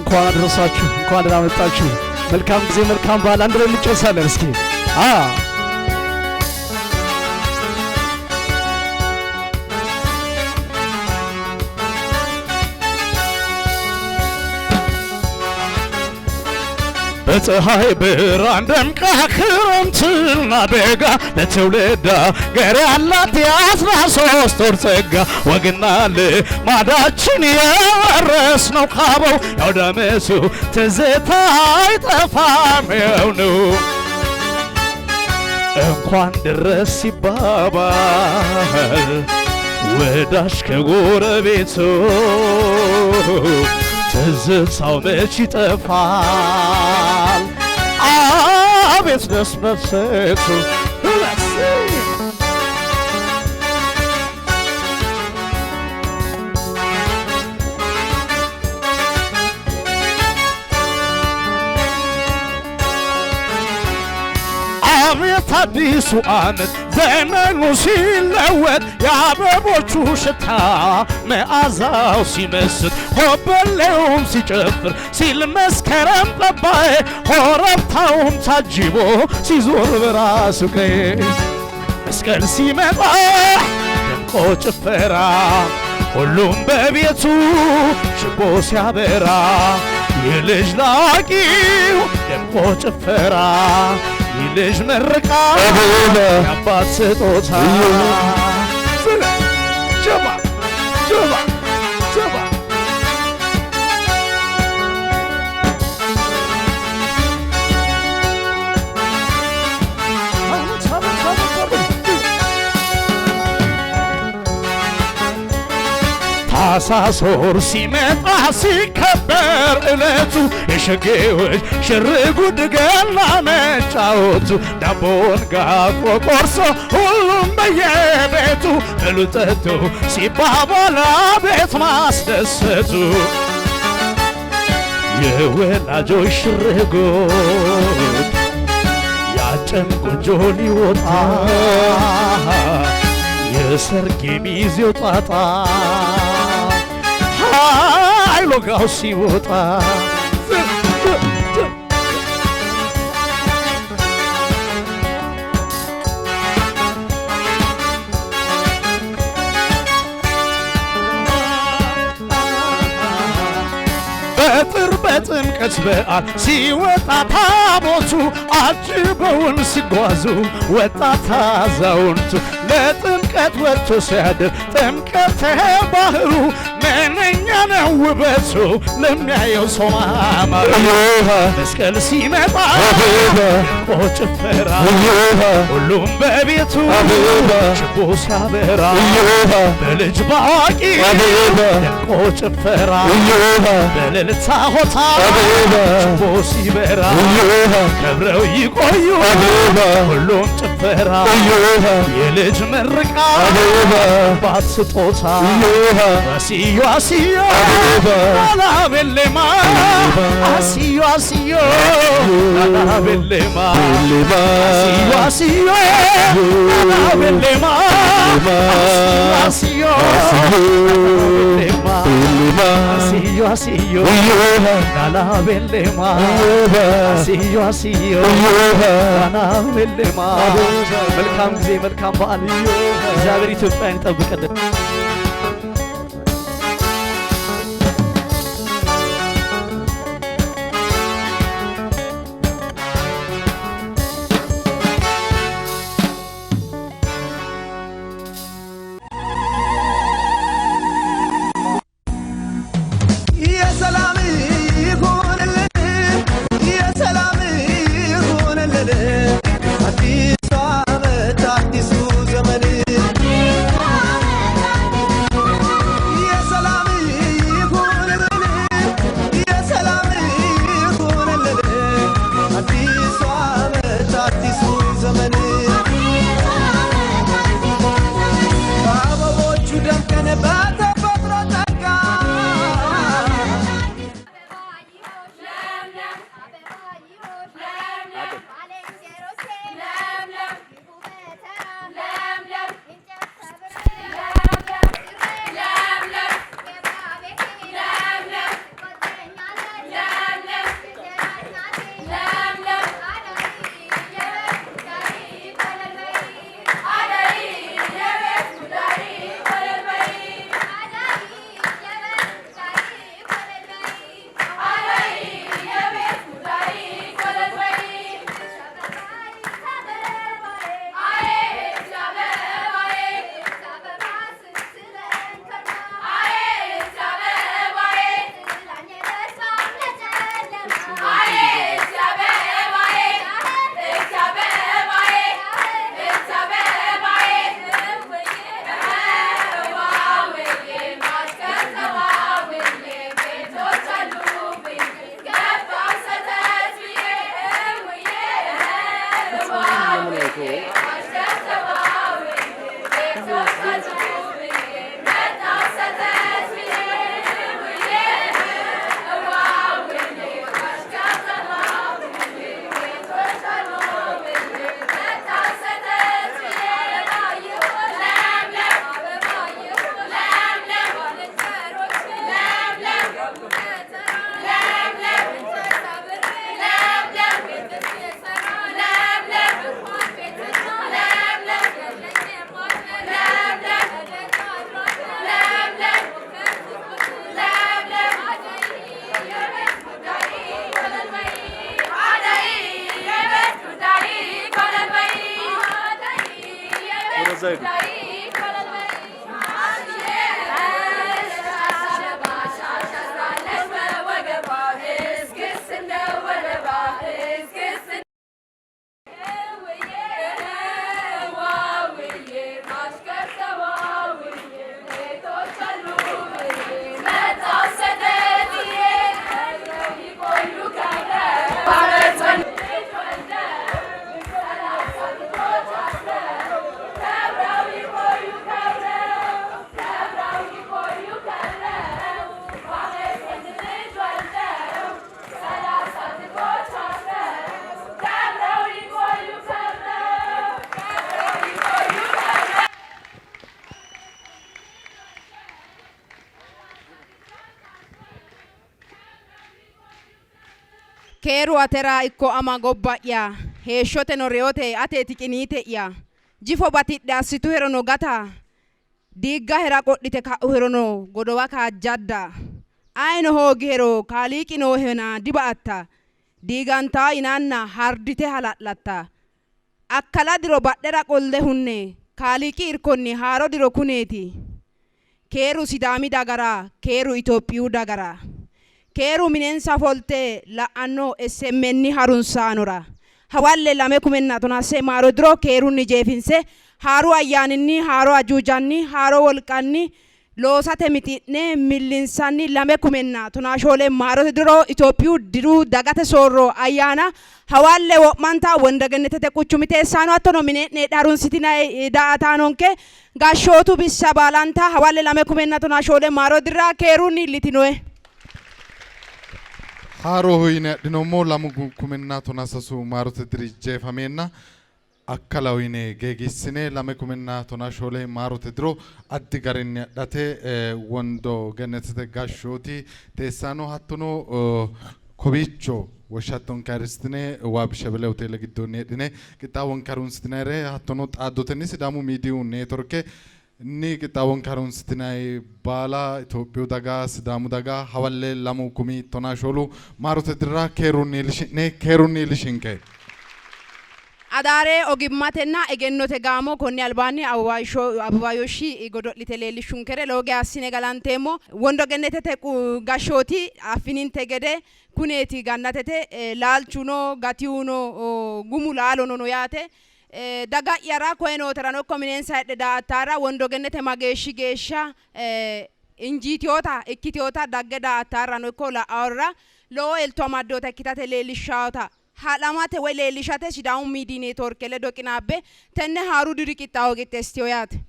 እንኳን አደረሳችሁ፣ እንኳን ደህና መጣችሁ። መልካም ጊዜ፣ መልካም በዓል። አንድ ላይ እንጨርሳለን። እስኪ አ በፀሐይ ብርሃን ደምቃ ክረምትና በጋ ለትውልድ አገር ያላት የ13 ወር ጸጋ ወግና ልማዳችን የወረስነው ካበው የአውደ ዓመቱ ትዝታ አይጠፋም ይኸው ነው። እንኳን ደረስ ሲባባል ወዳጅ ከጎረቤቱ ትዝታው መች ይጠፋል? አቤት ደስ መሰቱ። አቤት አዲሱ ዓመት ዘመኑ ሲለወጥ የአበቦቹ ሽታ መዓዛው ሲመስጥ ኮበሌውም ሲጨፍር ሲል መስከረም ጠባይ ኮረብታውም ታጅቦ ሲዞር በራሱ ቀይ መስቀል ሲመጣ ደምቆ ጭፈራ ሁሉም በቤቱ ችቦ ሲያበራ የልጅ ላቂው ደምቆ ጭፈራ የልጅ ምርቃ የአባት ስጦታ። ጀባ ጀባ ጀባ። ታኅሳስ ወር ሲመጣ ሲከበር ዕለቱ የሸጌዎች ሽርጉድ ገና መጫወቱ ዳቦን ጋግሮ ቆርሶ ሁሉም በየቤቱ ብሉ ጠጡ ሲባባል አቤት ማስደሰቱ። የወላጆች ሽርጉድ ያጨን ጎጆ ሊወጣ የሰርግ የሚዜው ጣጣ ኃይሎጋው ሲወጣ። በጥር በጥምቀት በዓል ሲወጣ ታቦቱ አጅበውን ሲጓዙ ወጣት አዛውንቱ ለጥምቀት ወጥቶ ሲያድር ጥምቀተ ባህሩ ምንኛ ነው ውበቱ ለሚያየው ሰው ማማሩ። መስቀል ሲመጣ ደምቆ ጭፈራ ሁሉም በቤቱ ችቦ ሲያበራ በልጅ ባዋቂ ደምቆ ጭፈራ በእልልታ ሆታ ችቦ ሲበራ ከብረው ይቆዩ ሁሉም ጭፈራ የልጅ ምርቃ አባት ስጦታ። አስዮ አስዮ ላላቤሌማ አስዮ አስዮ ላላቤሌማ አስዮ አስዮ ላላቤሌማ አስዮ አስዮ አስዮ አስዮ ላላቤሌማ አስዮ አስዮ ላላቤሌማ። መልካም ጊዜ፣ መልካም በዓል። እግዚአብሔር ኢትዮጵያን ይጠብቅልን። የሰላም ይሁንልን፣ የሰላም ይሁንልን፣ አዲሱ ዓመት አዲሱ ዘመን። Keeru atera ikko ama gobba'ya, heeshshoteno reyote ateeti qiniite'ya. Jifo batidhe assituherono gata, diiggahera qodhite ka'uherono godowa kaajjadda. Ayino hoogihero Kaaliiqi noohena diba''atta, diigantanno yinanna hardite hala'latta. Akkala diro badhera qolle hunne, Kaaliiqi irkonni haaro diro kuneeti. Keeru Sidaami dagara, keeru Itophiyu dagara. Keeru minensa ofolte la'anno SMN harunsaanora. Hawalle 2013 maaro diro keerunni jeefinse haaru ayyaaninni, haaro ajuujanni, haaro wolqanni loosate mixi'ne millinsanni 2014 maarote diro Itophiyu diru dagate soorro ayyaana hawalle wo'manta Wondogennetete quchumi teessaano hattono mine'ne heedhe harunsitinanni daa''ataanonke Gashshootu bissa baalanta hawalle 2014 maaro dirra keerunni iillitinoe. Haaroho yine adhinoommo 2013 maarote diri jeefameenna akkalaho yine geegiissine 2014 maarote diro addi garinni adhate Wondo Gennetete gashshooti teessaano hattono kowiicho woshshattonke ayirrissitine Waabi Shebele Hoteele giddoonni heedhine qixxaawonke harunsitinayire hattono xaaddotenni Sidaamu Miidiyu Neetworke ni qixxaawonke harunsitinay baala Itophiyu daga, Sidaamu daga hawalle 2014 maarote dirra keerunni iillishi'ne, keerunni iillishinke. Adaare ogimmatenna egennote gaamo konni albaanni Ababayoshi godo'lite leellishshunkere lowo geya assine galanteemmo. Wondo Gennetete gashshooti affininte gede kuneeti gannatete laalchuno gatiwuno gumu laalono no yaate. Daga'yara koye nooterano ikko minensa heedhe daa''attaara Wondo Gennete mageeshshi geeshsha injiitinota ikkitinota dagge daa''attaarano ikko la'aorira lowo elto amaddinota ikkitate leellishshawota ha'lamate woy leellishate Sidaamu Miidiy Neetworke ledo qinaabbe tenne haaru diri qixxaawo qixxeessitino yaate.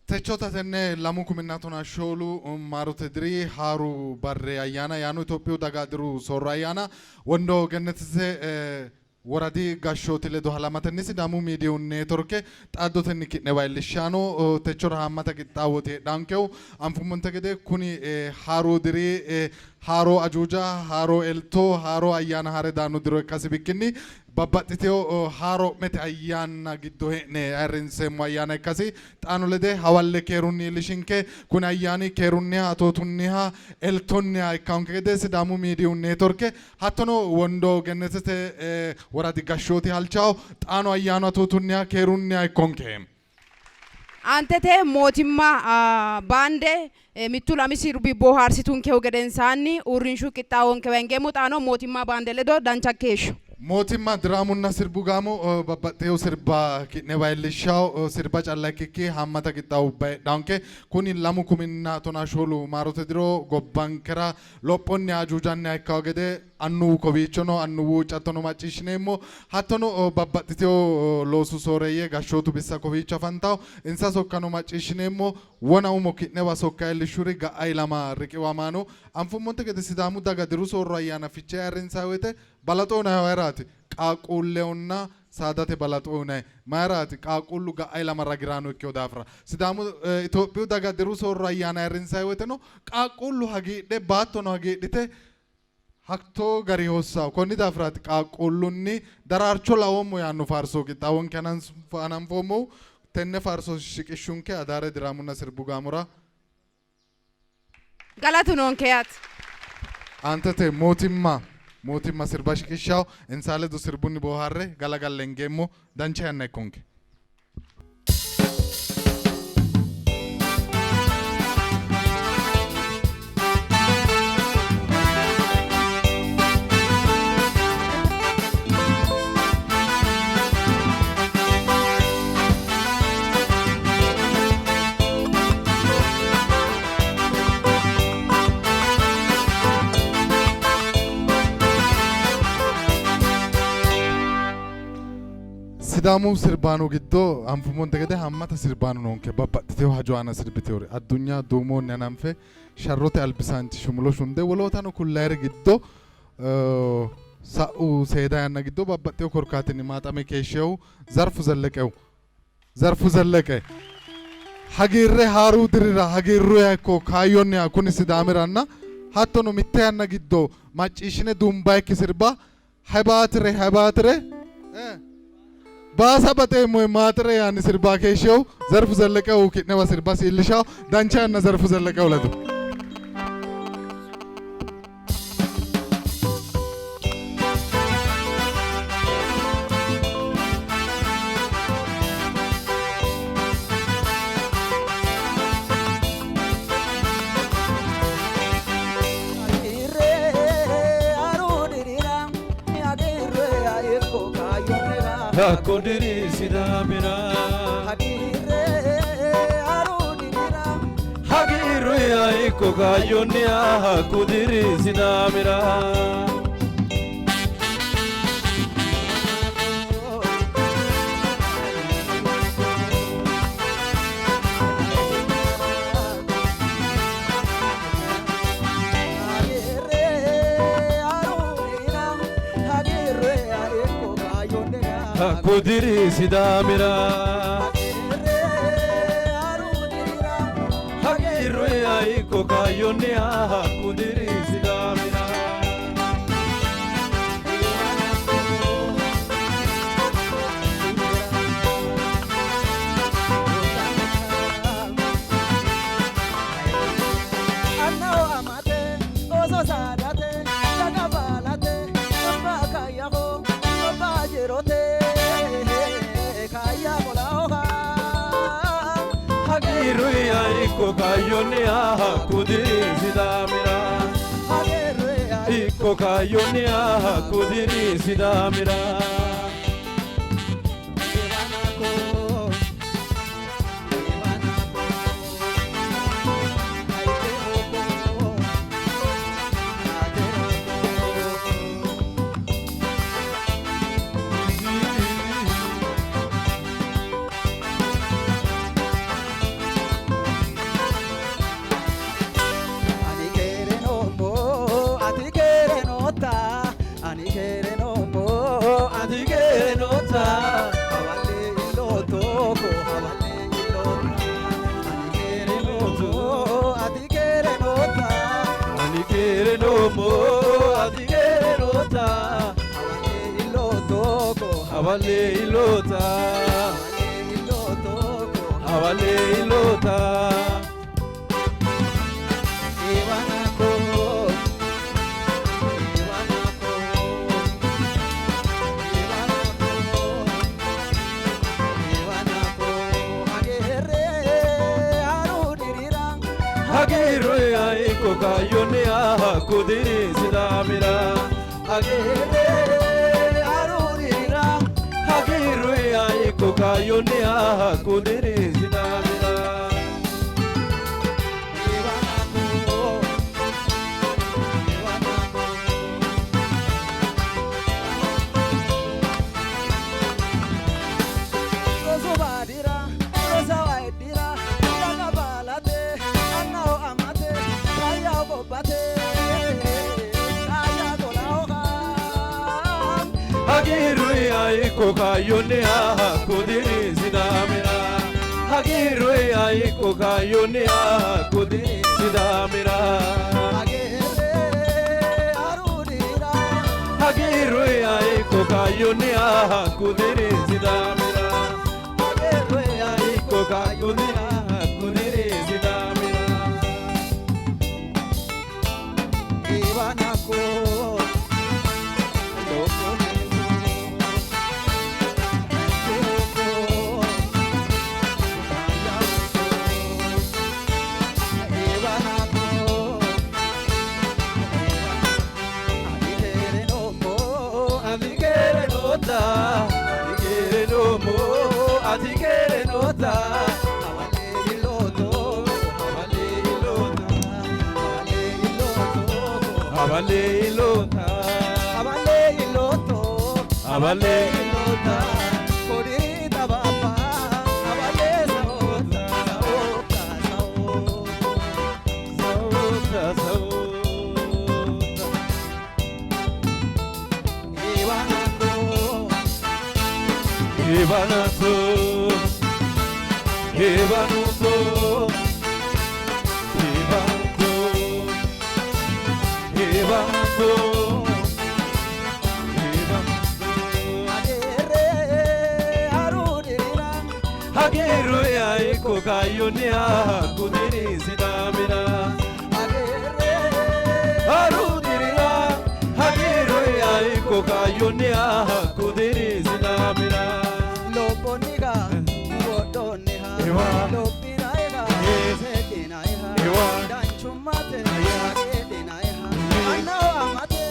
Techota tenne 2014 maarote diri haaru barri ayyaana yaano Itophiyu daga diru soorro ayyaana Wondo Gennetete woradi gashshooti ledo halamatenni Sidaamu Miidiyu Neetworke xaaddotenni ki'newa iillishshanno. Techora haammata qixxaawooti heedhankehu. Anfummonte gede kuni haaru diri haaro ajuuja, haaro elto, haaro ayyaana haare daanno diro ikkasi bikkinni babbaxxitino haaroo'mete ayyaanna giddo hee'ne ayirrinseemmo ayyaana ikkasi xaano lede hawalle keerunni iillishinke. Kuni ayyaani keerunniha, atootunniha, eltonniha ikkanonke gede Sidaamu Miidiyu Neetworke hattono Wondo Gennetete woradi gashshooti halchawo. Xaano ayyaanu atootunniha, keerunniha ikkonke. Aantete mootimma baande mittu lami sirbi boohaarsitunkehu gedensaanni uurrinshu qixxaawonkewa hingeemmo. Xaano mootimma baande ledo dancha keeshsho. Mootimma diraamunna sirbu gaamo babbaxxeewo sirba ki'newa iillishshawo. Sirba calla ikkikki haammata qixxaawubba heedhawonke. Kuni 2014 maarote diro gobbankera lophonniha ajuujanniha ikkawo gede Annuwu kowiicho no, annuwu huuccattono macciishshineemmo. Hattono babbaxxitino loosu sooreeyye, gashshootu bissa kowiicho afantanno. Insa sokkano macciishshineemmo. Wona umo ki'newa sokka iillishshuri ga'a ilama riqiwamaano. Anfummonte gede Sidaamu daga diru soorro ayyaana Fichee ayirrinsanni woyte balaxo uyinannihu ayeraati? Qaaqquullehonna saadate balaxo uyinanni. Mayiraati? Qaaqquullu ga'a ilama ragiraano ikkino daafira. Sidaamu Itophiyu daga diru soorro ayyaana ayirrinsanni woyteno qaaqquullu hagiidhe baattono hagiidhite Hattoo gari hossanno. Konni daafiraati qaaqquullunni daraarcho laoommo yaanno faarso qixxaawonke hananfoommohu. Tenne faarso shiqishshunke Adaare Diraamunna Sirbu Gaamora. Galatu noonke yaate. Aantete mootimma mootimma sirba shiqishshanno. Insa ledo sirbunni boohaarre galagalle hingeemmo. Dancha yanna ikkonke. Sidaamu sirbaano giddo anfummonte gede haammata sirbaano noonke. Babbaxxitino hajo aana sirbiteewori Addunya Duumonni hananfe sharrote albisaanchi Shumulo Shunde wolootano kullayiri giddo sa'u seeda yanna giddo babbaxxino korkaatinni maaxame keeshshinohu Zarfu Zelleqehu Zarfu Zelleqe hagiirre haaruu dirira hagiirruha ikko kaayyonniha kuni Sidaamiranna hattono mitte yanna giddo macciishshine duumbayikki sirba Hay baatire hay baatire baasa baxeemmohe maaxire yaanni sirba keeshshehu Zerfu Zelleqehu ki'newa sirbasi iillishawo. Dancha yanna Zerfu Zelleqehu ledo. Hakko diri Sidaamira hagiirru ikko kaayyonniha hakko diri Sidaamira. Hakko diri Sidaamira hagiirru ikko kaayyonniha hakko diri Sidaamira. Hagiirru ikko kaayyonniha hakko diri Sidaamira. Ikko kaayyonniha hakko diri Sidaamira. Ati keerenoota ani keerenoommo ati keerenoota hawalle iloota hawalle iloota. Hagiirru ikko kaayyonniha hakko diri Sidaamira. Hagiirru ikko kaayyonniha hakko diri Sidaamira. Hagiirru ikko kaayyonniha hakko diri Sidaamira. Hagiirru ikko kaayyonniha hakko diri Sidaamira. Hagiirru ikko kaayyonniha hakko diri Sidaamira. Ikko kaayyonniha hakko diri Sidaamira. Ati keerenoota ati keerenoommo ati keerenoota hawalle iloota hawalle saota saota. Ibanato, Ibanuto, Ibanuto, Ibanuto, ikko kaayyonniha hakku diri Sidaamira. Haru dirira hagiirru ikko kaayyonniha hakku diri Sidaamira. Lobbonniha wodhonniha lobbinayha seeddinayha danchummate hagiidhinayha annaho amate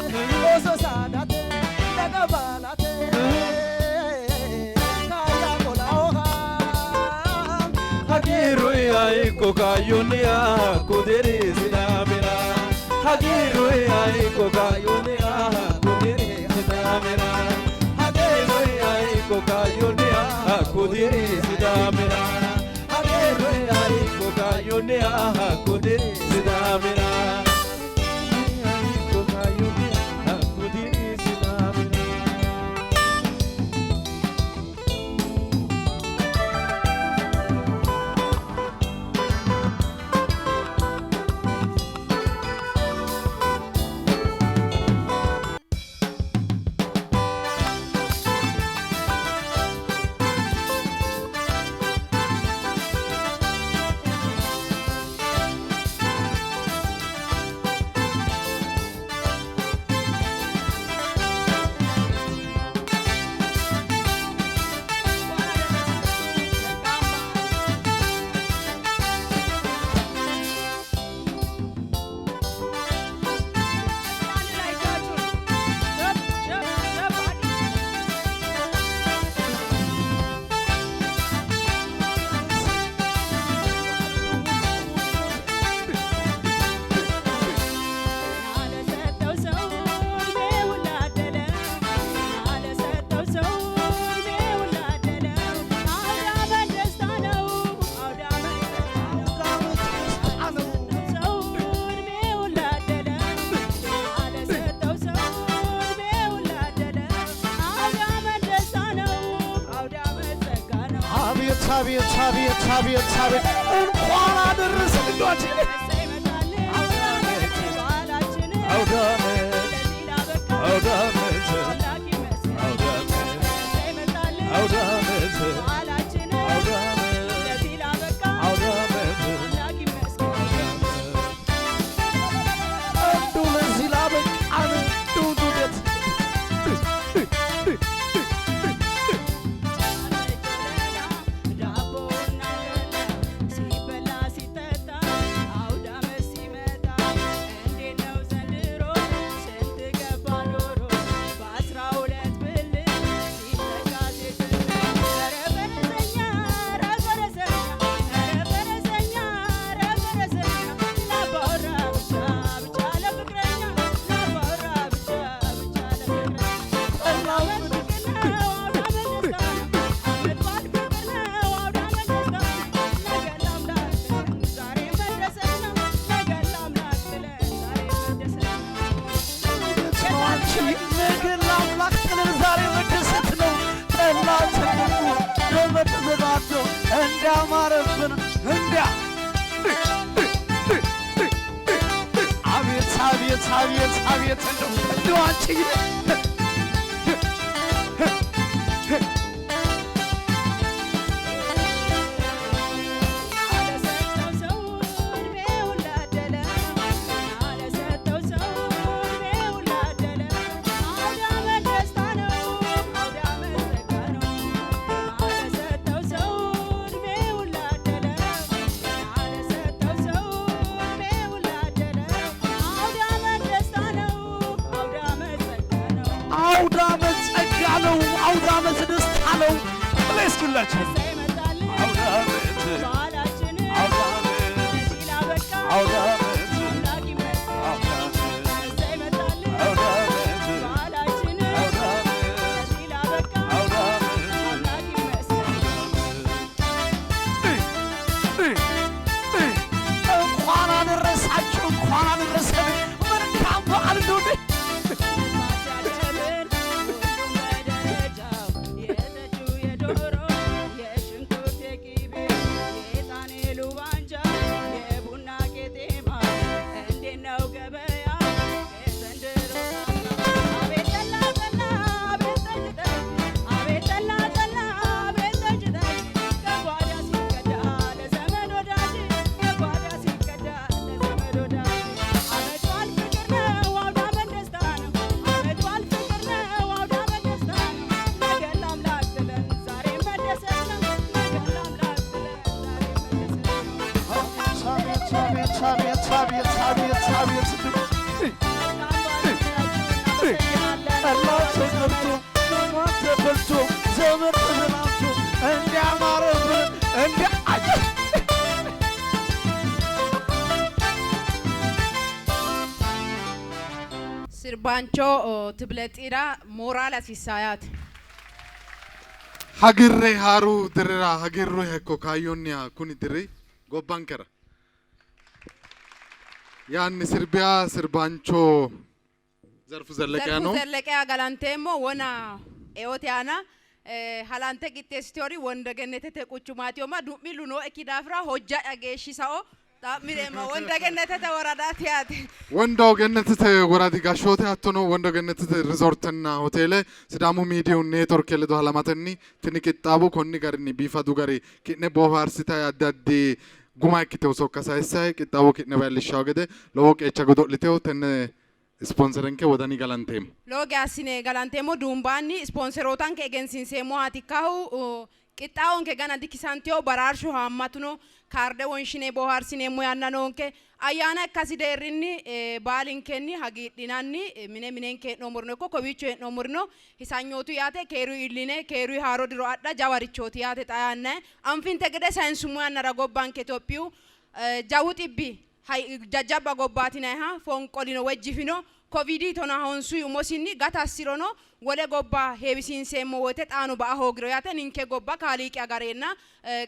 ooso saadate daga baalate kaayya qolaoha. Hagiirru ikko kaayyonniha hakku diri Sidaamira. Hagiirru ikko kaayyonniha hakku diri Sidaamira. Hagiirru ikko kaayyonniha hakku diri Sidaamira. Hagiirru ikko kaayyonniha hakku diri Sidaamira. Ikko kaayyonniha hakku diri Sidaamira. አቤት አቤት አቤት አቤት አቤት! እንኳን አደረሰን እንደው አንቺ አውደ ዓመት አውደ ዓመት አውደ ዓመት አውደ ዓመት አውደ ዓመት አውደ ዓመት እንደው ለዚህ ላበቃን እንደው እንደው ደስ ነው አንቺ ነገ ለአምላክ ጥለን ዛሬ መደሰት ነው። ጠላ ተጠጡ ገመድ ተዘጋጅቶ እንዲያማረብን እንዲያ አቤት አቤት አቤት አቤት እንደው እንደው አንቺ አውደ ዓመት ጸጋ ነው። አውደ ዓመት ደስታ ነው። እስኪላችሁ አውደ ዓመት አውደ ዓመት አውደ ዓመት አውደ ዓመት አውደ ዓመት አውደ ዓመት እንኳን አደረሳችሁ፣ እንኳን አደረሰን። መልካም በዓል እንደሆነ የዶሮ የሽ አቤት አቤት አቤት አቤት አቤት ጠላው ተቀርቶ ሟ ተበልቶ ዘመድ ተሰናብቶ እንዲያማረብን እንዲያ አየ Sirbaancho Tibilexira mooraale hasiissaa yaate. Hagiirre haaru dirira hagiirru hekko kaayyonniha kuni diri gobbankera yaanni sirbiya sirbaancho Zerfu Zelleqiya Zerfu no. Zelleqiya galanteemmo wona eote aana halante qixxeessiteori Wondogenetete quchumaati yooma du'millu nooekki daafira hojja'ya geeshshi sao xa'mireemma Wondogenetete woradaati yaate. Wondo Gennetete woradi gashshoote hattono Wondo Gennetete rizoortenna hoteele Sidaamu miidiyu neetworke ledo halamatenni tini qixxaawo konni garinni biifadu gari ki'ne boohaarsitayi addi addi guma ikkitewo sokka sayissayi qixxaawo ki'newa iillishshawo gede lowo qeecha godo'litewo tenne ispoonserenke wodani galanteemmo. Lowo geya assine galanteemmo duumbaanni ispoonserootanke egensiinseemmohaati ikkahu qixxaawonke gana dikisantewo baraarshu haammatuno kaarde wonshine boohaarsineemmo yanna noonke ayyaana ikkasi deerrinni baalinkenni hagiidhinanni mine minenke hee'noommorino ikko kowiicho hee'noommorino hisanyootu yaate keeru iilline keeru haaro diro adha jawarichooti yaate xaa yannayi anfinte gede sayinsummo yannara gobbanke Itophiyu jawu xibbi jajjabba gobbaati yinanniha fonqolino woy jifino Kovidi tonahonsuyi umosinni gata assirono wole gobba heewisiinseemmo woyte xaano ba'a hoogiro yaate ninke gobba kaaliiqi agareenna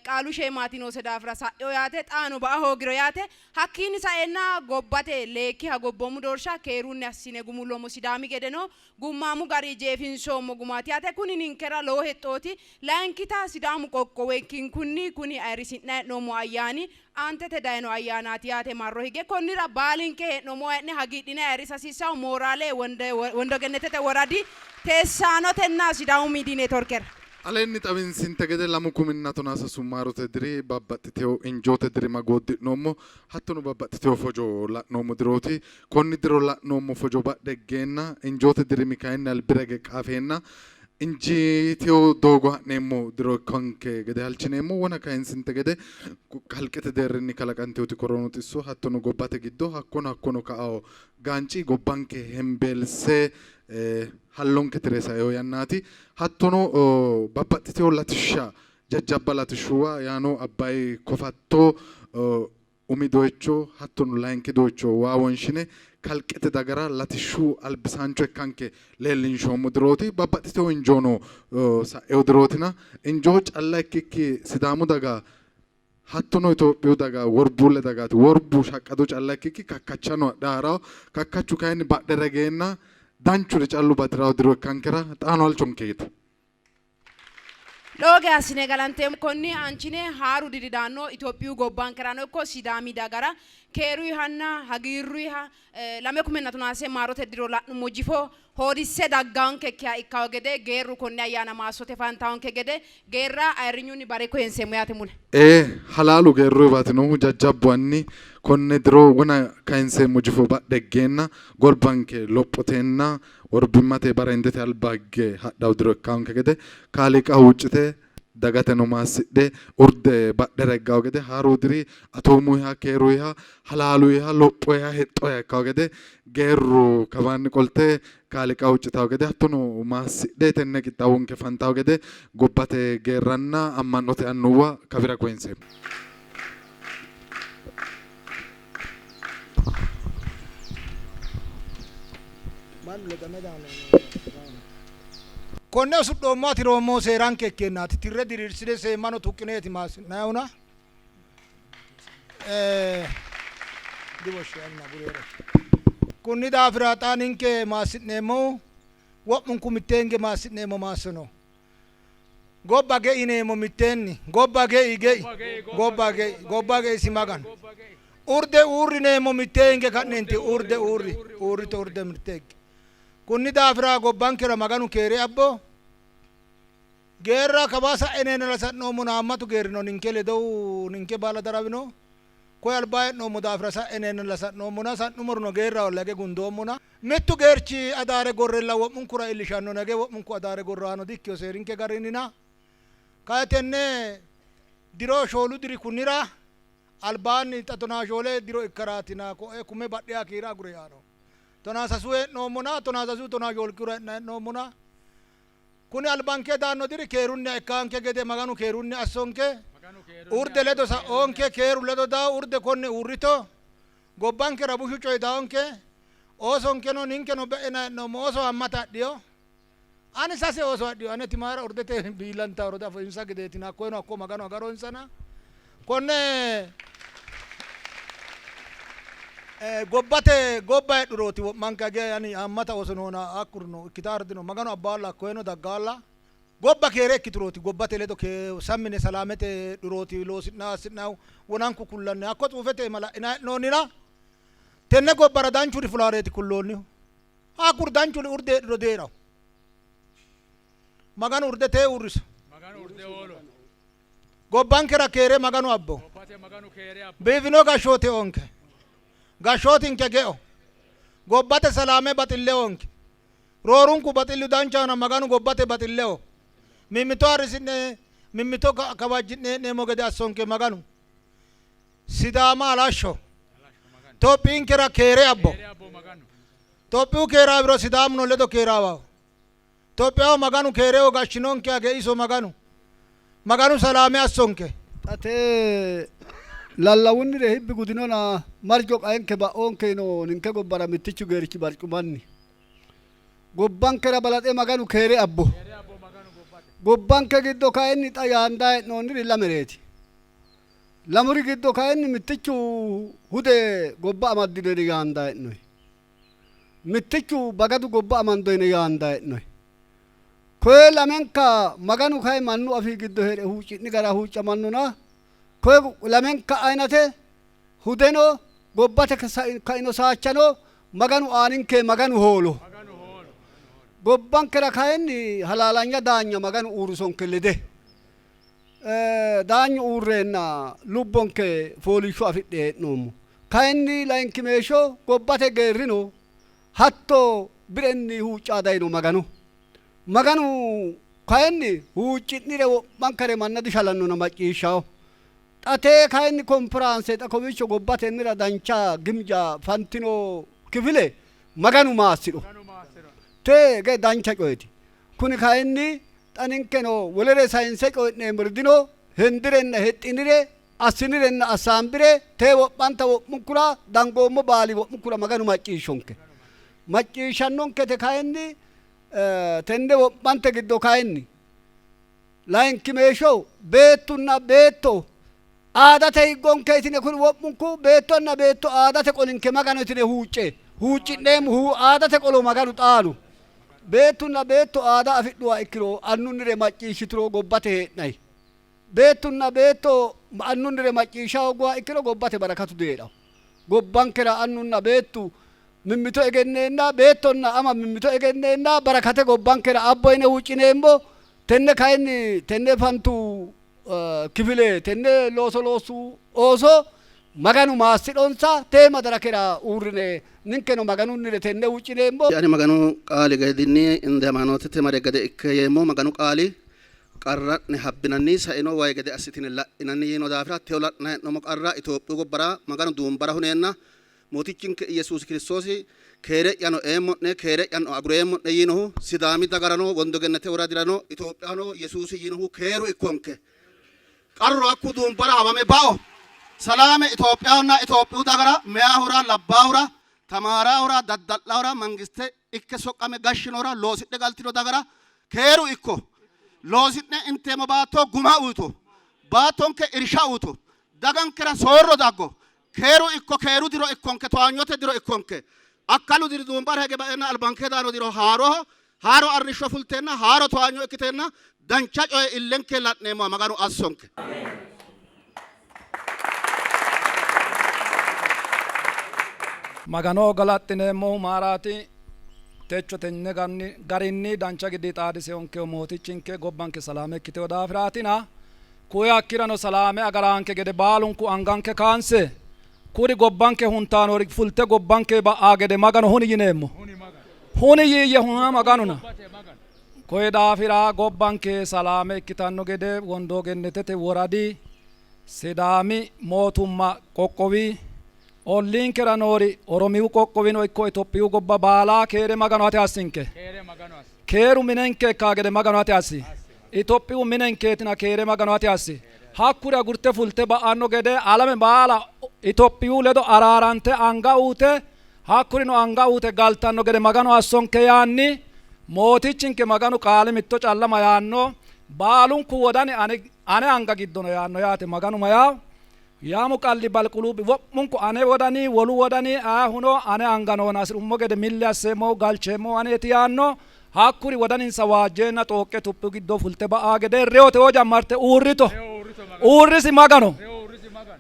qaalu sheemaati noose daafira sa'ino yaate xaano ba'a hoogiro yaate hakkiinni saenna gobbate leekkiha gobboomu doorsha keerunni assine gumulloommo Sidaami gedeno gummaamu gari jeefinsoommo gumaati yaate kuni ninkera lowo hexxooti Layinkita Sidaamu qoqqowo ikkinkunni kuni ayirrisi'nanni hee'noommo ayyaani aantete dayino ayyaanaati yaate marro hige konnira baalinke hee'noommowa hee'ne hagiidhine ayirrisa hasiissanno mooraale Wondogenetete woradi teessaanotenna Sidaamu miidiy neetworkera. Aleenni xawinsinte gede lamu kuminna tonaa sasu maarote diri babbaxxitino injoote dirima gooddi'noommo hattono babbaxxitino fojo la'noommo dirooti. Konni diro la'noommo fojo badhe higgeenna injoote dirimi kayinni albira hige qaafeenna injiitino doogo ha'neemmo diro ikkanke gede halchineemmo. Wona kayinsinte gede kalqete deerrinni kalaqantinoti koroonu xisso hattono gobbate giddo hakkono hakkono ka'ao gaanci gobbanke hembeelse hallonke tire saino yannaati. Hattono babbaxxitino latishsha jajjabba latishshuwa yaano Abbayi kofatto umi doyicho hattono layinki doyicho waa wonshine kalqete dagara latishshu albisaancho ikkanke leellinshoommo dirooti. Babbaxxitino injoono sa'ino dirootina injoo calla ikkikki Sidaamu daga hattono Itophiyu daga worbuulle dagaati. Worbu shaqqado calla ikkikki kakkachano adhe ha'rawo. Kakkachu kayinni badhe regeenna danchuri callu bati'rawo diro ikkankera xaano halchonkeeti. Lowo geya assine galanteemmo. Konni aanchine haaru diri daanno Itophiyu gobbankerano ikko Sidaami dagara keeruyihanna hagiirruyiha 2013 maarote diro la'nummo jifo hoodisse daggawonkekkiha ikkawo gede geerru konne ayyaana maassote fantawonke gede geerra ayirrinyunni bare koyinseemmo yaate mule. Ee, halaalu geerruyiwaati noohu jajjabbu anni konne diro wona kayinseemmo jifo badhe higgeenna golbanke lophotenna Worbimmate bareendete alba higge hadhanno diro ikkaanke gede Kaaliiqa huuccite dagateno maassidhe urde badhera higganno gede haaruu diri atoomuyiha, keeruyiha, halaaluyiha, lophoyiha, hexxoyiha ikkanno gede geerru kawaanni qolte Kaaliiqa huuccitanno gede hattono maassidhe tenne qixxaawonke fantanno gede gobbate geerranna amma'note annuwa kawira koyinseemmo. Konne usudhoommoha tiroommohu seeranke ikkeennaati. Tirre diriirsine seemmano tuqqineeti massi'nayihuna. Kunni daafira xa ninke maassi'neemmohu wo'munku mitteenge maassi'neemmo maasso no. Gobba ge'i yineemmo mitteenni. Gobba ge'i ge'i. Gobba ge'i. Gobba geisi Maganu. Urde uurri yineemmo mittee hinge ka'neenti. Urde uurri. Uurrito urde mitte higge. Kunni daafira gobbankera Maganu keere abbo. Geerra kawa sa'eneenna sa'noommona haammatu geerrino ninke ledo ninke baala darawino. Koye albaa hee'noommo daafira sa'eneenna sa'noommona sa'nummorono geerraholla hige gundoommona. Mittu geerchi adaare gorrella wo'munkura iillishannona hige wo'munku adaare gorraano dikkino seerinke garinnina. Kayi tenne diro shoolu diri kunnira Albaanni xa tonaa shoole diro ikkaraatina koe kume badheha kiira agure yaano. Tonaa sasu hee'noommona tonaa sasu tonaa shoolkihura hee'noommona kuni albanke daanno diri keerunniha ikkaanke gede Maganu keerunni assonke. Urde ledo sa'oonke, keeru ledo dawo, urde konne uurrito. Gobbankera bushu coyi dawonke. Oosonkeno ninkeno be'ena hee'noommo. Ooso haammata adhiyo. Ani sase ooso adhiyo. Aneti mayira urdete biilantaaro dafo insa gedeetina hakkoyeno hakko Maganu agaronsana. Konne gobbate gobba heedhurooti wo'manka hige ani haammata ooso noona hakkurino ikkitaari dino. Maganu abbaalla hakkoyeno daggaalla. Gobba keere ikkiturooti gobbate ledo sammine salaamete heedhurooti loosi'nanni assi'nannihu wonanku kullanni. Hakko tsuufete iima la'inanni hee'noonnina tenne gobbara danchuri fulaareeti kulloonnihu. Hakkuri danchuri urde heedhuro dihee'ranno. Maganu urde tee uurriso. Gobbankera keere Maganu abbo. Biifino gashshoote oonke. Gashshootinke ge'o. Gobbate salaame baxille oonke. Roorunku baxillu danchahona Maganu gobbate baxilleho. Mimmito ayirrisi'ne mimmito kawajji'ne hee'neemmo gede assonke Maganu. Sidaama halashsho. Tophiyinkera keere abbo. Tophiyu keeraawiro Sidaamuno ledo keeraawaho. Tophiyaho Maganu keereho gashshinonkeha geiso Maganu. Maganu salaame assonke. Xa tee lallawunnire hibbi gudinona marjo qaenke ba'oonke yino ninke gobbara mittichu geerchi barcumanni. Gobbankera balaxe Maganu keere abbo. Gobbanke giddo kayinni xa yaandaa hee'noonniri lamereeti. Lamuri giddo kayinni mittichu hude gobba amaddino yine yaandaa hee'noyi. Mittichu bagadu gobba amando yine yaandaa hee'noyi. Koye lamenka Maganu kayi mannu afii giddo hee're huucci'ni gara huuccamannona koye lamenka ayinate hudeno gobbate kaino saachano Maganu aaninke Maganu hoolo. Gobbankera kayinni halaalanya daanya Maganu uurrisonke lede. Daanyu uurreenna lubbonke fooliishsho afidhe hee'noommo. Kayinni layinkimeeshsho gobbate geerrino hatto bi'renni huucca dayino Magano. Maganu kayinni huucci'nire wo'mankare manna dishalannona macciishshawo. Xa tee kayinni konforaanse xa kowiicho gobbatennira dancha gimja fantino kifile Maganu maassi'ro. Tee ge dancha coyeti. Kuni kayinni xa ninkeno wolere sayinse coyi'neemmori dino, hendirenna hexxinire, assinirenna assaambire tee wo'manta wo'munkura dangoommo baali wo'munkura Maganu macciishshonke. Macciishshannonkete kayinni tenne wo'mante giddo kayinni Layinkimeeshsho beettunna beetto aadate higgonke yitine kuni wo'munku beettonna beetto aadate qolinke Magano yitine huucce. Huucci'neemmo aadate qolo Maganu xaano. Beettunna beetto aada afidhuha ikkiro annunnire macciishshituro gobbate hee'nanni. Beettunna beetto annunnire macciishsha hoogguha ikkiro gobbate barakatu dihee'ranno. Gobbankera annunna beettu mimmito egenneenna, beettonna ama mimmito egenneenna barakate gobbankera abbo yine huuccineemmo. Tenne kayinni tenne fantu kifile tenne looso loossu ooso Maganu maassidhonsa tee madarakera uurrine ninkeno Maganunnire tenne huuccineemmo. Ani Maganu qaali gedinni inde hamaanootete mare gede ikke yeemmo. Maganu qaali qarra'ne habbinanni saino wayi gede assitine la'inanni yiino daafira teyo la'nanni hee'noommo qarra Itophiyu gobbara Maganu duumbara huneenna Mootichinke Iyyesuusi Kiristoosi keere'yano eemmo'ne, keere'yano agureemmo'ne yiinohu Sidaami dagarano, Wondo Gennete woradirano, Itophiyano Yesuusi yiinohu keeru ikkonke. Qarru hakku duumbara hawame bao. Salaame Itophiyahonna Itophiyu dagara, meyaahura, labbaahura, tamaaraahura, dadda'laahura, mangiste ikke soqqame gashshinohura, loosidhe galtino dagara keeru ikko. Loosi'ne inteemmo baatto guma uyito. Baattonke irsha uyito. Dagankera soorro daggo. Keeru ikko, keeru diro ikkonke, towaanyote diro ikkonke. Akkalu diri duumbara hige baeenna albanke daano diro haaroho, haaro arrishsho fulteenna, haaro towaanyo ikkiteenna dancha coye illenke la'neemmoha Maganu assonke. Magano galaxxineemmohu maaraati? Techo tenne garinni dancha gede xaadiseyonkehu Mootichinke gobbanke salaame ikkitino daafiraatina. Kuyi hakkirano salaame agaraanke gede baalunku anganke kaanse kuri gobbanke huntaanori fulte gobbanke ba'aa gede Magano huni yineemmo. Huni yiiyye huna Maganuna. Koyi daafira gobbanke salaame ikkitanno gede Wondo Gennetete woradi Sidaami mootumma qoqqowi olliinkera noori Oromiyu qoqqowino ikko Itophiyu gobba baala keere Maganu ate assinke. Keeru minenke ikkaa gede Maganu ate assi. Itophiyu minenkeetina keere Maganu ate assi. Hakkuri agurte fulte ba'anno gede alame baala Itophiyu ledo araarante anga uute hakkurino anga uute galtanno gede Maganu assonke yaanni Mootichinke Maganu qaali mitto calla mayaanno baalunku wodani ane anga giddo no yaanno yaate. Maganu mayaa yaamu qalli balquluubbi wo'munku ane wodani wolu wodani ayehuno ane anga noona hasi'rummo gede milli asseemmohu galcheemmohu aneeti yaanno. Hakkuri wodaninsa waajjeenna xooqqe Itophiyu giddo fulte ba'aa gede reyote jamarte uurrito. Uurrisi Magano.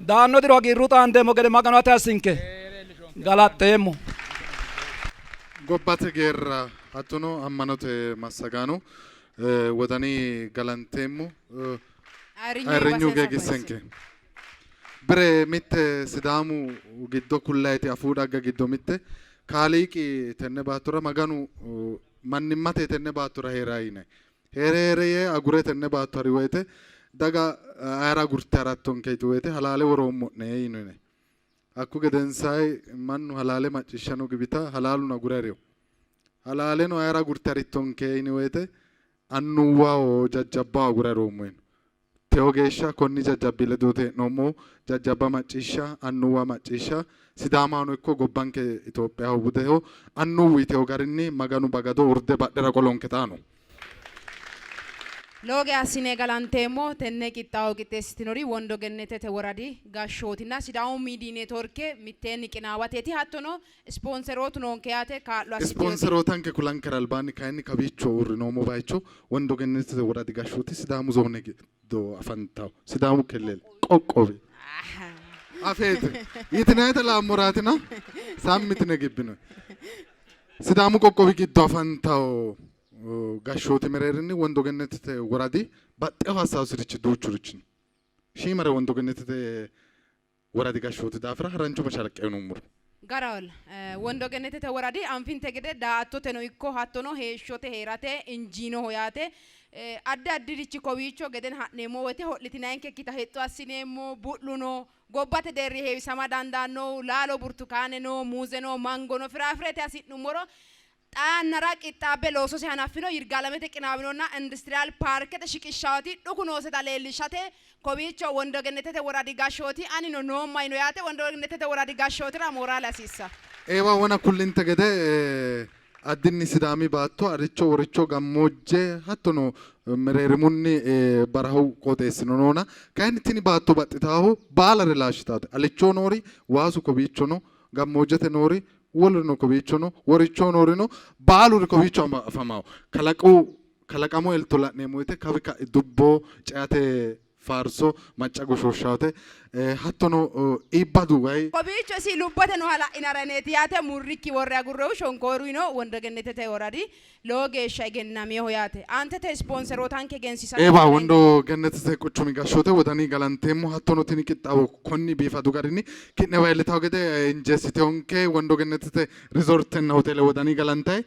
Daanno diro hagiirru xaandeemmo gede Maganu ate assinke. Galaxxeemmo. Gobbate geerra hattono ammanote massagaano wodani galanteemmo. Ayirrinyu geegissenke. Bire mitte Sidaamu giddo kullayiti afuu dhagge giddo mitte Kaaliiqi tenne baattora Maganu mannimmate tenne baattora hee'ra yine heere heere yee agure tenne baatto hari woyite daga ayera agurte harattonke yitu woyite halaale woroommo'ne yiino yine. Hakku gedensayi mannu halaale macciishshano giwita halaaluno agure harino. Halaaleno ayera agurte harittonke yini woyite annuwaho jajjabbaho agure haroommo yiino. Tewo geeshsha konni jajjabbi ledooti hee'noommohu. Jajjabba macciishsha, annuwa macciishsha, Sidaamahono ikko gobbanke Itophiyaho budeho annuwu yitewo garinni Maganu bagado urde badhera qolonke xaano. Lowo geya assine galanteemmo. Tenne qixxaawo qixxeessitinori Wondo Gennetete woradi gashshootinna Sidaamu Miidiyi Neetworke mitteenni qinaawateeti. Hattono ispoonserootu noonke yaate kaa'lo assitinote. Ispoonserootanke kulankera albaanni kayinni kawiicho uurrinoommo bayicho Wondo Gennetete woradi gashshooti Sidaamu zoone giddo afantanno Sidaamu killile qoqqowi afeeti yitinayita laammoraatina sammi yitine gibbino. Sidaamu qoqqowi giddo afantanno gashshooti mereerinni Wondo Gennetete woradi baxxeewo hassaawusirichi duuchurichi no. Shiimare Wondo Gennetete woradi gashshooti daafira harancho mashalaqqe uyinummoro. Garaholla. Wondo Gennetete woradi anfinte gede daa''attoteno ikko hattono heeshshote hee'rate injiinoho yaate. Addi addirichi kowiicho geden ha'neemmo woyte ho'litinayinkekkita hexxo assineemmo. Bu'lu no, gobbate deerri heewisama dandaannohu laalo burtukaane no, muuze no, mango no, firaafirete hasi'nummoro Xaa yannara qixxaabbe loosose hanaffino Yirgaalamete qinaawinonna Industiriyaal paarkete shiqishshawoti dhuku nooseta leellishate kowiicho Wondogenetete woradi gashshooti anino noomma yino yaate Wondogenetete woradi gashshootira mooraale hasiissa. Eewa wona kullinte gede addinni Sidaami baatto aricho woricho gammoojje hattono mereerimunni barahu qooxeessino noona kayinni tini baatto baxxitaahu baalare laashshitaate alicho noori waasu kowiicho no gammoojjete noori wolurino kowiicho no, woricho noorino baaluri kowiicho afamawo. Kalaqu kalaqamu elto la'neemmo woyte kawi ka'i dubbo ceate faarso macca goshooshshawote hattono iibbadu wayi Kowiicho isi lubbote nooha la'inara yineeti yaate murrikki worre agurrohu shonkooruino Wondogennetete woradi lowo geeshsha egennaminoho yaate. Aantete ispoonserootanke egensiisate Eewa kayinni. Wondo Gennetete quchumi gashshoote wodani galanteemmo hattono tini qixxaawo konni biifadu garinni ki'newa iillitawo gede injeessitinonke Wondo Gennetete Rizortenna Hoteele wodani galantayi.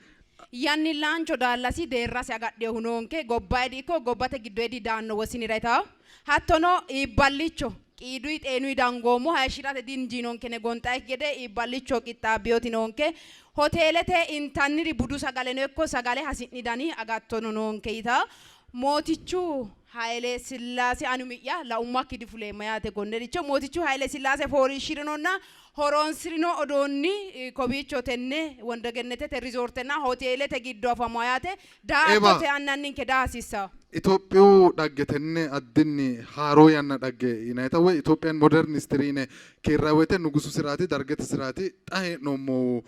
Yannillaancho daallasi deerrasi agadhinohu noonke gobbayidi ikko gobbate giddoyidi daanno wosinira yitawo. Hattono iibballicho qiiduyi xeenuyi dangoommo hayishshi'rate dinjiinonke yine gonxayikki gede iibballicho qixxaabbinoti noonke. Hoteelete intanniri budu sagaleno ikko sagale hasi'ni dani agattono noonke yitanno. Mootichu Hayle Sillaase ani umi'ya laummakki difuleemma yaate konnericho. Mootichu Hayle Sillaase fooliishshi'rinonna horoonsi'rino uduunni kowiicho tenne Wondogennetete Rizoortenna Hoteelete giddo afamanno yaate. Eeva, Daa''attote annanninke daa hasiissanno. Itophiyu dhagge tenne addinni haaroo yanna dhagge yinayita woy Ethiopian modern history yine kiirranni woyte Nugusu siraati, Dargete siraati, xa hee'noommo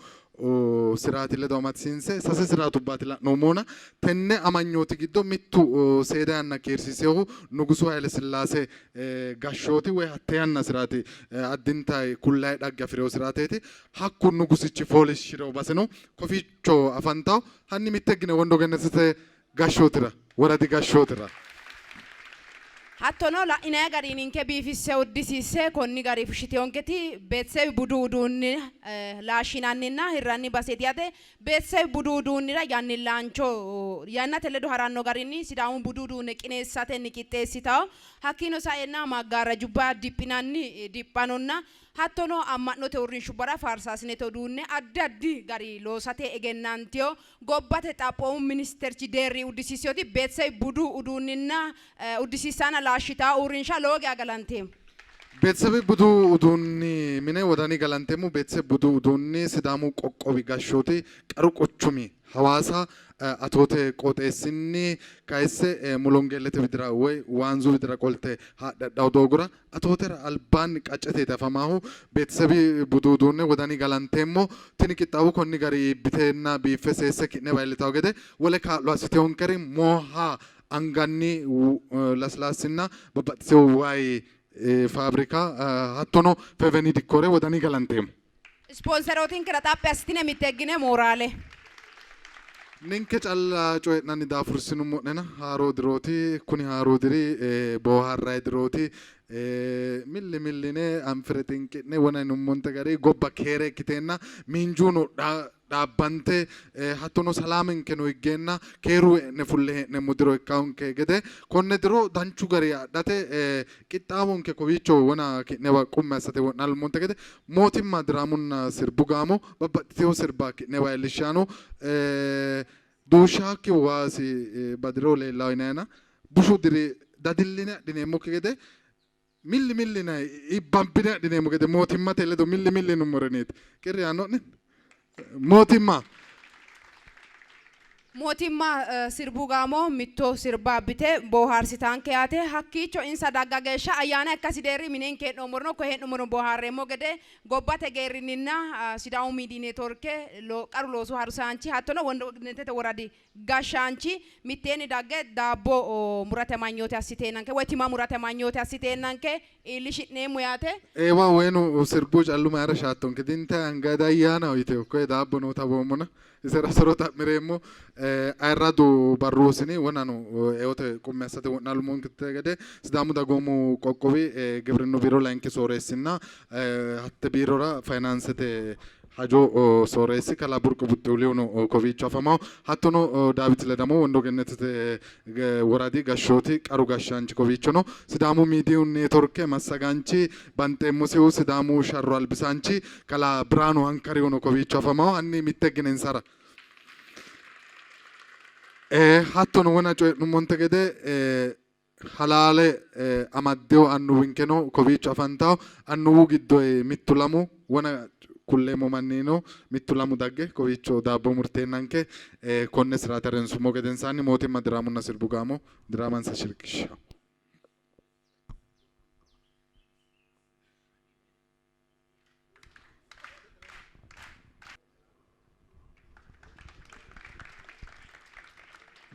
siraati ledo amadisiinse sase siraatubbaati la'noommohuna tenne amanyooti giddo mittu seeda yanna kiirsiisinohu Nugusu Hayle Sillaase gashshooti woy hatte yanna siraati addinta kullayi dhagge afi'rino siraateeti. Hakku Nugusichi fooliishshi'rino baseno kofiicho afantanno. Hanni mitte higgine Wondo Gennetete gashshootira, woradi gashshootira. Hattono la'inanni gari ninke biifisse uddisiisse konni gari fushshitinonketi Beetesebi budu uduunni laashshinanninna hirranni baseeti yaate. Beetesebi budu uduunnira yannillaancho yannate ledo haranno garinni Sidaamu budu uduunne qineessatenni qixxeessitanno. Hakkiino saenna maggaarrajubba diphinanni diphanonna hattono amma'note uurrinshubbara faarsaasinete uduunne addi addi gari loosate egennantino. Gobbate xaphoomu ministirchi deerri uddisiissinoti Beetesebi budu uduunninna uddisiissanna laashshitanno uurrinsha lowo geya galanteemmo. Beetesebi budu uduunni mine wodani galanteemmo. Beetesebi budu uduunni Sidaamu qoqqowi gashshooti qaru quchumi Hawaasa Atoote qooxeessinni kayisse Mulongeellete widira woy Waanzu widira qolte haadhe hadhanno doogora Atootera albaanni qacceteeti afamaahu. Beetesebi budu uduunne wodani galanteemmo. Tini qixxaawo konni gari iibbitenna biiffe seesse ki'newa iillitanno gede wole kaa'lo assitinonkeri mooha anganni lasilaassinna babbaxxitino wayi faabrika hattono Feveni Dikkoore wodani galanteemmo. Ispoonserootinkera xaphi assitine mitteeggine mooraale. Ninke calla coyi'nanni daafursinummo'nena haaroo dirooti. Kuni haaruu diri boohaarranni dirooti. Milli milli yine anfire xinqi'ne wona yinummonte gari gobba keere ikkiteenna miinjuno dhaabbante hattono salaamenkeno higgeenna keeru e'ne fulle hee'neemmo diro ikkaanke gede konne diro danchu gari adhate qixxaawonke kowiicho wona ki'newa qummi assate wo'naalummonte gede mootimma diraamunna sirbu gaamo babbaxxitino sirba ki'newa iillishshanno. Duushshaakki waasi badiro leellanno yinayina bushu diri dadilline adhineemmokki gede milli milli yinay iibbambine adhineemmo gede mootimmate ledo milli milli yinummoreniiti. Qirri yaanno'ne? Mootimma. Mootimma sirbu gaamo mitto sirba abbite boohaarsitanke yaate. Hakkiicho insa dagga geeshsha ayyaana ikkasi deerri minenke hee'noommorino ikko hee'nummorino boohaarreemmo gede gobbate geerrinninna Sidaamu Miidiyi Neetworke qaru loosu harusaanchi hattono Wondo Gennetete woradi gashshaanchi mitteenni dagge daabbo murate amanyoote assiteennanke woy tima murate amanyoote assiteennanke iillishi'neemmo yaate. Eewa woyinu sirbu callu mayira shaattonke dintayi angayida ayyaanaho yite koye daabbo noota boommona isera soro xa'mireemmo. Ayirradu barru wosini wonano eote qummi assate wo'naalummonkete gede Sidaamu dagoomu qoqqowi gibrinnu biiro layinki sooreessinna hatte biirora fayinaansete hajo sooreessi kalaa Burqu Buxxuulihuno kowiicho afamawo. Hattono Daawit Ledamo Wondo Gennetete woradi gashshooti qaru gashshaanchi kowiicho no. Sidaamu miidiyu neetworke massagaanchi banxeemmosihu Sidaamu sharro albisaanchi kalaa Biraanu Hankarihuno kowiicho afamawo. Hanni mitte ginensara. Hattono wona coyi'nummonte gede halaale amaddino annuwinkeno kowiicho afantawo. Annuwu giddoyi mittu lamu wona kulleemmo manni no, mittu lamu dagge kowiicho daabbo murteennanke konne siraate harinsummo gedensaanni mootimma diraamunna sirbu gaamo diraamansa shilqishshanno.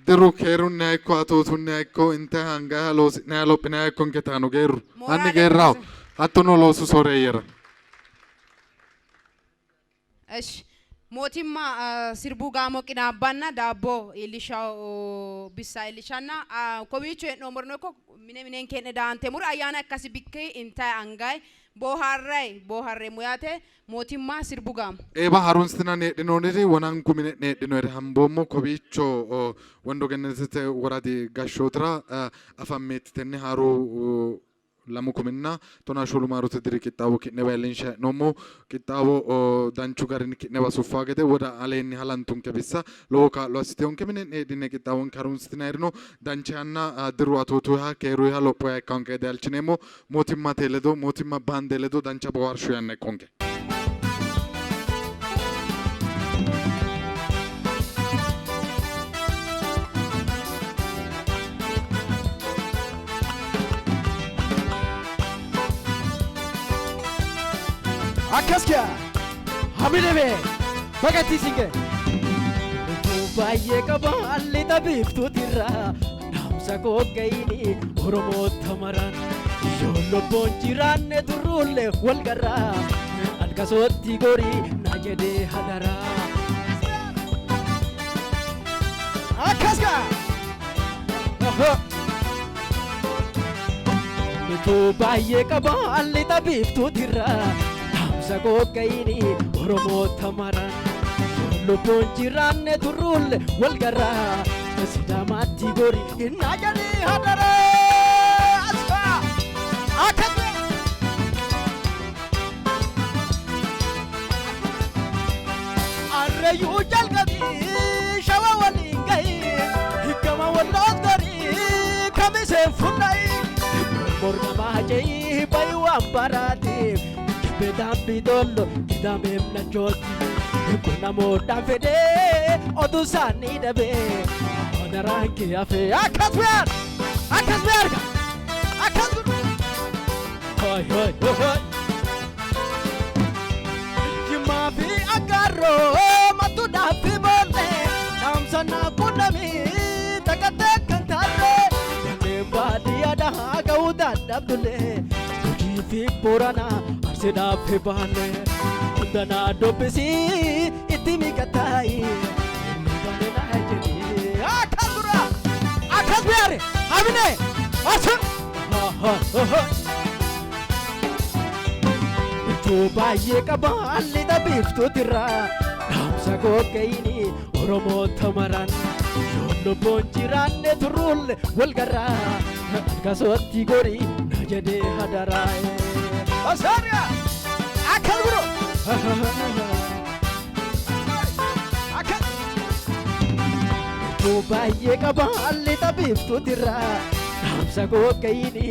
Diru keerunniha ikko atootunniha ikko intayiha angayiha loosi'nayiha lophinayiha ikkonke taano geerru hanni geerraho hattono loosu sooreeyyera. Esh mootimma sirbu gaamo qinaabbanna daabbo iillishshanno bissa iillishshanna kowiicho hee'noommorino ikko mine minenke hee'ne daa''anteemmori ayyaana ikkasi bikki intayi angayi boohaarrayi boohaarreemmo yaate mootimma sirbu gaamo. Eeva harunsitinanni heedhinoonniri wonanku mine'ne heedhinoyere hamboommo kowiicho Wondo Gennetete woradi gashshootira afammeeti tenne haaru 2014 maarote diri qixxaawo ki'newa iillinshanni hee'noommo. Qixxaawo danchu garinni ki'newa suffanno gede woda aleenni halantunke bissa lowo kaa'lo assitinonke. Mine'ne heedhine qixxaawonke harunsitinannirino dancha yanna diru atootuha keeruha lophoha ikkanke gede halchineemmo. Mootimmate ledo mootimma baande ledo dancha boohaarshu yanna ikkonke. Akkas kiya hamileme bagatti singe baay'ee qaba lixa biiftuutirra dhaamsa koo gayini Oromoota maraan yoo lubbuun jiraanne turruullee wal garraa alkasootti gorii na jedhee hadaraa. Akkas gaa. Bichuu baay'ee qaba lixa biiftuutirra dhaamsa qoqqayini Oromoota mara. Lubbuun jiraanne turruulle wal garraa Sidaamaatti gori innaa jedhee hadaree asfaa akkas. Arreeyyuu jalqabii shawa waliin gahii hiikama walloos gorii kamiseen fullayi morma jeyi bayi waan baraatiif kibbeedhaan bitollo kidaameem nachooti kun namoodhaan fedhee oduu isaanii dhabee odaraan kee hafee akkas biyaan akkas biyaan akkas hoi hoi hoi. Jimmaa fi aggaarroo matuudhaaf fi boollee dhaamsanaa qunnamii takkatee kan taarree kanneen baadiyyaadhaa ga'uu dadhabdullee Gujii fi Booranaa Arsiidhaaf fi Baalee hundanaa dubbisii itti miqataayi inni bareedaa jedhee akkas dura akkas biyaare abine asu. Bichuu baay'ee qaba lixa biiftuutirra dhaamsa qoqqayini Oromoota maran yoo lubbuun jiraanne turruulle wal garraa akkasootti gori na jedhee hadaraaye. Osaariyaa akkas guro. Akkas. Bichuu baay'ee qaba lixa biiftuutirra dhaamsa qoqqayini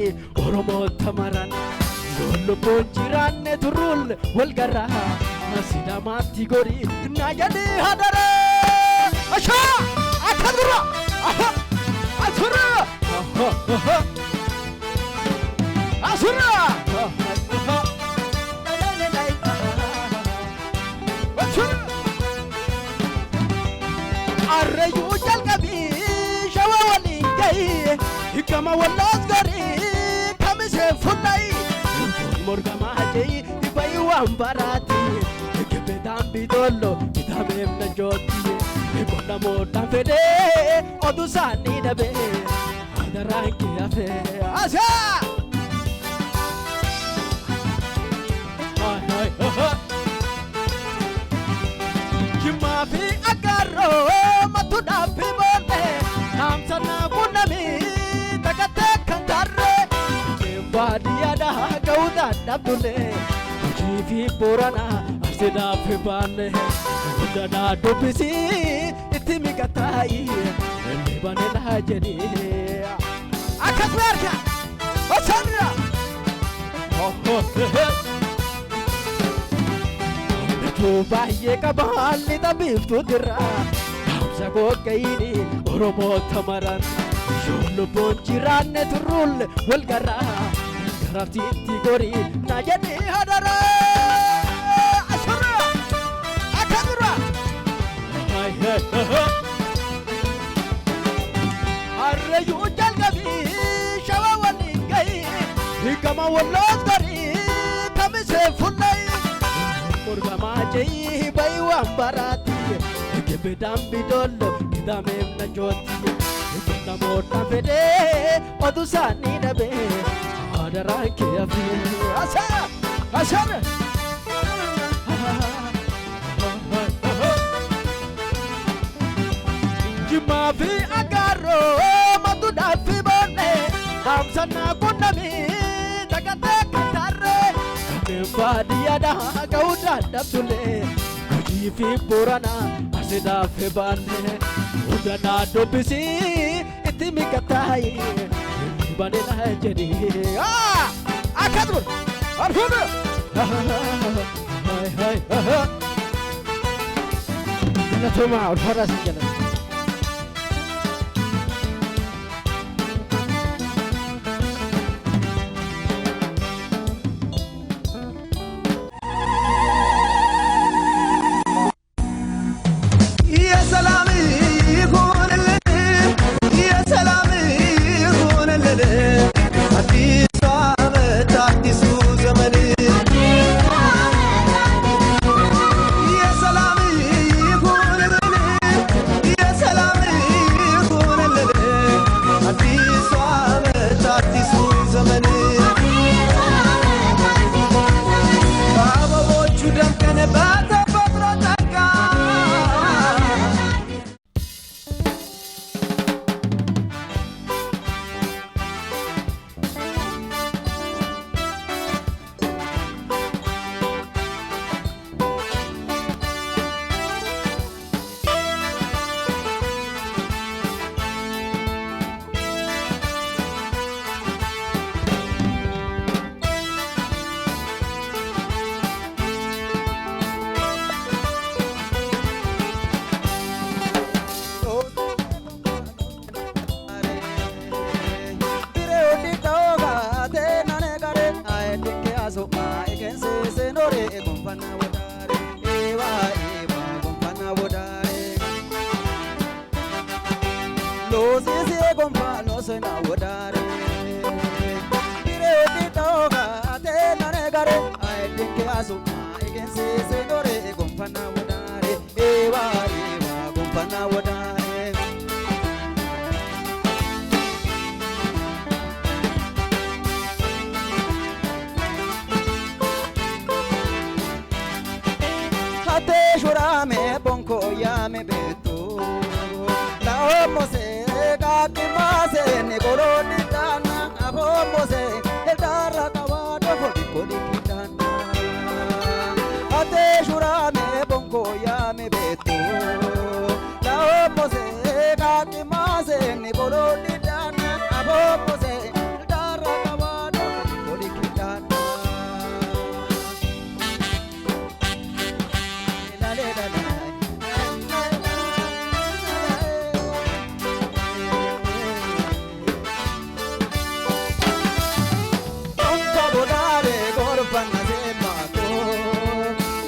Oromoota maran. Yoo lubbuun jiraanne turruulle wal garraa Sidaamaatti gori na jedhee hadaree. Ashaa akkas gurra asurra asurra. Arreeyyuu jalqabii shawa waliin gahii hiikama walloos gorii kamiseen fullayi. Morgamaa jeyi bayi waan baraati kibbeedhaan bitollo kitabeef na jooti qonna moodhaan fedhee oduu isaanii dhabee hadaraan kee hafee asaa. Jimmaa fi aggaarroo matuudhaaf fi boollee dhaamsanaa qunnamii takkatee kan taarree. Baadiyyaadhaa ga'uu dadhabdullee Gujii fi Booranaa Arsiidhaaf fi Baalee hundanaa dubbisii itti miqataayi inni baneedhaa jedhee. Akkas beerka osanira. Bichuu baay'ee qaba lixa biiftuutirra dhaamsa qoqqayini Oromoota maran. Yoo lubbuun jiraanne turruulle wal garraa garabsiitti gori na jedhee hadaree. Asurra akkasurra. Harreeyyuu jalqabii shawa waliin gahii hiikama walloos gorii kamisee fullayi. Morgamaa jeyi bayi waan baraati kibbeedhaan bitollo kidaameem na jooti. Namoota fedhee oduu isaanii dhabee hadaraan kee hafee. Asaa asaa. Jimmaa fi aggaarroo matuudhaaf fi boollee dhaamsanaa qunnamii takkatee kan taarree kanneen baadiyyaadhaa ga'uu dadhabdullee Gujii fi Booranaa Arsiidhaaf fi Baalee hundanaa dubbisii itti miqataayi inni baneedhaa jedhee. Akkas bul arfuudha. Galatoomaa ulfaadhaa sin jalata. የሰላም ይሁንልን፣ የሰላም ይሁንልን፣ አዲሱ ዓመት አዲሱ ዘመን። የሰላም ይሁንልን፣ loosena wodaare Bireudi toga ate nane gare aydinke asuma egensiisinore gonfana wodaare Ewa ewa gonfana wodaare Hate shurame bonko yame beetto Laommose qaaqqimmase niqolodhidhanna afoommose eldaarra qawaado fodikkodhikidhanna Hate shurame bonko yame beetto Laommose qaaqqimmase niqolodhidhanna afoommose eldaarra qawaado fodikkodhikidhanna La la la la. Gonfa bodare gorfa nasemako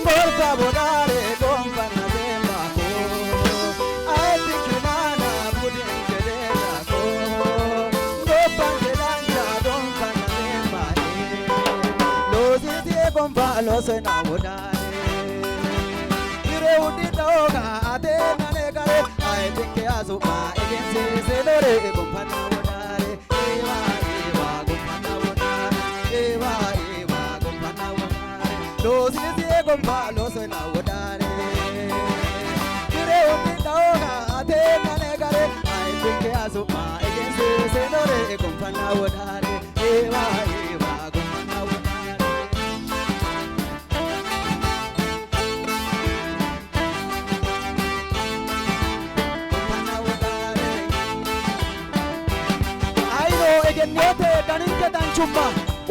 Gorfa bodare gonfa nasemako Ayti kimana budin kedenako Gopan kedanja gonfa nasemane Losisi gonfa losena bodare Bireudi toga ate nane gare Ayti ke asuma egensiisinore gonfa na bodare Ewa ewa gonfa na bodare Ewa ewa gonfa na bodare Losisi gonfa losena bodare Bireudi toga ate nane gare Ayti ke asuma egensiisinore gonfa na bodare Ewa ewa gonfa na bodare Ayino egenniyote daninke danchumma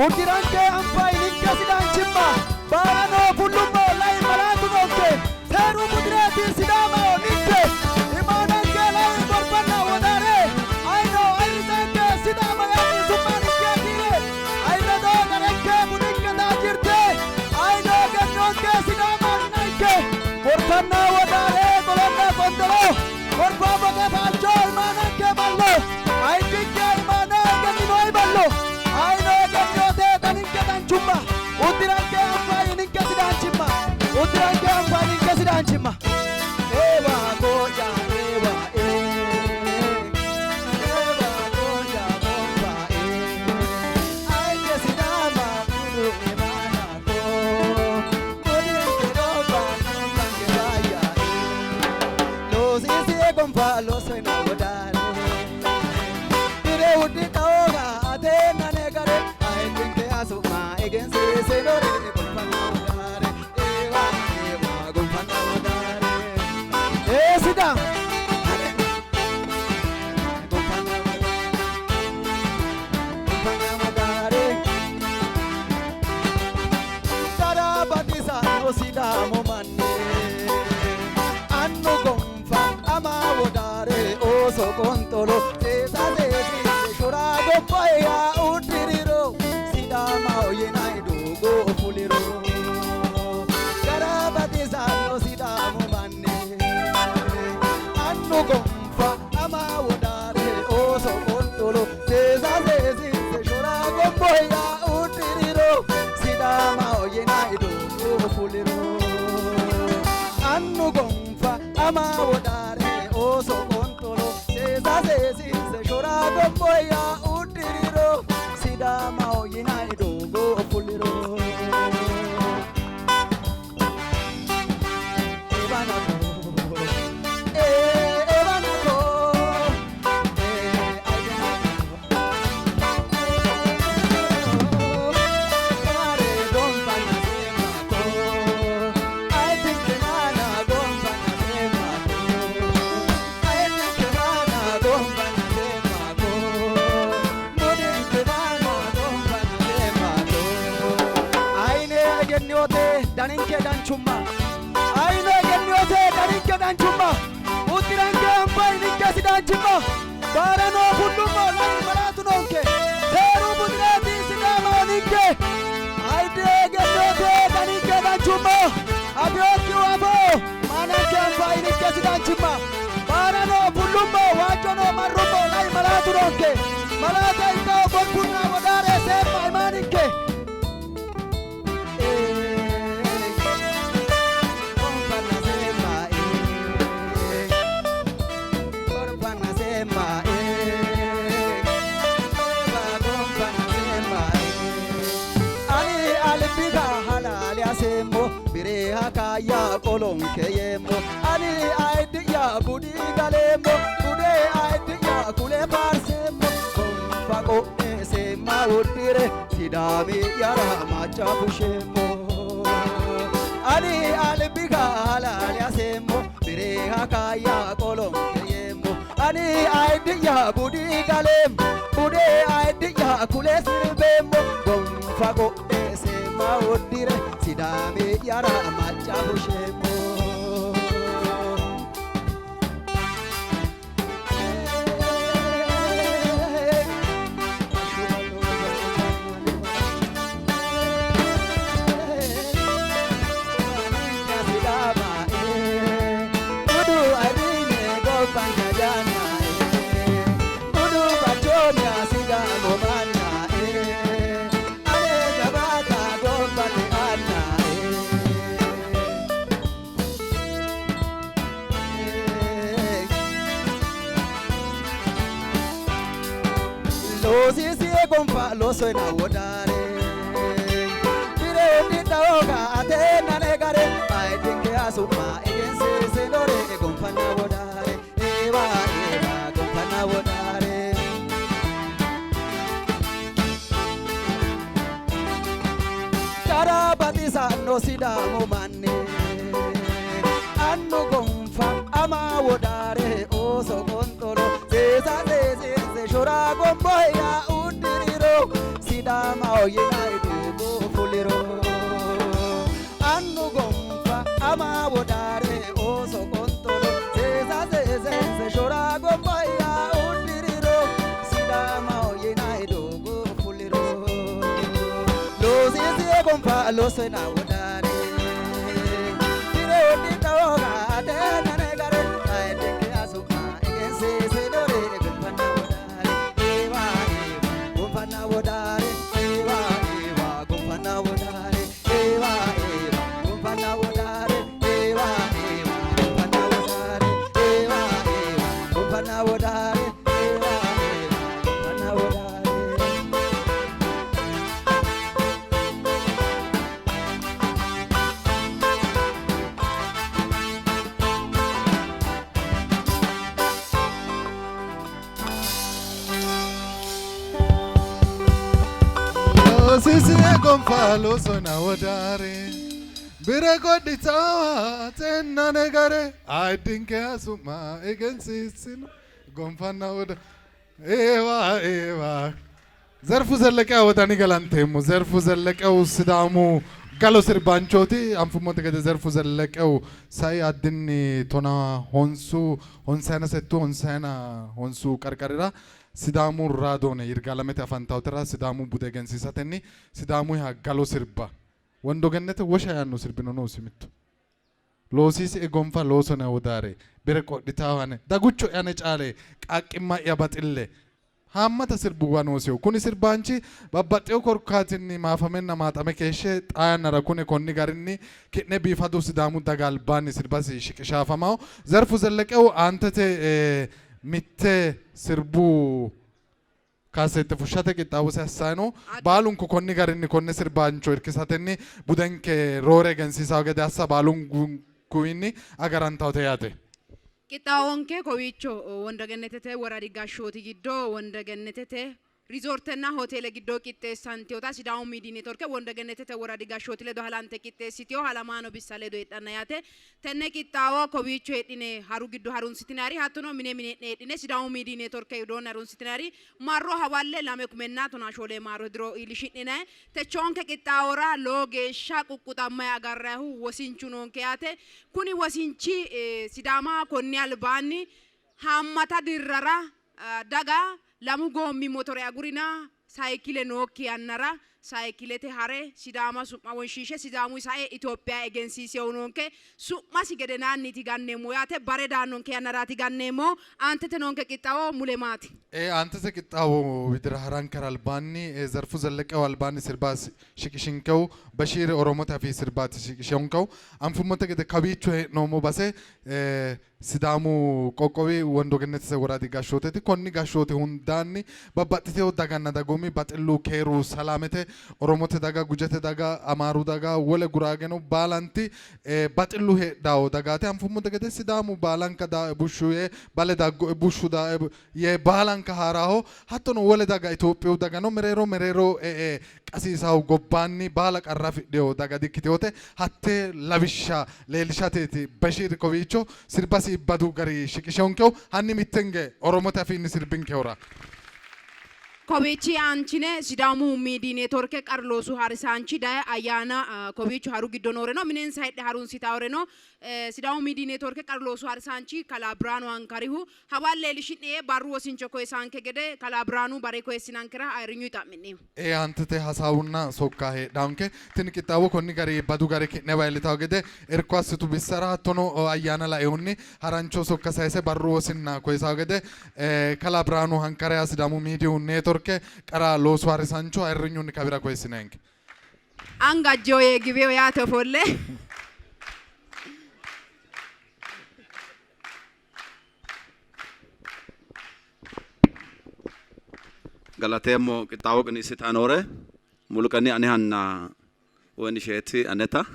uddiranke anfayninke sidaanchimma baarano fullummo lai malaatu noonke seeru budireeti sidaamaho ninke imaananke lai gorbanna wodaare ayino ayirrisanke sidaama yaani summaninke kiire ayirrado garenke budinke taajirte ayino egenniyonke sidaama ninanke gorbanna wodaare golonna gondoro gorba boqe faalcho imaananke ballo ayiddinke imaana egennino ballo ayino egenniyote daninke danchumma uddiranke anfayninke sidaanchimma uddiranke anfayninke sidaanchimma Ewa goya ewa e Ewa goya gomba e Aike sidama budu imana ko Budin ke gomba gomba ke vaya e Los isi gomba los ena wodare Dire uddi kaoga ate nane gare Aike ke asuma egense senore gomba na wodare Ewa ewa gomba na wodare ee sidaam Sidaamu manni annu gonfa ama wodaare ooso qontolo seesa seesise shora gobbayya uddiriro Sidaamaho yinay doogo fuliro gara baxisanno Sidaamu manni annu gonfa ama wodaare ooso qontolo seesa seesise shora gobbayya uddiriro Sidaamaho yinay doogo fuliro annu gonfa ama wodaare ooso qontolo seesa seesise shora gobboyya uddiriro Sidaamaho yinay doogo fuliro Ebanako, ebanako, Ayine egenniyote daninke danchumma ayine egenniyote daninke danchumma uddiranke anfayninke sidaanchimma baarano fullummo lai malaatu noonke seeru budireeti sidaamaho ninke ayide egenniyote daninke danchumma afiyokkihu afoo maananke anfayninke sidaanchimma baarano fullummo waajjono marrummo lai malaatu noonke Malaate ikkawo gonfunna wodaare seemma imaaninke. Gonfanna seemma gonfanna seemma gonfanna seemma ani albiga halaale aseemmo bireha kaayya qolonke yeemmo ani ayiddi'ya budi galeemmo bude ayiddi'ya kule faarseemmo gonfa qo'ne seemma uddire sidaami'yara macca fusheemmo ani albiga halaale aseemmo bireha kaayya qolonke yeemmo ani ayiddi'ya budi galeemmo bude ayiddi'ya kule sirbeemmo gonfa qo'ne seemma uddire sidaami'yara macca fusheemmo. Loosisi gonfa loosoina wodare bire dhidhawoga ate nane gare ayiddinke asumma egensiisinore gonfanna wodare ewa ewa gonfanna wodare. Gara baxisanno Sidaamu manni annu gonfa ama wodare ooso qonxolo seesa seesiinse shora gomboya uddiriro Sidaamaho yinay doogo fuliro annu gonfa ama wodare ooso qonxolo seesa seesiinse shora gomboya uddiriro Sidaamaho yinay doogo fuliro loosisi gonfa loosena wodare Loosisi gonfa loosona wodaare bire godhitaawa tennane gare ayiddinke asumma egensiissino gonfanna woda ewa ewa ዘርፉ ዘለቀ ወዳኒ ገላንቴሙ ዘርፉ ዘለቀው ሲዳሙ galo sirbaanchooti anfummote gede ዘርፉ ዘለቀው sai addinni tona honsu honsayina settu honsayina honsu qarqarira sidaamu raadoone yirgaalamete afantawotera sidaamu bude egensiisatenni sidaamuyiha galo sirba wondo gennete wosha yaanno sirbino noosi mittu loosiisi gonfa loosone wodaare bire qodhitaawane dagucho ane caale qaaqqima'ya baxille haammata sirbuwa noosiho kuni sirbaanchi babbaxxewo korkaatinni maafamenna maaxame keeshshe xaa yannara kune konni garinni ki'ne biifadu sidaamu daga albaanni sirbasi shiqishaafamaho ዘርፉ ዘለቀው aantete mitte sirbu kaasette fushshate qixxaawose assayi no baalunku konni garinni konne sirbaancho irkisatenni budenke roore egensiisawo gede assa baalunkuwinni agarantawota yaate. Qixxaawonke kowiicho wondogenetete woradi gashshooti giddo wondogenetete rizoortenna hoteele giddo qixxeessantewota Sidaamu Miidiyi Neetworke wondogenetete woradi gashshooti ledo halante qixxeessitewo halamaano bissa ledo heedhanna yaate. Tenne qixxaawo kowiicho heedhine haru giddo harunsitinayiri hattono mine mine'ne heedhine Sidaamu Miidiyi Neetworke widoonni harunsitinayiri marro hawalle 2014 maaro diro iillishi'ninayi techoonke qixxaawora lowo geeshsha quqquxammayi agarrayihu wosinchu noonke yaate. Kuni wosinchi Sidaama konni albaanni haammata dirrara daga lamu goommi motore agurina sayikkile nookki yannara Saykilete hare Sidaama su'ma wonshiishe Sidaamuy sae Itophiya egensiisehu noonke. Su'masi gedenaanniiti ganneemmo yaate bare daannonke yannaraati ganneemmo. Aantete noonke qixxaawo mule maati? Ee, aantete qixxaawo widira harankera albaanni Zarfu Zelleqehu albaanni sirba shiqishinkehu Bashiiri Oromote afii sirbaati shiqishonkehu. Anfummonte gede kawiicho hee'noommo base Sidaamu qoqqowi Wondo Gennetete woradi gashshooteeti. Konni gashshooti hundaanni babbaxxitino daganna dagoomi baxillu, keeru, salaamete Oromote daga, Gujete daga, Amaaru daga, wole Guraageno baalanti baxillu heedhawo dagaati. Anfummonte gede Sidaamu baalanka daae bushshu yee bale daggoe bushshu daae yee baalanka haa'raaho. Hattono wole daga Itophiyu dagano mereero mereero e'e qasiisahu gobbaanni baala qarra afidhino daga dikkitinote. Hatte lawishsha leellishateeti Beshiir kowiicho sirbasi iibbadu gari shiqishinonkehu. Hanni mittenge Oromote afiinni sirbinkehura. Kowiichi aanchine Sidaamu Miidiy Neetworke qaru loosu harisaanchi daye ayyaana kowiicho haru giddo nooreno minensa heedhe harunsitaworeno Sidaamu Miidiy Neetworke qaru loosu harisaanchi kalaa Biraanu Hankarihu hawalle iillishi'ne yee barru wosincho koyisaanke gede kalaa Biraanu bare koyissinankera ayirrinyuyi xa'mi'neemmo. Ee, aantete hasaawunna sokka heedhaanke. Tini qixxaawo konni gari iibbadu gari ki'newa iillitawo gede irko assitu bissara hattono ayyaana lainohunni harancho sokka sayise barru wosinna koyisawo gede kalaa Biraanu Hankareha Sidaamu Miidiyu Neetworke qara loosu harisaancho ayirrinyunni kawira koyissinenke. Anga ajjewo yee giwewo yaate ofolle. Galateemmo qixxaawo qiniissitayi noore Muluqeni anehanna Woynisheeti aneta.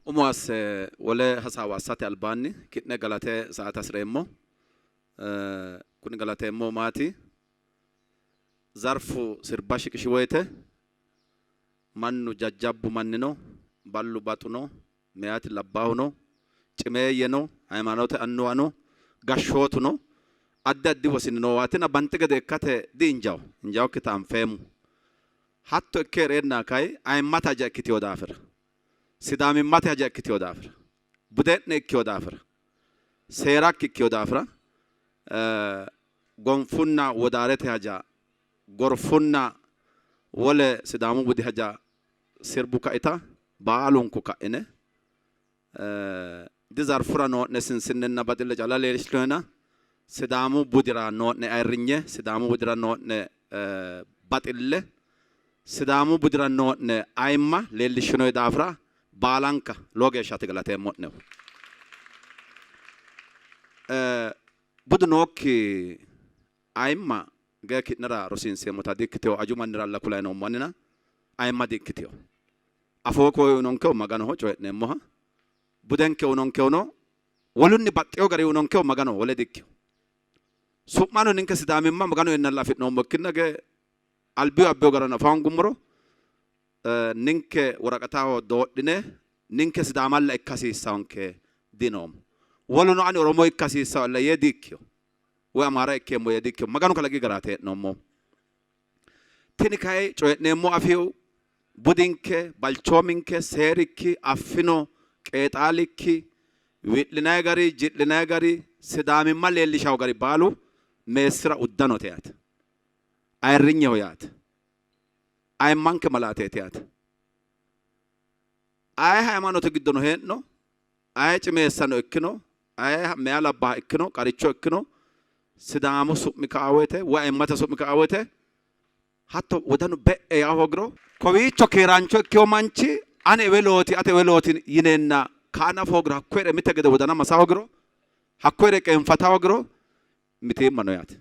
Umo asse wole hasaawa assate albaanni ki'ne galate saate hasi'reemmo. Kuni galateemmohu maati? Zarfu sirba shiqishi woyte mannu jajjabbu mannino, ballu baxuno, meyati labbaahuno, cimeeyyeno, haymaanote annuwano, gashshootuno, addi addi wosini noowaatina banxi gede ikkate di-injawo, injawokkita anfeemmo. Hatto ikke hee'reenna kay ayimmate haja ikkitino daafira, Sidaamimmate haja ikkitino daafira, bude'ne ikkino daafira, seerakki ikkino daafira gonfunna wodaarete haja, gorfunna wole Sidaamu budi haja sirbu kaita baalunku ka'ine dizarfura noo'ne sinsinnenna baxille calla leellishinohena Sidaamu budira noo'ne ayirrinye, Sidaamu budira noo'ne baxille, Sidaamu budira noo'ne ayimma leellishshinoyi daafira baalanka lowo geeshshaati galateemmo'nehu. Budu nookki ayimma gee ki'nera rosiinseemmota di''ikkitino, aju manniralla kulayi noommo anina ayimma di''ikkitino. Afoo koye uyinonkehu Maganoho coyi'neemmoha, budenke uyinonkehuno wolunni baxxewo gari uyinonkehu Maganoho, wole di''ikkino. Su'mano ninke Sidaamimma Maganu eennalla afi'noommo ikkinna gee albihu abbewo garano afa hoongummoro ninke woraqataho doodhine ninke Sidaamalla ikka hasiissawonke dinoommo. Woluno ani Oromo ikka hasiissawolla yee di''ikkino. Woy Amaara ikkeemmo yee di''ikkino. Maganu kalaqi garaati hee'noommohu. Tini kayi coyi'neemmo afii, budinke, balchoominke, seerikki, affino qeexaalikki, wi'linanni gari, ji'linanni gari, Sidaamimma leellishawo gari baalu meessira uddanote yaate. Ayirrinyeho yaate. Ayimmanke malaateeti yaate. Aye haymaanote giddono hee'no, aye cimeessano ikkino, aye meya labbaaha ikkino, qaricho ikkino, Sidaamu su'mi ka'a woyte woy ayimmate su'mi ka'a woyte hatto wodanu be'e yaa hoogiro kowiicho keeraancho ikkino manchi ane ewelooti ate ewelooti yineenna ka'a nafa hoogiro hakkoyere mitte gede wodana masa hoogiro hakkoyere qeenfata hoogiro mitiimma no yaate.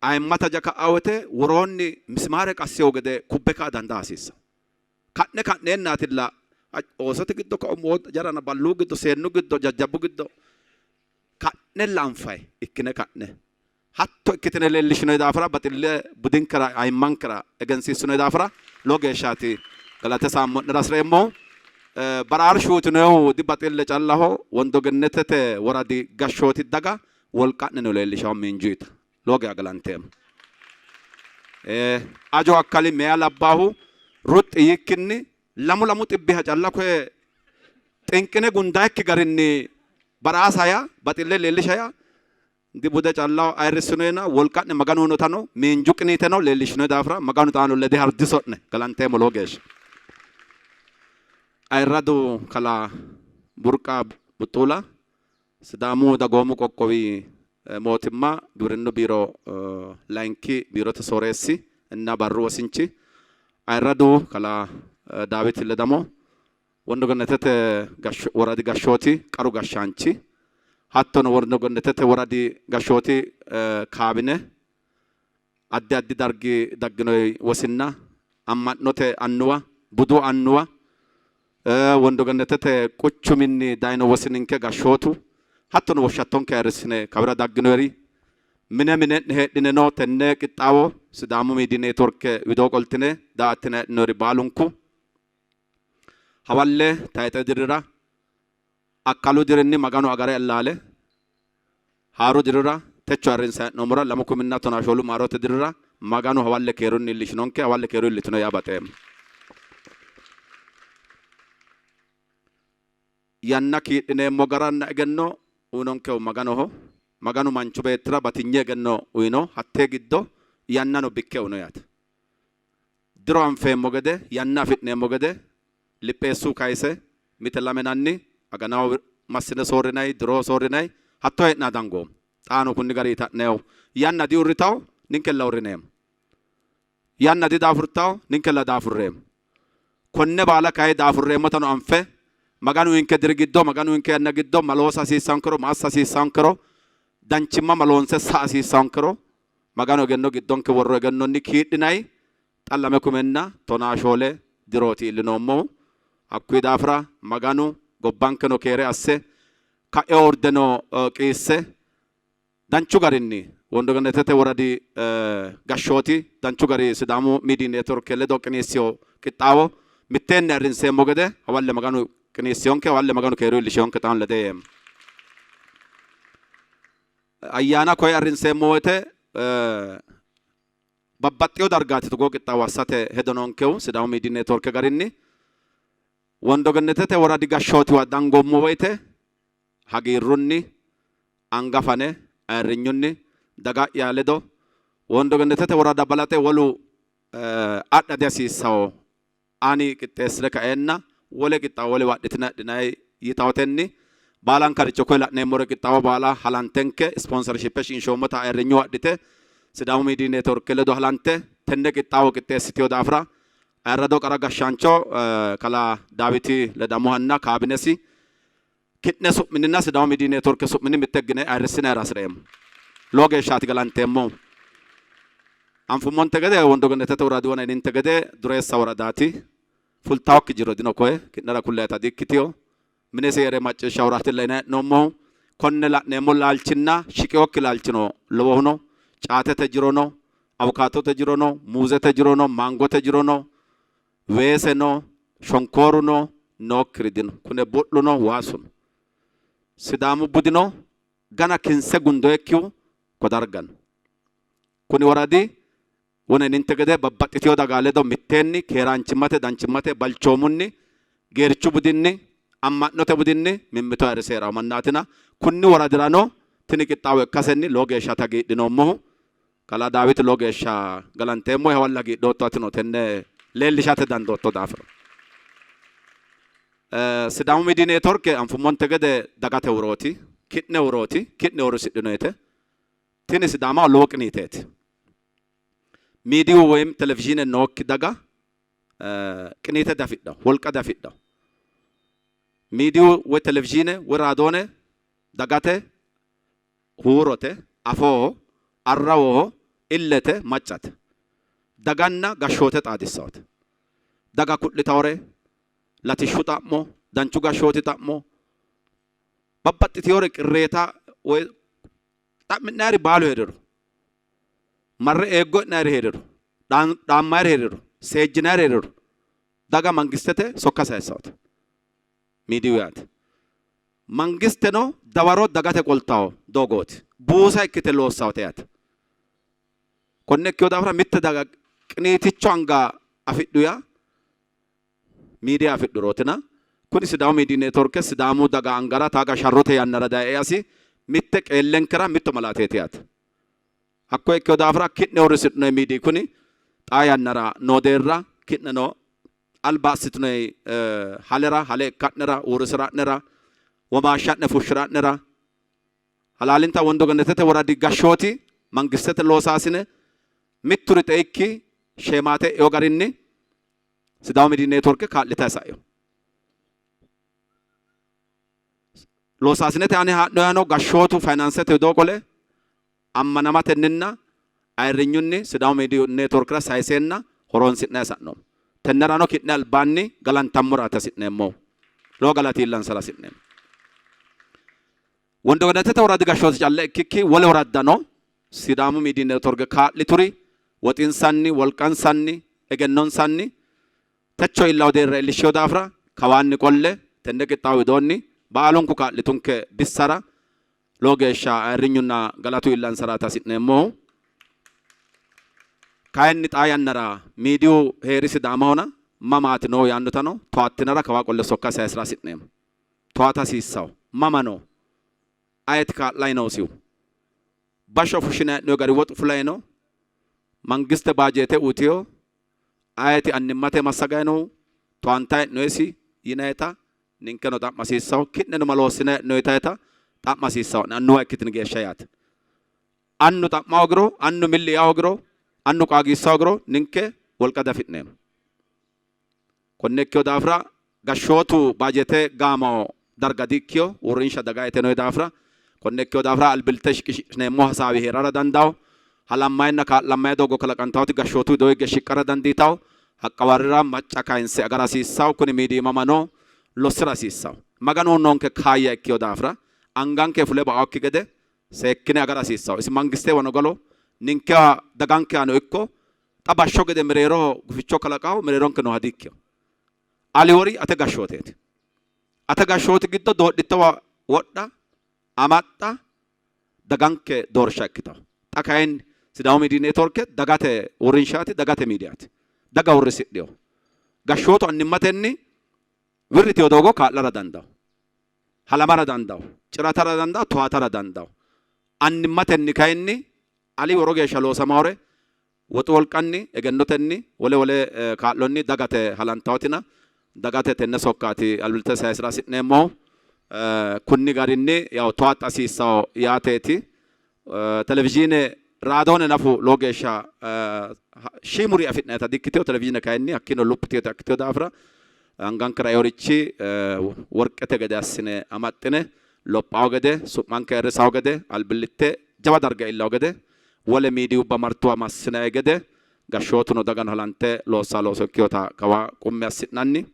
Ayimmate haja ka'a woyte woroonni misimaare qassewo gede kubbe ka'a dandaa hasiissanno. Ka'ne ka'neennaatilla oosote giddo kaummo jarana balluu giddo seennu giddo jajjabbu giddo ka'nella anfayi ikkine ka'ne hatto ikkitine leellishinoyi daafira baxille budinkera ayimmankera egensiissinoyi daafira lowo geeshshaati galate saammo'nera hasireemmohu. Baraarshu uyitinoyihu dibaxille callaho, Wondogennetete woradi gashshooti daga wolqa'neno leellishawo miinjuyita lowo geya galanteemmo. Ajo akkali meya labbaahu ruxxi yiikkinni lamu lamu xibbiha calla koye xinqine gundayikki garinni baraasa yaa baxille leellisha yaa Dibude calla ayirrissinoyena wolqa'ne Maganu uyinotano miinju qiniiteno leellishshinoyi daafira Maganu xaano lede hardiso'ne. Galanteemmo lowo geeshsha. Ayirradu kalaa Burqa Buxxuula Sidaamu dagoomu qoqqowi mootimma giwirinnu biiro layinki biirote sooreessi inna barru wosinchi ayirradu kalaa Daawit Ledamo Wondo Gennetete woradi gashshooti qaru gashshaanchi hattono Wondo Gennetete woradi gashshooti kaabine addi addi dargi daggino wosinna, amma'note annuwa, budu annuwa, Wondo Gennetete quchuminni dayino wosininke gashshootu hattono woshshattonke ayirrissine kawira dagginori mine mine'ne heedhineno tenne qixxaawo Sidaamu Miidiy Neetworke widoo qoltine daa''attine heedhinori baalunku hawalle tayixe dirira akkalu dirinni Maganu agare allaale haaru dirira techo ayirrinsanni hee'noommora 2014 maarote dirira Maganu hawalle keerunni iillishinonke, hawalle keeru iillitino yaa baxeemmo. Yanna kiidhineemmo garanna egenno uyinonkehu Maganoho. Maganu manchu beettira batinye egenno uyino, hattee giddo yannano bikke uyino yaate. Diro anfeemmo gede, yanna afi'neemmo gede lipheessu kayise mite lamenanni aganaho massine soorrinay, diroho soorrinay, hatto hee'nanni dangoommo. Xaano kunni garinni ta'neeho. Yanna diuurritanno, ninkella uurrineemmo. Yanna didaafurtanno, ninkella daafurreemmo. Konne baala kayi daafurreemmotano anfe Maganu uyinke diri giddo, Maganu uyinke yanna giddo ma loosa hasiissankero, ma assa hasiissankero, danchimma ma loonse sa''a hasiissankero Maganu egenno giddonke worro egennonni kiidhinay xa 2014 dirooti iillinoommohu. Hakkuyi daafira Maganu gobbankeno keere asse, ka'ino urdeno qiisse, danchu garinni Wondo Gennetete woradi gashshooti danchu gari Sidaamu Miidiy Neetworke ledo qiniissino qixxaawo mitteenni ayirrinseemmo gede hawalle Maganu qiniissiyonke, hawalle Maganu keeru iillishiyonke xaano lede yeemmo. Ayyaana koye ayirrinseemmo woyte babbaxxino dargaati togoo qixxaawo assate hedo noonkehu Sidaamu Miidiy Neetworke garinni. Wondo Gennetete woradi gashshootiwa dangoommo woyte hagiirrunni anga fane ayirrinyunni daga'ya ledo Wondo Gennetete worada balaxe wolu adha dihasiissanno ani qixxeessire kaeenna wole qixxaawo wolewa adhitine adhinanni yitawotenni baalankaricho koye la'neemmore qixxaawo baala halantenke ispoonsershippe shiqinshoommota ayirrinyu adhite Sidaamu Miidiy Neetworke ledo halante tenne qixxaawo qixxeessitino daafira ayirrado qara gashshaancho kalaa Daawiti Ledamohanna kaabinesi ki'ne su'minninna Sidaamu Miidiy Neetworke su'minni mitte higgine ayirrissinara hasi'reemmo. Lowo geeshshaati galanteemmohu. Anfummonte gede Wondo Gennetete woradi wona yininte gede dureessa woradaati. Fultawokki jiro dino koye ki'nera kullayita di''ikkitino. Minesi hee're macciishshahuraatilla yinanni hee'noommohu. Konne la'neemmo laalchinna shiqinokki laalchino lowohu no. Caatete jiro no, awukaatote jiro no, muuzete jiro no, maangote jiro no, weese no, shonkooru no, nookkiri dino. Kune bu'lu no, waasu no. Sidaamu budino gana kinse gundoyekkihu ko darga no. Kuni woradi wona yininte gede babbaxxitino daga ledo mitteenni keeraanchimmate, danchimmate, balchoomunni, geerchu budinni, amma'note budinni mimmito ayirrise hee'ranno mannaatina kunni woradirano tini qixxaawo ikkasenni lowo geeshshaati hagiidhinoommohu. Kalaa Daawiti lowo geeshsha galanteemmohe, hawalle hagiidhootto atino tenne leellishate dandootto daafira. Sidaamu Miidiy Neetworke anfummonte gede dagate huurooti, ki'ne huurooti, ki'ne uurrisidhinoyite. Tini Sidaamaho lowo qiniiteeti. Miidiyu woyim televizhiine nookki daga qiniite diafidhanno, wolqa diafidhanno. Miidiyu woy televizhiine woy raadoone dagate huurote, afooho, arrawoho, illete, maccate. Daganna gashshoote xaadissawote. Daga ku'litawore, latishshu xa'mo, danchu gashshooti xa'mo, babbaxxitewore qirreeta woy xa'mi'nayiri baalu hee'riro, marre eeggo e'nayiri hee'riro, dhaammayiri hee'riro, seejjinayiri hee'riro daga mangistete sokka sayissawote miidiyu yaate. Mangisteno dawaro dagate qoltawo doogooti, buusa ikkite loossawote yaate. Konne ikkino daafira mitte daga qiniiticho anga afidhu yaa miidiya afidhurootina kuni Sidaamu Miidiy Neetworke Sidaamu daga angara taaga sharrote yannara daye easi mitte qeellenkera mitto malaateeti yaate. Hakko ikkino daafira ki'ne uurrisidhinoyi miidiyi kuni xaa yannara noo deerra ki'neno alba assitinoyi halera hale ikka'nera uurrisira'nera womaashsha'ne fushshira'nera halaalinta Wondo Gennetete woradi gashshooti mangistete loosaasine mitturi xeikki sheemaate e'ino garinni Sidaamu Miidiyi Neetworke kaa'litayi sa'ino. Loosaasinete aana haa'noyano gashshootu fayinaansete widoo qole ammanamatenninna ayirrinyunni Sidaamu Miidiyu Neetworkera sayiseenna horoonsi'nayi sa'noommo. Tennerano ki'ne albaanni galantammoraati hasi'neemmohu. Lowo galati iillansara hasi'neemmo. Wondo Gennetete woradi gashshooti calla ikkikki wole woraddano Sidaamu Miidiyu Neetworke kaa'lituri woxinsanni, wolqansanni, egennonsanni techo iillawo deerra iillishshino daafira kawaanni qolle tenne qixxaawo widoonni baalunku kaa'litunke bissara lowo geeshsha ayirrinyunna galatu iillansaraati hasi'neemmohu. Kayinni xaa yannara miidiyu hee'ri Sidaamahona mamaati noohu yaannotano towaattinara kawaa qolle sokka sayisira hasi'neemmo. Towaata hasiissawo. Mama no? Ayeti kaa'layi noosihu? Bashsho fushshinayi hee'noyi gari woxu fulayi no? Mangiste baajeete uyitino? Ayeti annimmate massagayi noohu? Towaantayi hee'noyisi yinayita ninkeno xa'ma hasiissawo. Ki'neno ma loossinayi hee'noyitayita xa'ma hasiissawo'ne annuwa ikkitini geeshsha yaate. Annu xa'ma hoogiro, annu milli yaa hoogiro, annu qaagiissa hoogiro ninke wolqa diafi'neemmo. Konne ikkino daafira gashshootu baajeete gaamo darga di-ikkino, uurrinsha dagayite noo daafira konne ikkino daafira albillitte shiqishi'neemmo hasaawi hee'rara dandawo. Halammayinna kaa'lammayi doogo kalaqantawoti gashshootu widoo higge shiqqara dandiitawo. Haqqawarrira macca kayinse agara hasiissawo. Kuni miidiyi mama no lossira hasiissawo. Maganu uyinonke kaayya ikkino daafira anganke fule ba''akki gede seekkine agara hasiissawo. Isi mangistewano galo, ninkewa dagankewano ikko xa bashsho gede mereeroho guficho kalaqawo mereeronke nooha di''ikkino. Aliwori ate gashshooteeti. Ate gashshooti giddo doodhittowa wodha, amaxxa daganke doorsha ikkitawo. Xa kayinni Sidaamu Miidiyi Neetworke dagate uurrinshaati, dagate miidiyaati. Daga uurrisidhino. Gashshootu annimmatenni wirri yitino doogo kaa'lara dandawo. Halamara dandawo. Ciratara dandawo, towaatara dandawo. Annimmatenni kayinni ali woro geeshsha loosamawore woxu wolqanni, egennotenni, wole wole kaa'lonni dagate halantawotina dagate tenne sokkaati albillitte sayisira hasi'neemmohu. Kunni garinni yaw towaxxa hasiissawo yaateeti. Televizhiine raadoone nafu lowo geeshsha shiimuri afi'nayita dikkitino. Televizhiine kayinni hakkiino luphi yitinota ikkitino daafira angankera eorichi worqete gede assine amaxxine lophawo gede, su'manke ayirrisawo gede, albillitte jawa darga iillawo gede, wole miidiyubba martuwa massinayi gede gashshootuno dagano halante loossanno looso ikkinota kawa qummi assi'nanni.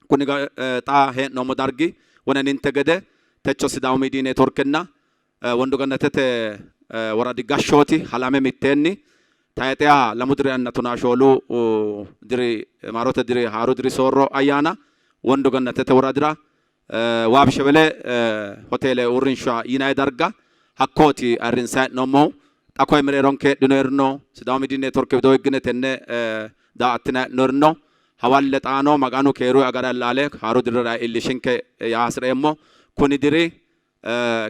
Kuni xa hee'noommo dargi wone ninte gede techo Sidaamu Miidiyi Neetworkenna Wondo Gannatete woradi gashshooti halame mitteenni tayxeha lamu diriranna tonaa shoolu diri maarote diri haaru diri soorro ayyaana Wondo Gannatete woradira Waabi Shebele hoteele uurrinsha yinanni darga hakkooti ayirrinsanni hee'noommohu. Xa koye mereeronke heedhinoyiri no, Sidaamu Miidiyi Neetworke widoo higgine tenne daa''attinanni hee'noyiri no. Hawalle xaano Maganu keeruyi agare allaale haaru dirira iillishinke yaa hasi'reemmo. Kuni diri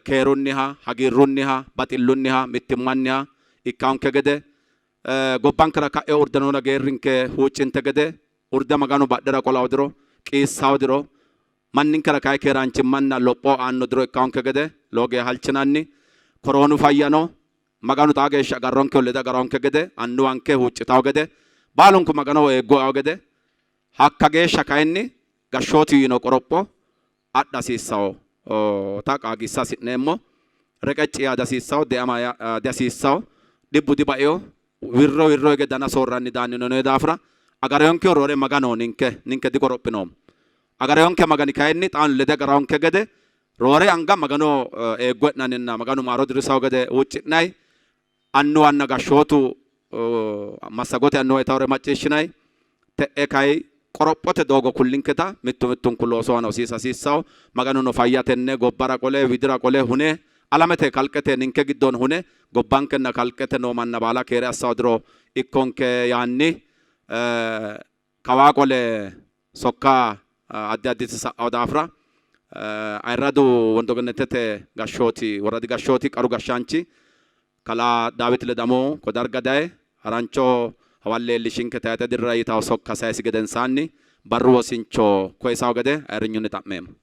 keerunniha, hagiirrunniha, baxillunniha, mittimmanniha ikkaonke gede gobbankera ka'e urde noona geerrinke huuccinte gede urde Maganu badhera qolao diro, qiissao diro, manninkera kayi keeraanchimmanna lopho aanno diro ikkaonke gede lowo geya halchinanni. Koroonu fayyano Maganu xaa geeshsha agarronkehu lede agaronke gede annuwanke huuccitawo gede baalunku Maganoho eeggo eao gede hakka geeshsha kayinni gashshootu yiino qoropho adha hasiissawo ta qaagiissa hasi'neemmo. Reqecci yaa dihasiissawo, deama dihasiissawo, dhibbu dibaino, wirro wirro hige dana soorranni daanni no daafira agareyonkehu roore Maganoho ninke ninke diqorophinoommo. Agareyonke Magani kayinni xaano lede agarawonke gede roore anga Magano eeggo e'nanninna Maganu maaro dirrisawo gede huucci'nayi annuwanna gashshootu massagote annuwa yitawore macciishshinayi te'e kayi qorophote doogo kullinketa mittu mittunku looso aana hosiisa hasiissawo. Maganuno fayya tenne gobbara qole widira qole hune alamete kalqete ninke giddon hune gobbankenna kalqete noo manna baala keere assawo diro ikkonke yaanni kawaa qole sokka addi additi sa'awo daafira Ayirradu Wondogenetete gashshooti woradi gashshooti qaru gashshaanchi kalaa Daawit Ledamo ko darga daye harancho hawalle iillishinke tayxe dirra yitawo sokka sayisi gedensaanni barru wosincho koyisawo gede ayirrinyunni xa'meemmo.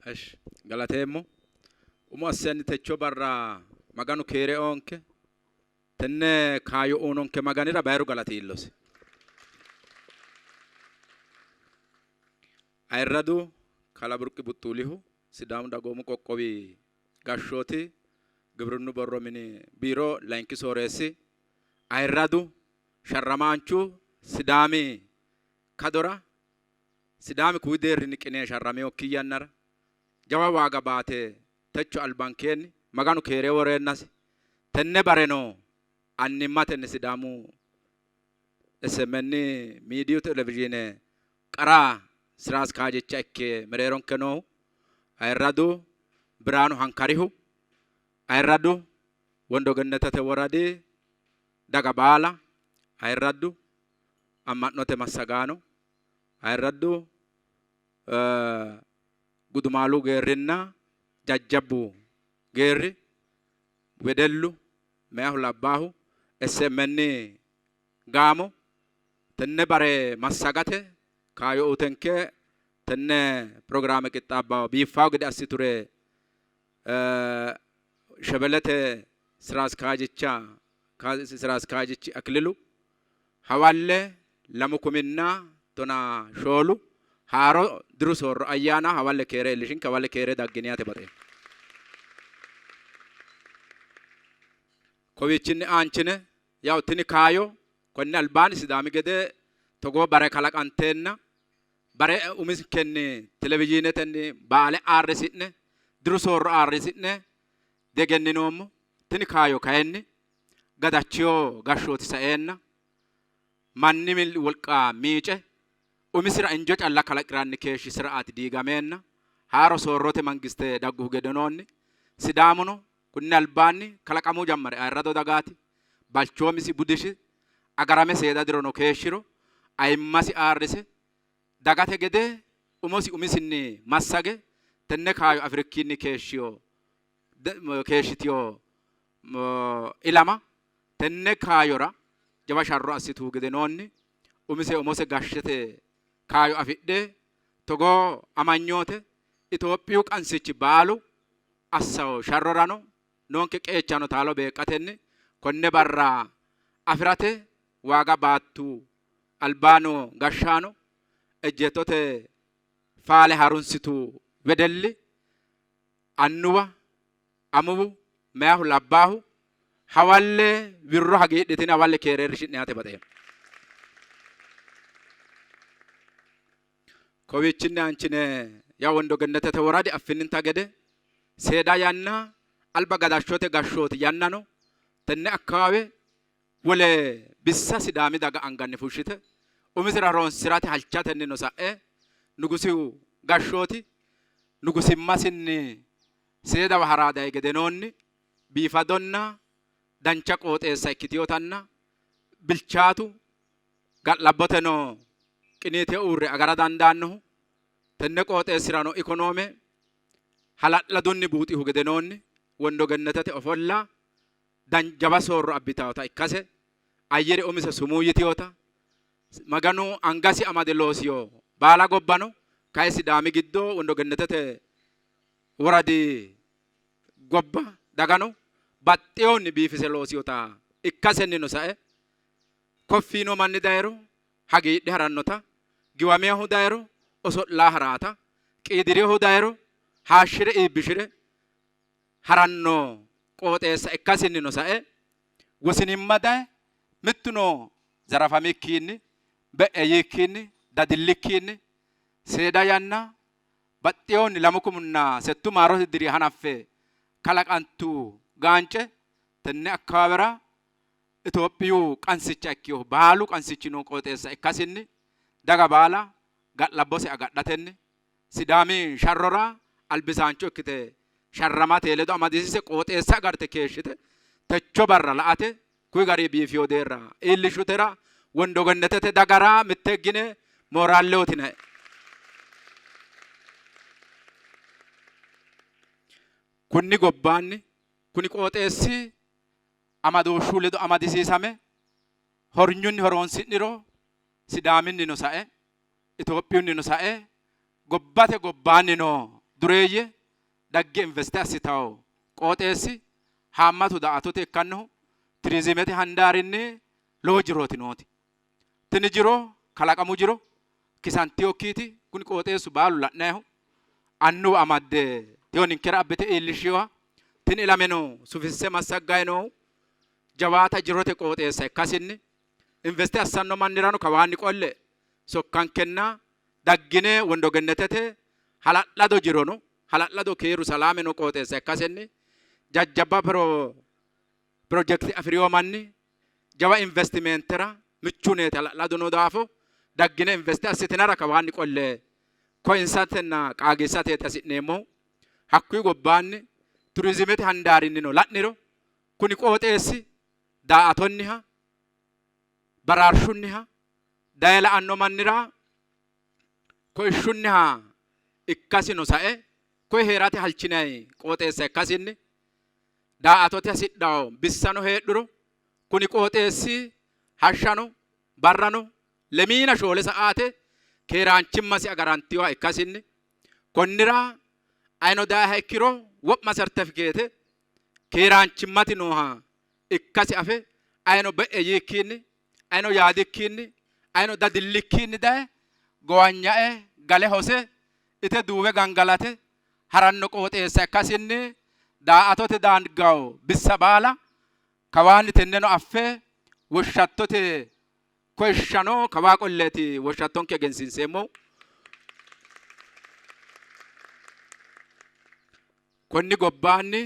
Esh galateemmo. Umo assenni techo barra Maganu keere oonke. Tenne kaayyo uunonke Maganira bayiru galati iillosi. Ayirradu Kalaa Burqi Buxxuulihu Sidaamu Dagoomu Qoqqowi Gashshooti Gibrinnu Borro Mini Biiro Layinki Sooreessi, ayirradu sharramaanchu Sidaami kadora Sidaami kuwi deerrinni qinee sharraminokki yannara jawa waaga baate techo albankeenni Maganu keere woreennasi tenne bareno annimmatenni Sidaamu SMN miidiyu televizhiine qara sira askaajicha ikke mereeronke noohu ayirradu Biraanu Hankarihu, ayirradu Wondo Gennetete woradi daga baala, ayirraddu amma'note massagaano, ayirraddu gudumaalu geerrinna jajjabbu geerri, wedellu, meyahu labbaahu SMN gaamo tenne bare massagate kaayyo utenke tenne pirogiraame qixxaabbawo biiffawo gede assiture Shebelete sira askaajicha sira askaajichi Aklilu hawalle 2014 haaro diru soorro ayyaana hawalle keere iillishinke hawalle keere daggini yaate baxeemmo. Kowiichinni aanchine yaw tini kaayo konni albaanni Sidaami gede togoo bare kalaqanteenna bare uminkenni televizhiinetenni baale aarrisi'ne diru soorro aarrisi'ne diegenninoommo. Tini kaayo kayinni gadachiyo gashshooti saeenna manni wolqa miice umisira injo calla kalaqiranni keeshshi siraati diigameenna haaro soorrote mangiste dagguhu gedenoonni Sidaamuno kunni albaanni kalaqamuu jammare ayirrado dagaati. Balchoomisi budisi agarame seeda dirono keeshshiro ayimmasi aarrise dagate gede umosi umisinni massage tenne kaayo afi'rikkinni keeshshiyo keeshshitiyo ilama tenne kaayora jawa sharro assituhu gedenoonni umise umose gashshete kaayo afidhe togoo amanyoote Itophiyu qansichi baalu assawo sharrorano noonke qeechano taalo beeqqatenni konne barra afi'rate waaga baattu albaa noo gashshaano, ejjeettote faale harunsitu wedelli, annuwa, amuwu, meyahu labbaahu hawalle wirro hagiidhitine hawalle keere iillishi'ne yaate baxeemmo. Kowiichinni aanchine yaa Wondo Gennetete woradi affininta gede seeda yanna alba gadachchote gashshooti yannano tenne akkawaawe wole bissa Sidaami daga anganni fushshite umisira horoonsi'rate halchatennino sa'e Nugusihu gashshooti nugusimmasinni seedawa ha'raa dayi gedenoonni biifadonna dancha qooxeessa ikkitinotanna bilchaatu ga'labboteno qiniite uurre agara dandaannohu tenne qooxeessirano ikonoome hala'ladunni buuxihu gedenoonni Wondo Gennetete ofolla jawa soorro abbitawota ikkase ayyere umise sumuu yitinota Maganu angasi amade loosiyo baala gobbano kayi Sidaami giddo Wondo Gennetete woradi gobba dagano baxxeyohunni biifise loosiyota ikkasennino sae koffi yiino manni dayiro hagiidhe harannota, giwamiyahu dayiro oso'laa haraata, qiidiriyohu dayiro haashshire iibbishire haranno qooxeessa ikkasinnino sae wosinimma daye mittuno zarafamikkiinni, be'e yiikkiinni, dadillikkiinni seeda yanna baxxinohunni 2008 maarote diri hanaffe kalaqantu gaance tenne akkawaawera Itophiyu qansicha ikkinohu baalu qansichi noo qooxeessa ikkasinni daga baala ga'labbose agadhatenni Sidaami sharrora albisaancho ikkite sharramate ledo amadisiise qooxeessa agarte keeshshite Techo barra la''ate kuyi gari biifiyo deerra iillishshutera Wondogennetete dagara mitte higgine mooraalleotina. Kunni gobbaanni kuni qooxeessi amadooshshu ledo amadisiisame hornyunni horoonsi'niro Sidaaminnino sae Itophiyunnino sae gobbate gobbaanni noo dureeyye dagge investe assitawo qooxeessi haammatu daa''atote ikkannohu turizimete handaarinni lowo jirooti nooti. Tini jiro kalaqamu jiro kisantinokkiiti. Kuni qooxeessu baalu la'nayihu annuwa amadde teyo ninkera abbite iillishshinoha tini ilameno sufisse massaggayi noohu jawaata jirote qooxeessa ikkasinni investe assanno mannirano kawaanni qolle sokkankenna daggine Wondogennetete hala'lado jiro no, hala'lado keeru salaame no qooxeessa ikkasenni jajjabba pirojekte afi'rino manni jawa investimentera michuneeti hala'lado noo daafo daggine investe assitinara kawaanni qolle koyinsatenna qaagiissateeti hasi'neemmohu. Hakkuyi gobbaanni turizimete handaarinnino la'niro kuni qooxeessi daa''atonniha, baraarshunniha, daye la''anno mannira koyishshunniha ikkasino sae koye hee'rate halchinanni qooxeessa ikkasinni daa''atote hasidhanno bissano heedhuro kuni qooxeessi hashshano barrano lemiina shoole sa''aate keeraanchimmasi agarantinoha ikkasinni konnira ayino dayiha ikkiro wo'ma sertefikeete keeraanchimmate nooha ikkasi afe ayino be'e yiikkiinni, ayino yaadikkiinni, ayino dadillikkiinni daye gowanyae gale hose ite duuwe gangalate haranno qooxeessa ikkasinni daa''atote daangawo bissa baala kawaanni tenneno affe woshshattote koyishshano kawaa qolleeti woshshattonke egensiinseemmohu. Konni gobbaanni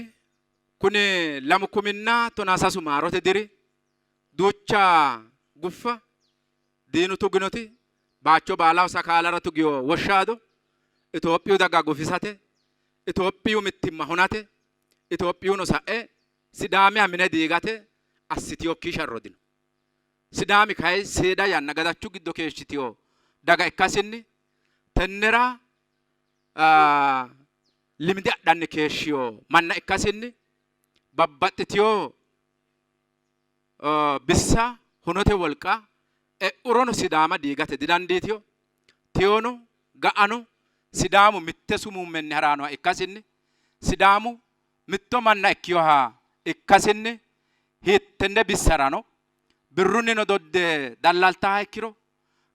kuni 2013 maarote diri duucha guffa diinu tuginoti baacho baalaho sakaalara tugiyo woshshaado Itophiyu daga gufisate, Itophiyu mittimma hunate, Itophiyuno sa'e Sidaamiha mine diigate assitinokki sharro dino. Sidaami kayi seeda yanna gadachu giddo keeshshitino daga ikkasinni tennera limde adhanni keeshshino manna ikkasinni babbaxxitino bissa hunote wolqa e'urono Sidaama diigate didandiitino. Teyono ga'ano Sidaamu mitte sumuummenni ha'rannoha ikkasinni Sidaamu mitto manna ikkinoha ikkasinni hiittenne bissarano birrunnino dodde dallaltaaha ikkiro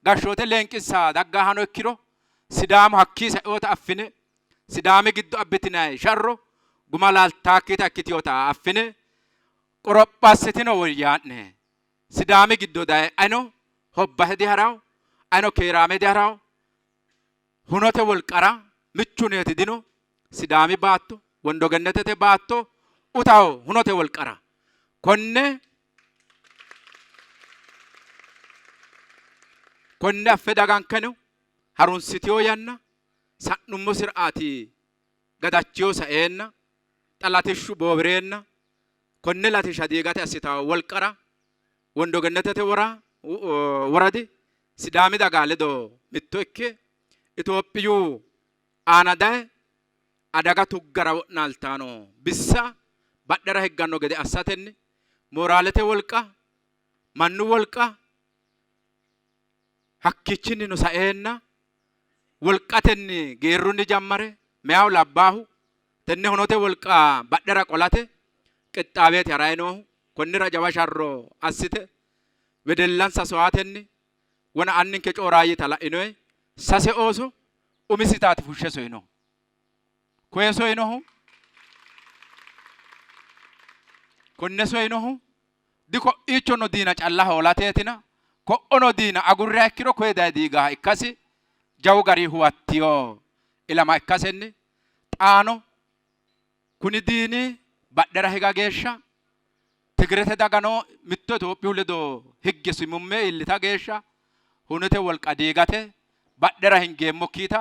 gashshoote leenqissa daggaahano ikkiro Sidaamu hakkii sa'inota affine Sidaami giddo abbitinanni sharro guma laaltaakkita ikkitinota affine qoropho assitino woyyaa'ne. Sidaami giddo daye ayino hobbahe diha'ranno, ayino keeraame diha'ranno, hunote wolqara michuneeti dino. Sidaami baatto, Wondogennetete baatto utaho hunote wolqara. Konne konne affe dagankeno harunsitino yanna sa'nummo sir'aati gadachiyo saeenna xa latishshu boowireenna konne latishsha diigate assitawo wolqara Wondogennetete wora woradi Sidaami daga ledo mitto ikke Itophiyu aana daye adaga tuggara wo'naaltano bissa badhera higganno gede assatenni mooraalete wolqa, mannu wolqa hakkiichinnino saeenna wolqatenni geerrunni jammare meyahu labbaahu tenne hunote wolqa badhera qolate qixxaaweeti harayi noohu. Konnira jawa sharro assite wedellansa soyaatenni wona anninke cooraayyita la'inoe sase ooso umisitaati fushshe soyinohu. Koye soyinohu konne soyinohu diko'iicho no diina calla hoolateetina ko'ono diina agurriha ikkiro koye daye diigaha ikkasi jawu gari huwattiyo ilama ikkasenni xaano kuni diini badhera higa geeshsha Tigirete dagano mitto Itophiyu ledo higge sumumme iillita geeshsha hunote wolqa diigate badhera hingeemmokkiita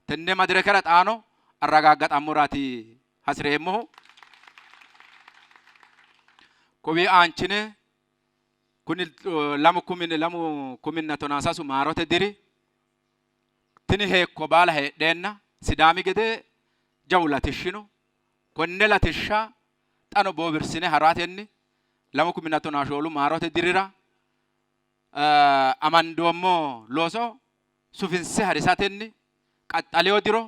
tenne madirekera xaano arragaaggaxammoraati hasi'reemmohu. Kowii aanchine kuni 2013 maarote diri tini heekko baala heedheenna Sidaami gede jawu latishshi no. Konne latishsha xano boobirsine haratenni 2014 maarote dirira amandoommo looso sufinse harisatenni qaxxaleyo diro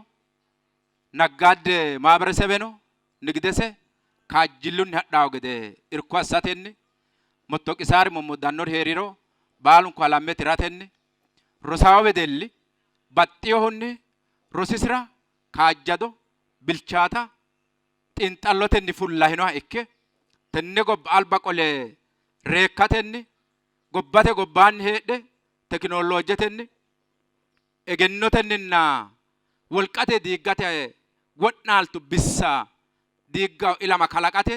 naggaadde maaberesebeno nigidese kaajjillunni hadhawo gede irko assatenni mottoqisaari mommoddannori hee'riro baalunku halamme tiratenni rosawo wedelli baxxinohunni rosisira kaajjado bilchaata xiinxallotenni fullahinoha ikke tenne gobba alba qole reekkatenni gobbate gobbaanni heedhe tekinoloojetenni egennotenninna wolqate diiggate wo'naaltu bissa diigga ilama kalaqate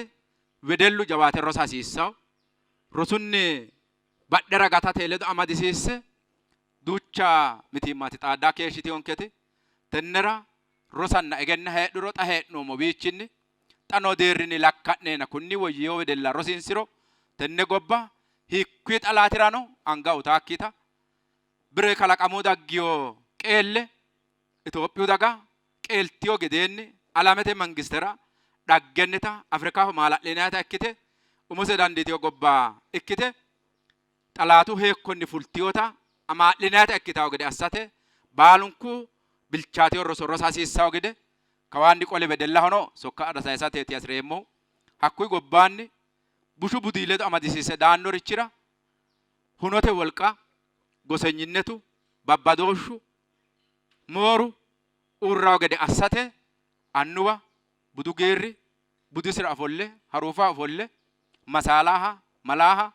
wedellu jawaate rosa hasiissawo. Rosunni badhera gatate ledo amadisiisse duucha mitiimmaati xaaddaa keeshshitinonketi. Tennera rosanna egenna heedhuro xa hee'noommo wiichinni xa noo deerrinni lakka'neena kunni woyyino wedella rosiinsiro tenne gobba hiikkuyi xalaatirano anga utaakkita bire kalaqamu daggiyo qeelle Itophiyu daga qeeltiyo gedeenni alamete mangistera dhaggennita Afrikaho maala'linayita ikkite umose dandiitiyo gobba ikkite xalaatu heekkonni fultiyota amaa'linayita ikkitawo gede assate baalunku bilchaatiyo roso rosa hasiissawo gede kawaanni qole wedellahono sokka adha sayisateeti hasireemmohu. Hakkuyi gobbaanni bushu budii ledo amadisiise daannorichira hunote wolqa, gosenyinnetu, babbadooshshu, mooru uurrawo gede assate annuwa, budu geerri budisira ofolle, haruufaho ofolle masaalaaha, malaaha,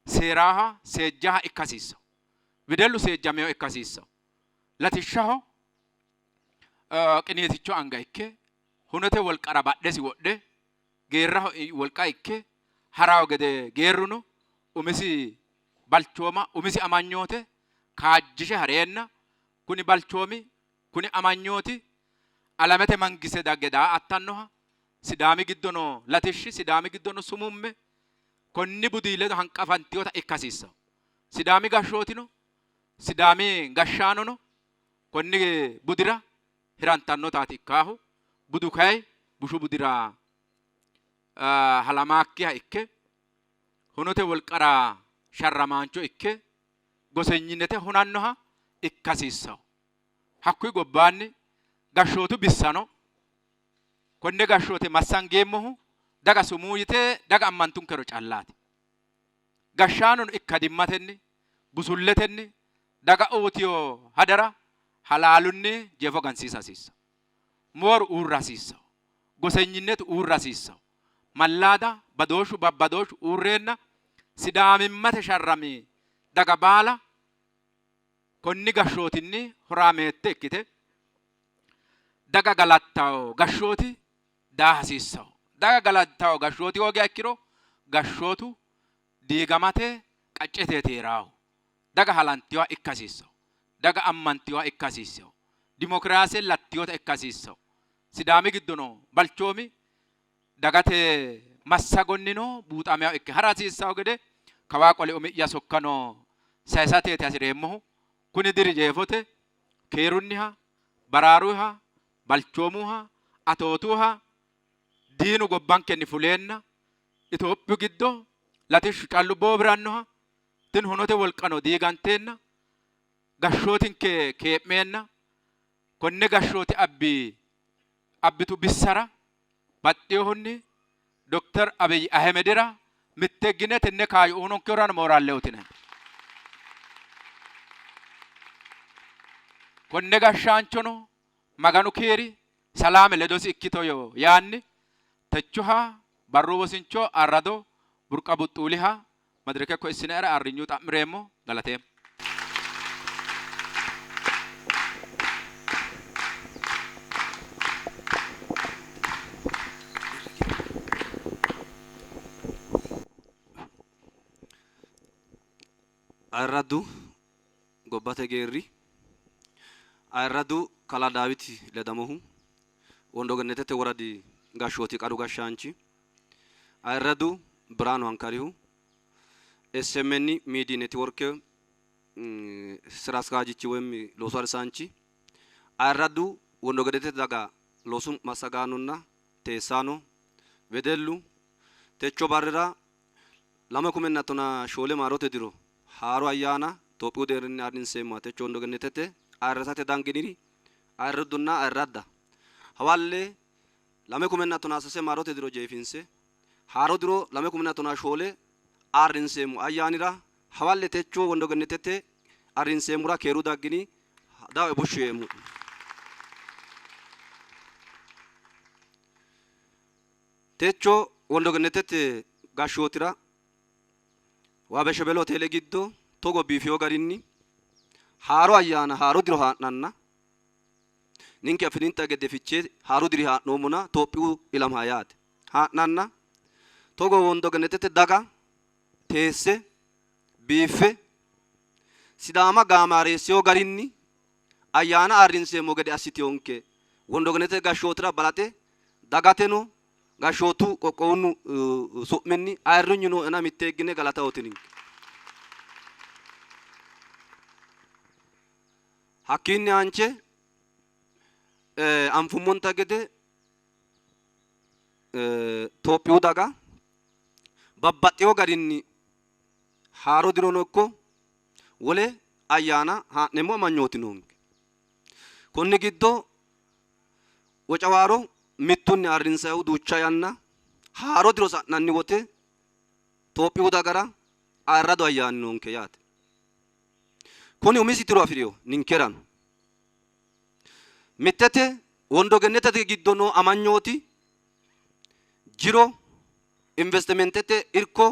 seeraaha, seejjaha ikka hasiissawo. Wedellu seejjameyo ikka hasiissawo. Latishshaho qiniiticho anga ikke hunote wolqara badhesi wodhe geerraho wolqa ikke harawo gede geerruno umisi balchooma umisi amanyoote kaajjishe hareenna kuni balchoomi kuni amanyooti alamete mangiste dagge daa''attannoha Sidaami giddo noo latishshi Sidaami giddo noo sumumme konni budii ledo hanqafantinota ikka hasiissanno. Sidaami gashshootino Sidaami gashshaanono konni budira hirantannotaati ikkaahu. Budu kayi bushu budira halamaakkiha ikke hunote wolqara sharramaancho ikke gosenyinete hunannoha ikka hasiissanno. Hakkuyi gobbaanni gashshootu bissano konne gashshoote massangeemmohu daga sumuu yite daga ammantunkero callaati. Gashshaanono ikkadimmatenni busulletenni daga uutiyo hadara halaalunni jeefo gansiisa hasiissanno. Mooru uurra hasiissanno. Gosenyinnetu uurra hasiissanno. Mallaada, badooshshu, babbadooshshu uurreenna Sidaamimmate sharrami daga baala konni gashshootinni horaameette ikkite daga galattawo gashshooti daa hasiissanno. Daga galattawo gashshooti hoogiha ikkiro gashshootu diigamate qacceteeti hee'raahu. Daga halantinoha ikka hasiissanno. Daga ammantinoha ikka hasiissanno. Dimokiraase lattiyota ikka hasiissanno. Sidaami giddo noo balchoomi dagate massagonnino buuxaminoha ikke hara hasiissanno gede kawaa qole umi'ya sokkano sayisateeti hasi'reemmohu. Kuni diri jeefote keerunniha, baraaruha, balchoomuha, atootuha, diinu gobbankenni fuleenna Itophiyu giddo latishshu callu boobirannoha, tini hunote wolqano diiganteenna gashshootinke kee'meenna konne gashshoote abbi abbitu bissara baxxinohunni Dokter Abiy Ahimedira mitte gine tenne kaayyo uyinonkehurano mooraalle uytine. Konne gashshaanchono Maganu keeri salaame ledosi ikkito yaanni techoha barru wosincho arrado Burqa Buxxuuliha madireke koyissinaera arrinyu xa'mireemmo. Galateemmo. Ayirraddu gobbate geerri, ayirradu kalaa Daawiti Ledamohu, Wondo Gennetete woradi gashshooti qaru gashshaanchi, ayirradu Birhaanu Hankarihu SMN Miidiy Netiworke ስራ አስኪያጅ ወይም loosu harisaanchi ayirraddu Wondogenetete daga loosu massagaanonna teessaano wedellu techo barrira 2014 maarote diro haaro ayyaana Itophiyu deerrinni ayirrinseemmoha techo Wondogenetete ayirrisate danginiri ayirraddunna ayirradda hawalle 2013 maarote diro jeefinse haaro diro 2014 ayirrinseemmo ayyaanira hawalle techo Wondogenetete ayirrinseemmora keeru daggini dawe bushshu yeemmo. Techo Wondogenetete gashshootira Waabe Shebele hoteele giddo togo biifino garinni haaro ayyaana haaro diro haa'nanna ninke affininta gede Fichee haaru diri haa'noommona Tophiyu ilama yaate haa'nanna togo Wondogenetete daga teesse biiffe Sidaama gaamaareessino garinni ayyaana ayirrinseemmo gede assitinonke Wondogenetete gashshootira balaxe dagateno gashshootu qoqqowunnu su'minni ayirrinyu nooena mitteeggine galatahooti ninke. Hakkiinni aanche anfummonta gede Tophiyu daga babbaxxino garinni haaro dirono ikko wole ayyaana haa'neemmo amanyooti noonke. Konni giddo Wocawaaro mittunni ayirrinsannihu duucha yanna haaro diro sa'nanni wote Tophiyu dagara ayirradu ayyaani noonke yaate. Kuni umisi tiro afi'rino ninkerano. Mittete Wondogenetete giddo noo amanyooti jiro, investimentete irko,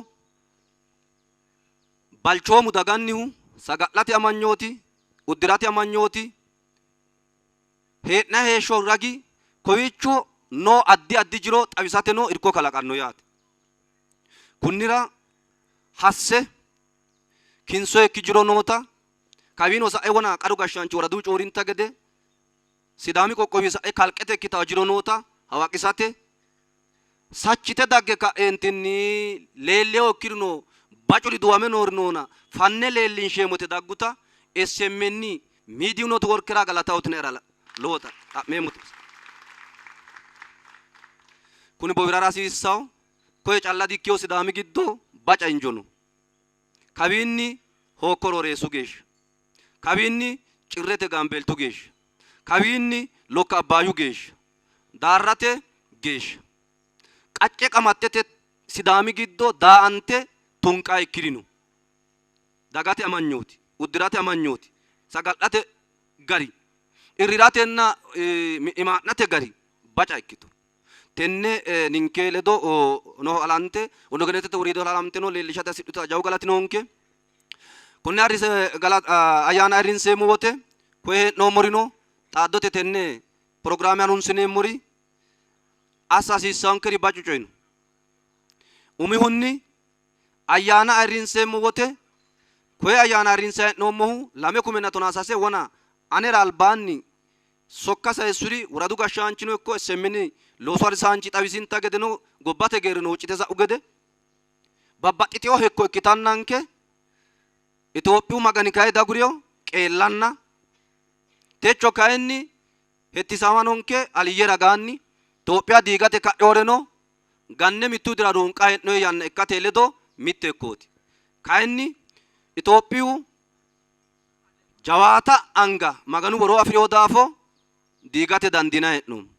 balchoomu dagannihu saga'late amanyooti, uddi'rate amanyooti, hee'nanni heeshsho ragi kowiicho noo addi addi jiro xawisateno irko kalaqanno yaate. Kunnira hasse kinsoyekki jiro noota kawiino sa'e wona qaru gashshaanchi woradu coorinta gede Sidaami qoqqowi sa'e kalqete ikkitawo jiro noota hawaqisate sachite dagge ka'eentinni leellewo ikkirino bacuri duwame noori noona fanne leellinsheemmote dagguta SMN miidiyu networkera galatawotinaera lowota xa'meemmote. Kuni bowirara hasiissawo koye calla dikkiwo Sidaami giddo baca injo no. Kawiinni Hookko Rooreessu geeshsha, kawiinni Cirrete Gaambeeltu geeshsha, kawiinni Lokka Abbaayyu geeshsha, Daarrate geeshsha qacce qamattete Sidaami giddo daa''ante tunqa ikkirino dagate amanyooti, uddi'rate amanyooti, saga'late gari, irriratenna imaa'nate gari baca ikkito. Tenne ninke ledo noo halante Wondogenetete woriido halamteno leellishate hasidhuta jawu galati noonke. Konne ayyaana ayirrinseemmo wote koye hee'noommorino xaaddote tenne pirogiraame harunsineemmori assa hasiissaankeri bacu coyi no. Umihunni ayyaana ayirrinseemmo wote koye ayyaana ayirrinsanni hee'noommohu 2013 wona anera albaanni sokka sayissuri woradu gashshaanchino ikko SMN loosu harisaanchi xawisinta gedeno gobbate geerrino huuccite sa'u gede babbaxxitino hekko ikkitannanke Itophiyu magani kayi daguriyo qeellanna techo kayinni hettisamanonke aliyye ragaanni Itophiya diigate ka'eoreno ganne mittu dira ruunqa hee'noyi yanna ikkate ledo mitte hekkooti. Kayinni Itophiyu jawaata anga maganu woroo afi'rino daafo diigate dandiinanni hee'noommo.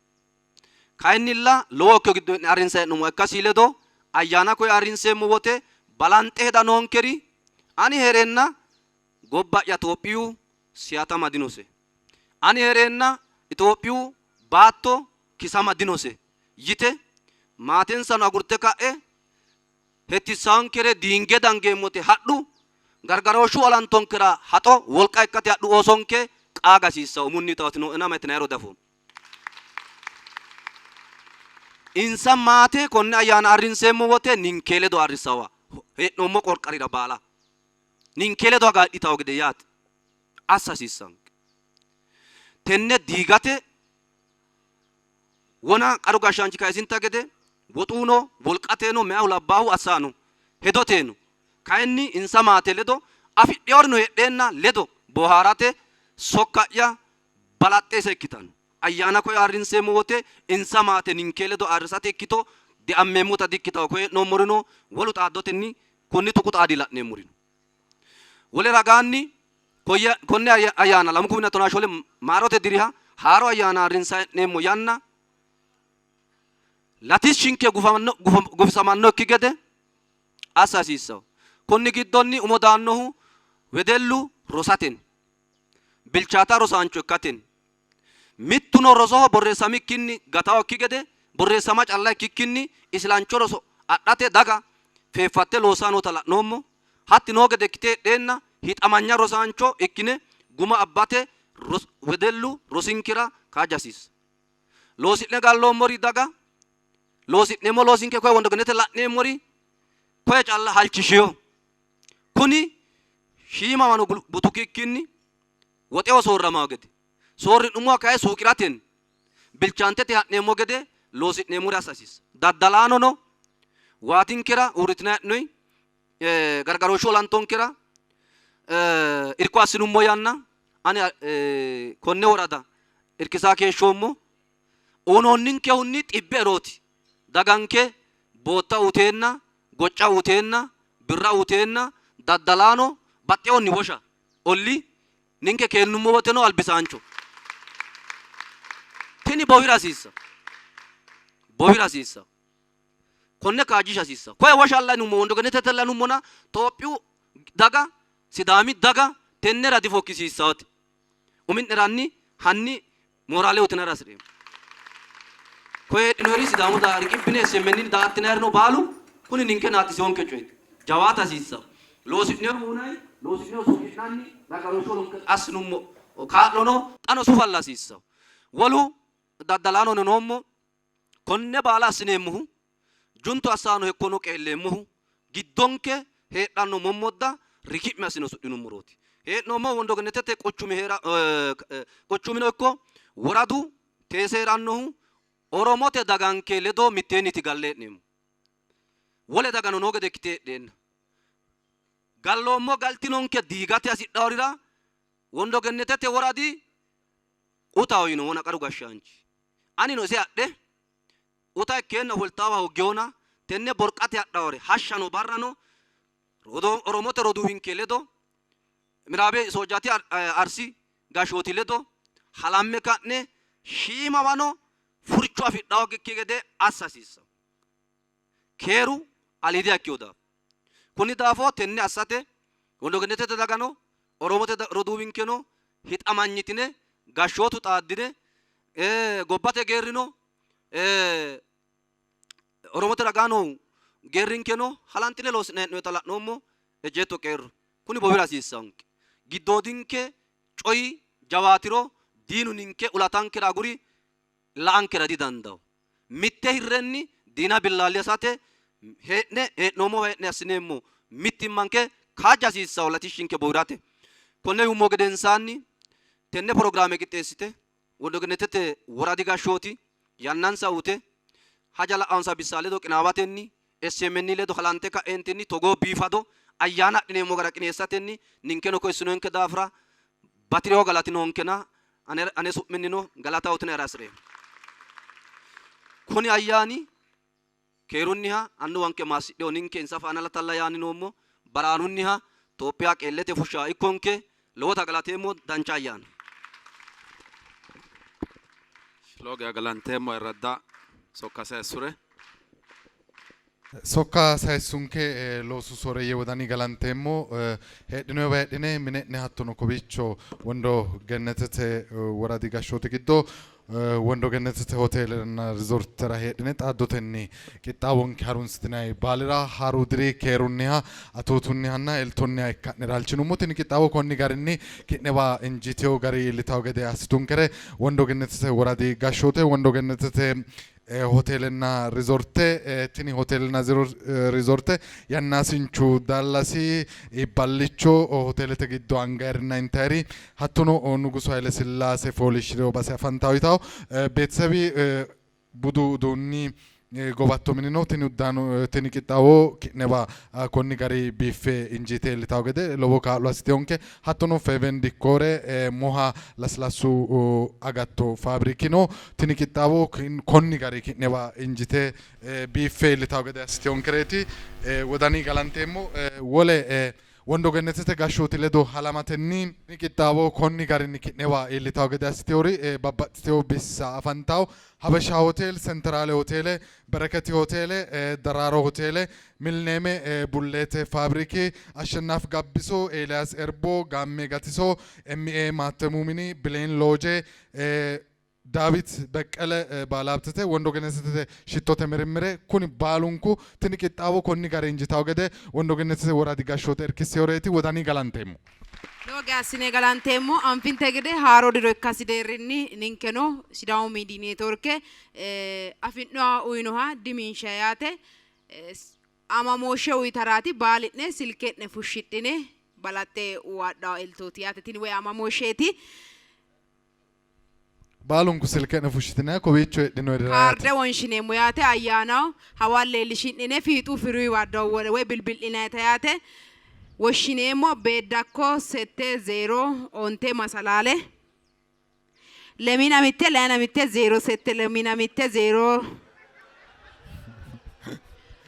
Kayinnilla lowo hekko giddo hee'ne ayirrinsanni hee'noommoha ikkasi ledo ayyaana koye ayirrinseemmo wote balanxe heda noonkeri ani hee'reenna gobba'ya Itophiyu siyatama dinose, ani hee'reenna Itophiyu baatto kisama dinose yite maatensano agurte ka'e hettissankere diinge dangeemmote hadhu gargarooshshu olantonkera haxo wolqa ikkate hadhu oosonke qaaga hasiissanno. Umunni tawatinoena mayitinaero diafoommo. Insa maate konne ayyaana ayirrinseemmo wote ninke ledo ayirrissawa hee'noommo qorqarira baala ninke ledo hagiidhitawo gede yaate assa hasiissanke. Tenne diigate wona qaru gashshaanchi kayisinta gede Woxuno wolqateno meyahu labbaahu assano hedoteno kayinni insa maate ledo afidhinorino heedheenna ledo boohaarate sokka'ya balaxxe ise ikkitanno. Ayyaana koye ayirrinseemmo wote insa maate ninke ledo ayirrisate ikkito deammeemmota di-ikkitanno. Koye hee'noommorino wolu xaaddotenni konni tuqu xaadi la'neemmori no. Wole ragaanni konne ayyaana 2014 maarote diriha haaro ayyaana ayirrinsanni hee'neemmo yanna latishshinke gufisamannokki gede assa hasiissanno. Konni giddonni umo daannohu wedellu rosatenni, bilchaata rosaancho ikkatenni, mittuno rosoho borreessamikkinni gatawokki gede, borreessama calla ikkikkinni isilancho roso adhate daga feeffatte loossanni noota la'noommo. Hatti noo gede ikkite heedheenna hixamanya rosaancho ikkine guma abbate wedellu rosinkera kaajja hasiissanno. Loosi'ne galloommori daga loosi'neemmo loosinke koye Wondogenete la'neemmori koye calla halchishiyo. Kuni shiimawano butukikkinni woxeho soorramawo gede, soorri'nummoha kayi suuqi'ratenni bilchaantete ha'neemmo gede loosi'neemmori assa hasiissa. Daddalaanono waatinkera uurritinanni hee'noyi gargarooshshu olantonkera irko assinummo yanna ani konne worada irkisaa keeshshoommo. Uyinoonninkehunni xibbe erooti. Daganke bootta uyiteenna, gocca uyiteenna, birra uyiteenna daddalaano baxxeehunni wosha olli ninke keennummo woteno albisaancho. Tini bowira hasiissa. Bowira hasiissa. Konne kaajjisha hasiissa. Koye woshalla yinummo Wondogenetete yinummona Tophiyu daga Sidaami daga tennera difokkisiissaote. Umi'neranni hanni mooraale utinara hasi'reemmo. Koye heedhinoyiri Sidaamu daga riqibbine SMN daa''attinayirino baalu kuni ninke naaxxisewonke coyeeti. Jawaata hasiissanno. Loosi'neemmo hunay, loosi'neemmo suuqi'nanni gargarooshshu olonke assinummo kaa'lono xano sufalla hasiissanno. Wolu daddalaanono noommo konne baala assineemmohu juntu assaano hekkono qeelleemmohu giddonke heedhanno mommodda riki'me assine usudhinummorooti. Hee'noommohu Wondogenetete quchumi hee'ra quchumino ikko woradu teese hee'rannohu Oromote daganke ledo mitteenniiti galle hee'neemmo. Wole dagano noo gede ikkite heedheenna galloommo galtinonke diigate hasidhaworira Wondogenetete woradi utaho yino wona qaru gashshaanchi. Anino ise adhe uta ikkeenna ofoltaawa hooggewona tenne borqate hadhawore hashshano barrano Oromote roduuwinke ledo Miraabe Soojjaati Arsi gashshooti ledo halamme ka'ne shiimawano furcho afidhawokki gede assa hasiissanno. Keeru aliidiha ikkino daafo. Kunni daafo tenne assate Wondogenetete dagano Oromote roduuwinkeno hixamanyitine gashshootu xaaddine gobbate geerrino Oromote ragaa noo geerrinkeno halantine loosi'nanni hee'noonnita la'noommo. Ejjeetto qeerro kuni bowira hasiissanke. Giddoodinke coyi jawaatiro diinu ninke ulatankera aguri la''ankera didandawo. Mitte hirrenni diina billaalli assate hee'ne hee'noommowa hee'ne assineemmo mittimmanke kaajja hasiissanno latishshinke bowirate. Konne yuummo gedensaanni tenne pirogiraame qixxeessite Wondogenetete woradi gashshooti yannansa uyte haja la'anonsa bissa ledo qinaawatenni SMN ledo halante ka'eentinni togoo biifado ayyaana adhineemmo gara qineessatenni ninkeno koyissinonke daafira bati'rino galati noonkena ane su'minnino galata utinara hasi'reemmo. Kuni ayyaani keerunniha annuwanke maassidhino ninke insa faana latalla yaanni noommo baraanunniha Tophiya qeellete fushsha ikkonke lowota galateemmo dancha ayyaana. Lowo geya galanteemmo ayirradda sokka sayissure. Sokka sayissunke loosu sooreeyye wodani galanteemmo. Heedhinoyiwa heedhine mine'ne hattono kowiicho Wondo Gennetete woradi gashshooti giddo Wondo Gennetete hoteelenna rizortera heedhine xaaddotenni qixxaawonke harunsitinanni baalira haaru diri keerunniha, atootunnihanna eltonniha ikka'nera halchinummo. Tini qixxaawo konni garinni ki'newa injiitino gari iillitawo gede assitunkere Wondo Gennetete woradi gashshoote, Wondo Gennetete hoteelenna rizorte, tini hoteelenna rizorte yannaasinchu daallasi, iibballicho hoteelete giddo angayirinna intayiri hattono Nugusu Haile Sillaase fooliishshi'rino base afantawo yitawo. Beetesebi budu uduunni Gowatto minino tini uddano tini qixxaawo ki'newa konni gari biiffe injiite iillitawo gede lowo kaa'lo assitewonke. Hattono Feven Dikkoore Moha lasilasu agatto faabrikino tini qixxaawo konni gari ki'newa injite biiffe iillitawo gede assitewonkereeti. Wodani galanteemmo. Wole Wondo Gennetete gashshooti ledo halamatenni qixxaawo konni garinni ki'newa iillitawo gede assitewori babbaxxitewo bissa afantawo. Habasha Hotel, Senteraale Hoteele, Bereketi Hoteele, Daraaro Hoteele, Milneeme Bulleete Faabriki, Ashennaaf Gabbiso, Eeliyaas Erbo, Gaammee Gatiso, MA Maattemu Mini, Bileen Looje, Daawit Beqqele Baalaabtete, Wondo Gennetete shittote mirimmire, kuni baalunku tini qixxaawo konni gari injitawo gede Wondo Gennetete woradi gashshoote irkisseyoreeti. Wodani galanteemmo. Lowo geya assine galanteemmo. Anfinte gede haaro diro ikkasi deerrinni ninkeno Sidaamu Miidiyi Neetworke afi'noha uyinoha diminsha yaate aamamooshshe uyitaraati baali'ne silke'ne fushshidhine balaxxe uwaadhawo eltooti yaate. Tini woy aamamooshsheeti. Baalunku silke'ne fushshitine kowiicho heedhinoyirira yaate. Kaarde wonshineemmo yaate ayyaanaho hawalle iillishi'nine fiixu firuyiwa dowwole woy bilbil'inayita yaate woshshineemmo. Beeddakko sette zeero onte masalaale lemiina mitte layina mitte zeero sette lemiina mitte zeero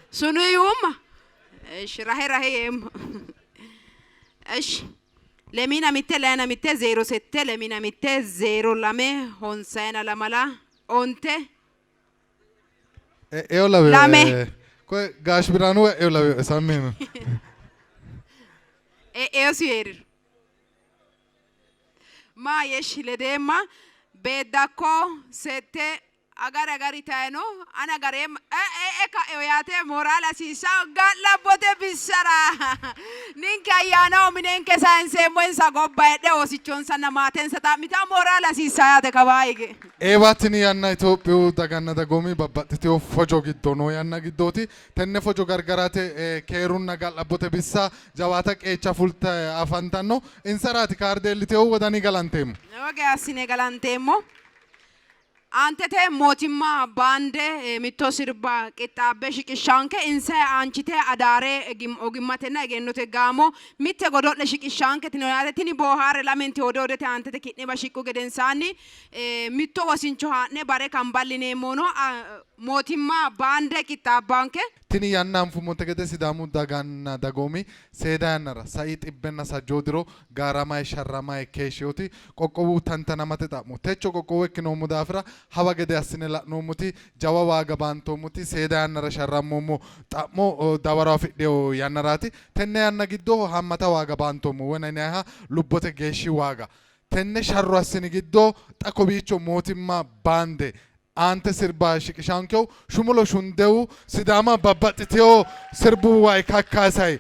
sunu yuumma. Eshi rahe rahe yeemma. Eshi Lemiina mitte layina mitte zeero sette lemiina mitte zeero lame honsayina lamala onte E'eo laweyo. Lame. Koye Gaash Biraanu e'eo laweyo sammi yiino. E'eosi hee'riro. Maa yeshi ledeemma beeddakko sette Agari agari tayino ani agareemma e'e ka'eyo yaate moraale hasiissanno ga'labbote bissara ninke ayyaanaho minenke sayinseemmo insa gobba heedhe oosichonsanna maatensa xa'mitanno moraale hasiissanno yaate kawaa hige. Eewa tini yanna Itophiyu daganna dagoomi babbaxxitino fojo giddo noo yanna giddooti. Tenne fojo gargarate keerunna ga'labbote bissa jawaata qeecha fulte afantanno. Insaraati kaarde iillitinohu wodani galanteemmo. Lowo geya assine galanteemmo. Aantete mootimma baande mitto sirba qixxaabbe shiqishshaanke insa aanchite adaare ogimmatenna egennote gaamo mitte godo'le shiqishshaanke tino yaate. Tini boohaarre lamenti hoode hoodete aantete ki'newa shiqqu gedensaanni mitto wosincho haa'ne bare kamballineemmono mootimma baande qixxaabbanke. Tini yanna anfummonte gede Sidaamu daganna dagoomi seeda yannara sai xibbenna sajjoo diro gaaramayi sharramayi keeshshinoti qoqqowu tantanamate xa'mo techo qoqqowo ikkinoommo daafira hawa gede assine la'noommoti jawa waaga baantoommoti seeda yannara sharrammoommo xa'mo dawaro afidhino yannaraati. Tenne yanna giddo haammata waaga baantoommo wona yinanniha lubbote geeshshi waaga. Tenne sharro assini giddo xa kowiicho mootimma baande aante sirba shiqishaankehu Shumulo Shundehu Sidaama babbaxxitino sirbuwai kakkaysay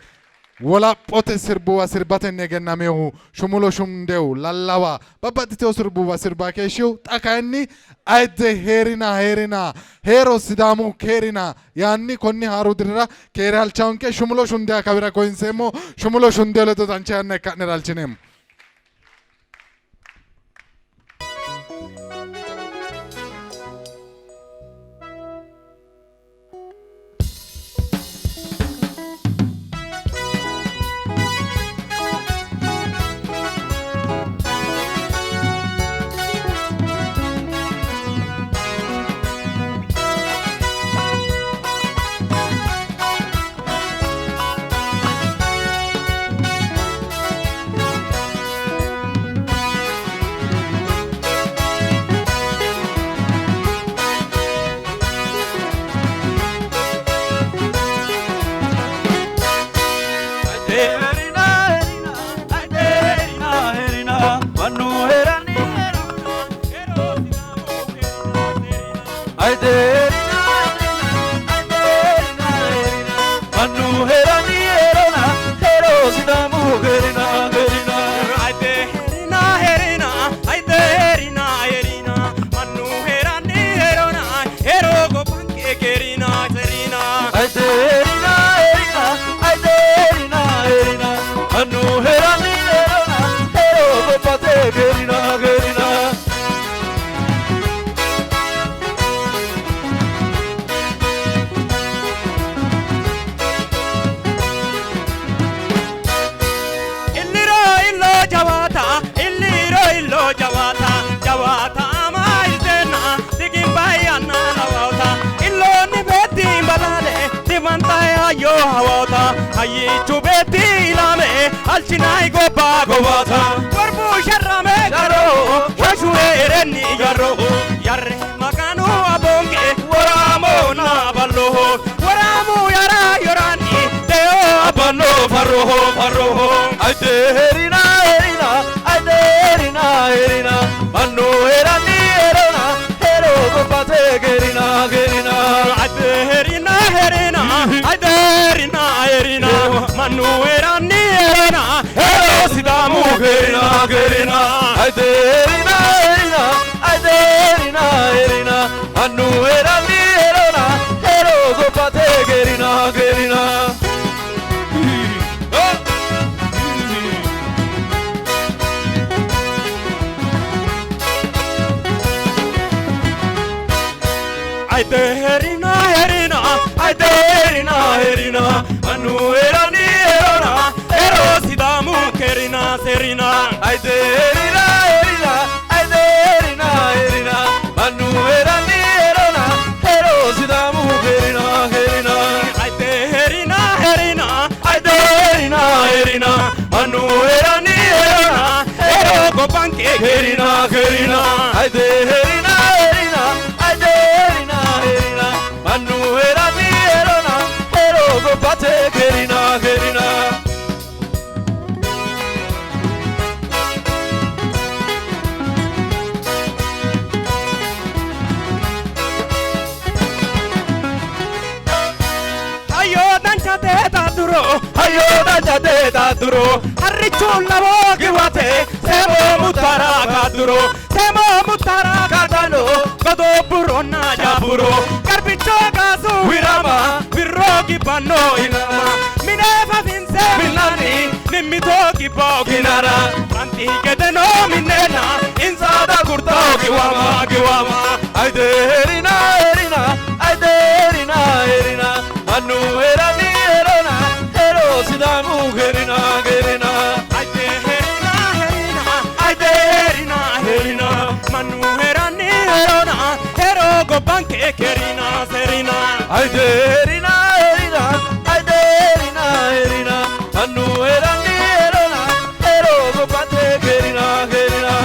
wolaphote sirbuwa sirbatenni egennaminohu Shumulo Shundehu lallawa babbaxxitino sirbuwa sirba keeshshinohu xa kayinni ayidde hee'rina hee'rina hee'ro Sidaamu keerina yaanni konni haaru dirira keere halchaanke Shumulo Shundeha kawira koyinseemmo. Shumulo Shundehu ledo dancha yanna ikka'nera halchineemmo. hayyo hawaata hayyichu beetti ilame halchinay gobba gobaata gorbu sharrame garo shashure erenni yarro yarre maganu abonge woramo naballoho woramu yara yorani teo abanno farroho farroho Aite herina herina aite herina herina mannu herani herona hero gobbate gerina gerina Aite herina herina aite herina herina mannu herani herona hero Sidaamu gerina gerina Aite herina herina aite herina herina mannu herani herona hero gobbate gerina gerina. Aite herina herina aite herina herina mannu herani herona hero Sidaamu kerina serina Aite herina herina aite herina herina mannu herani herona hero Sidaamu gerina gerina. Aite herina herina aite herina herina mannu herani herona hero gobbanke gerina gerina. Aite herina herina aite herina herina mannu herani herona hero gobbate gerina gerina. Hayyo danchate taaduro hayyo danchate taaduro harrichu lawo giwate seemo muttara kaaduro seemo muttara kaadano godoburonna jaaburo garbicho kaasu wirama wirro gibbanno ilama mine fafinse minnanni mimmito gibbo ginara banxi gedeno minneenna insaada gurtao giwama giwama. Aite herina herina aite herina herina mannu herani herona hero Sidaamu gerina gerina. Aite herina herina aite herina herina mannu herani herona hero gobbanke kerina serina. Aite herina herina aite herina herina mannu herani herona hero gobbate gerina gerina.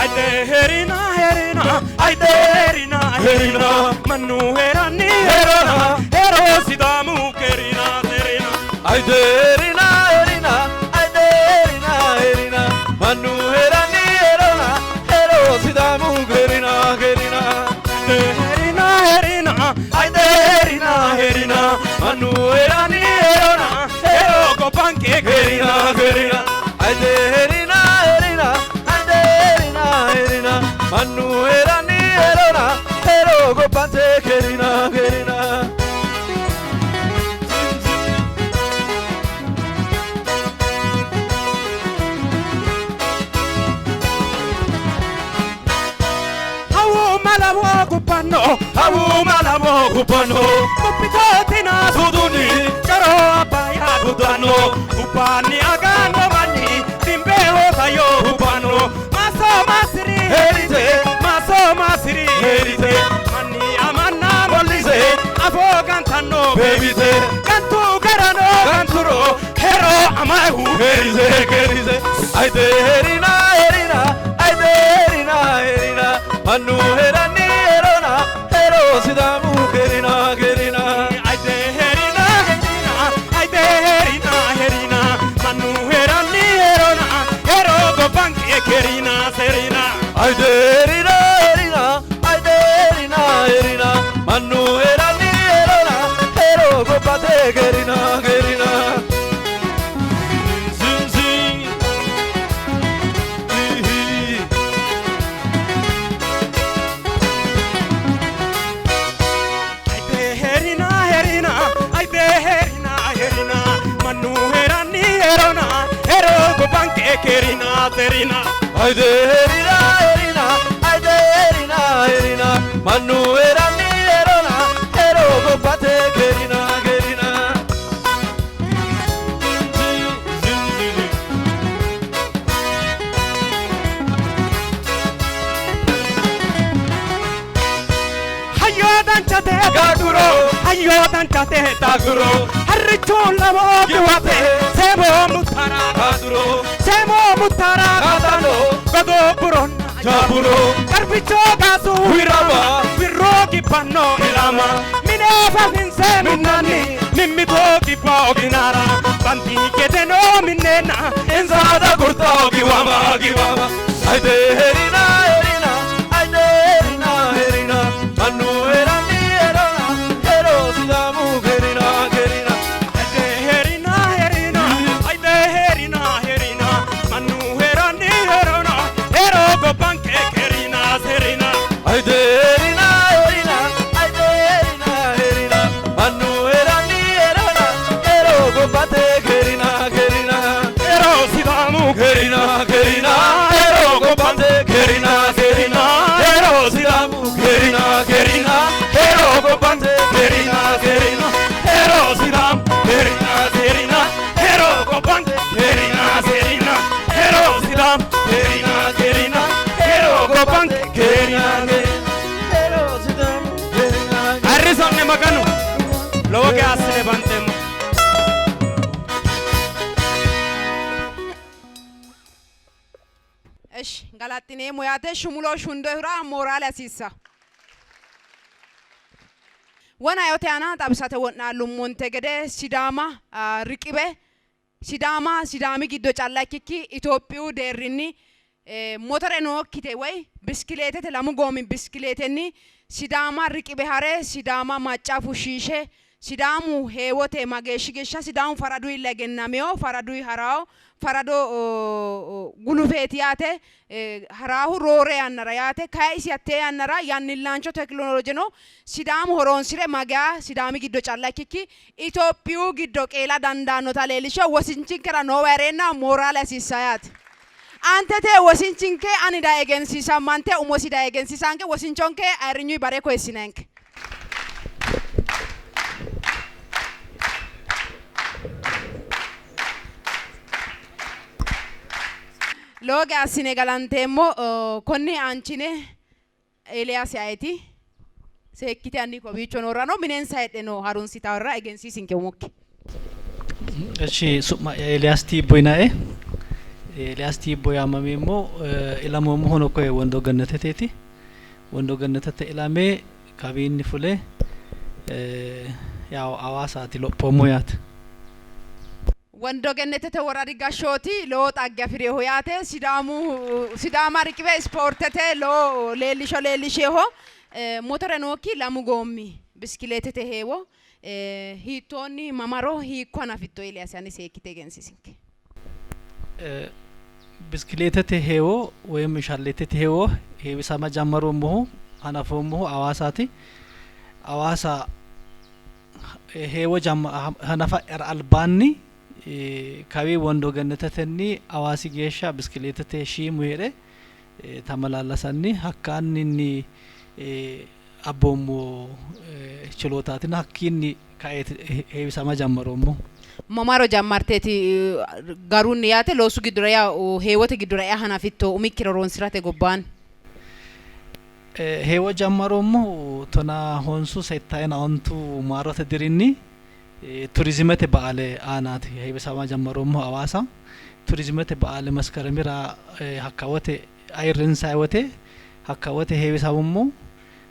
Aite herina herina aite herina herina mannu herani herona hero Sidaamu kerina serina. Aite herina herina aite herina herina mannu herani herona hero Sidaamu gerina gerina. Aite herina herina aite herina herina mannu herani herona hero gobbanke kerina gerina. Aite herina herina aite herina herina mannu herani herona hero gobbate gerina gerina. Hawu malawo gubbanno hawu malawo gubbanno gubbitootina suudunni coro abbayaa guddanno gubbaanni agaanno manni dimbee hootayyoo hubbanno maasoo maasiri heerite maasoo maasiri heerite manni amannaa mollise afoo gantanno Beebite gantuu garanoo ganturo heroo amaahu gerise gerise. Aite herina herina aite herina herina mannu herani herona hero Sidaamu gerina gerina. Aite herina herina aite herina herina mannu herani herona hero gobbanke kerina serina. Aite herina herina aite herina herina mannu herani herona hero gobbate gerina gerina. Zin zin. Ihi. Aite herina herina aite herina herina mannu herani herona hero gobbanke kerina serina. Aite herina herina aite herina herina mannu herani herona hero gobbate gerina gerina. Zin zin zin. danchate Gaaduro hayyo danchate Daaguro harrichu lamo giwate seemo muttara Gaaduro seemo muttara Gaadano godoburonna Jaaburo garbicho gaasu Wiraba wirro gibbanno Ilama mine fafinse minnanni mimmito gibba oginara banti gedeno minneenna Insaada gurta giwama giwama Ayde herina herina Ayde herina herina Mannu herani herona Hero Sidaamu gerina gerina Ayde herina herina Ayde herina herina Mannu herani herona Hero gobbanke kerina serina Ayde herina herina Ayde herina herina Mannu herani herona Hero gobbate gerina gerina Hero Sidaamu gerina gerina Hero gobbate gerina gerina Hero Sidaamu gerina gerina Hero gobbate gerina gerina Hero Sidaamu gerina gerina Hero gobbanke gerina gerina Hero Sidaamu gerina gerina Hero gobbanke gerina gerina Hero Sidaamu gerina Ayirrisonne Maganu lowo geya assine banxeemmo. እሺ galaxxineemmo yaate shumulo shundohura moraale hasiissa wona yote aana xawisate wo'naalummonte gede sidaama riqibe sidaama sidaami giddo calla ikkikki itophiyu deerrinni motore nookkite woy biskileetete lamu goomi biskileetenni sidaama riqibe hare sidaama macca fushshiishe sidaamu heewote mageeshshi geeshsha sidaamu faraduyi egennameyo faraduyi harawo farado gulufeeti yaate haraahu roore yannara yaate kayi isi hattee yannara yannillaancho tekinolojeno sidaamu horoonsire magaa sidaami giddo calla ikkikki itophiyu giddo qeela dandaannota leellishe wosinchinkera noowa hereenna moraale hasiissa yaate. Antete wosinchinke ani daa egensiisammante umosi daa egensiisaanke wosinchonke ayirrinyuyi bare koyissinenke. Lowo geya assine galanteemmo konni aanchine Eeliyaasi ayeeti seekkite anni kowiicho noorano minensa heedhe no harunsitawora egensiisinke umokki. እሺ su'ma'ya Eeliyaas Tiibbo yinae Eeliyaas Tiibbo yaamameemmo ilamoommohuno koye Wondo Gannateteeti Wondo Gannatete ilame kawiinni fule yaw Hawaasaati lophoommo yaate ወንዶ ገነተተ ወረዲ gashshooti lowo xagge afireho yaate sidaamu sidaama riqiwe ispoortete lowo leellisho leellisheho motore nookki lamu goommi biskileetete heewo hiittoonni mamaro hiikko hanafitto Eeliyaasi ani seekkite egensiisinke. Biskileetete heewo woyim shalleetete heewo heewisama jammaroommohu hanafoommohu Hawaasaati. Hawaasa heewo hanafa'yara albaanni kawi Wondo Gannatetenni Hawaasi geeshsha biskileetete shiimu heere tamalallasanni hakkaanninni abboommo chilotaatina hakkiinni kaeeti heewisama jammaroommo. Mamaro jammarteeti garunni yaate loosu giddora yaa heewote giddora ea hanafitto umikkira horoonsirate gobbaanni. Heewo jammaroommohu tonaa honsu settayina ontu maarote dirinni turizimete ba'aale aanaati heewisama jammaroommohu Hawaasa turizimete ba'aale maskaramira hakka wote ayirrinsayi wote hakka wote heewisamummo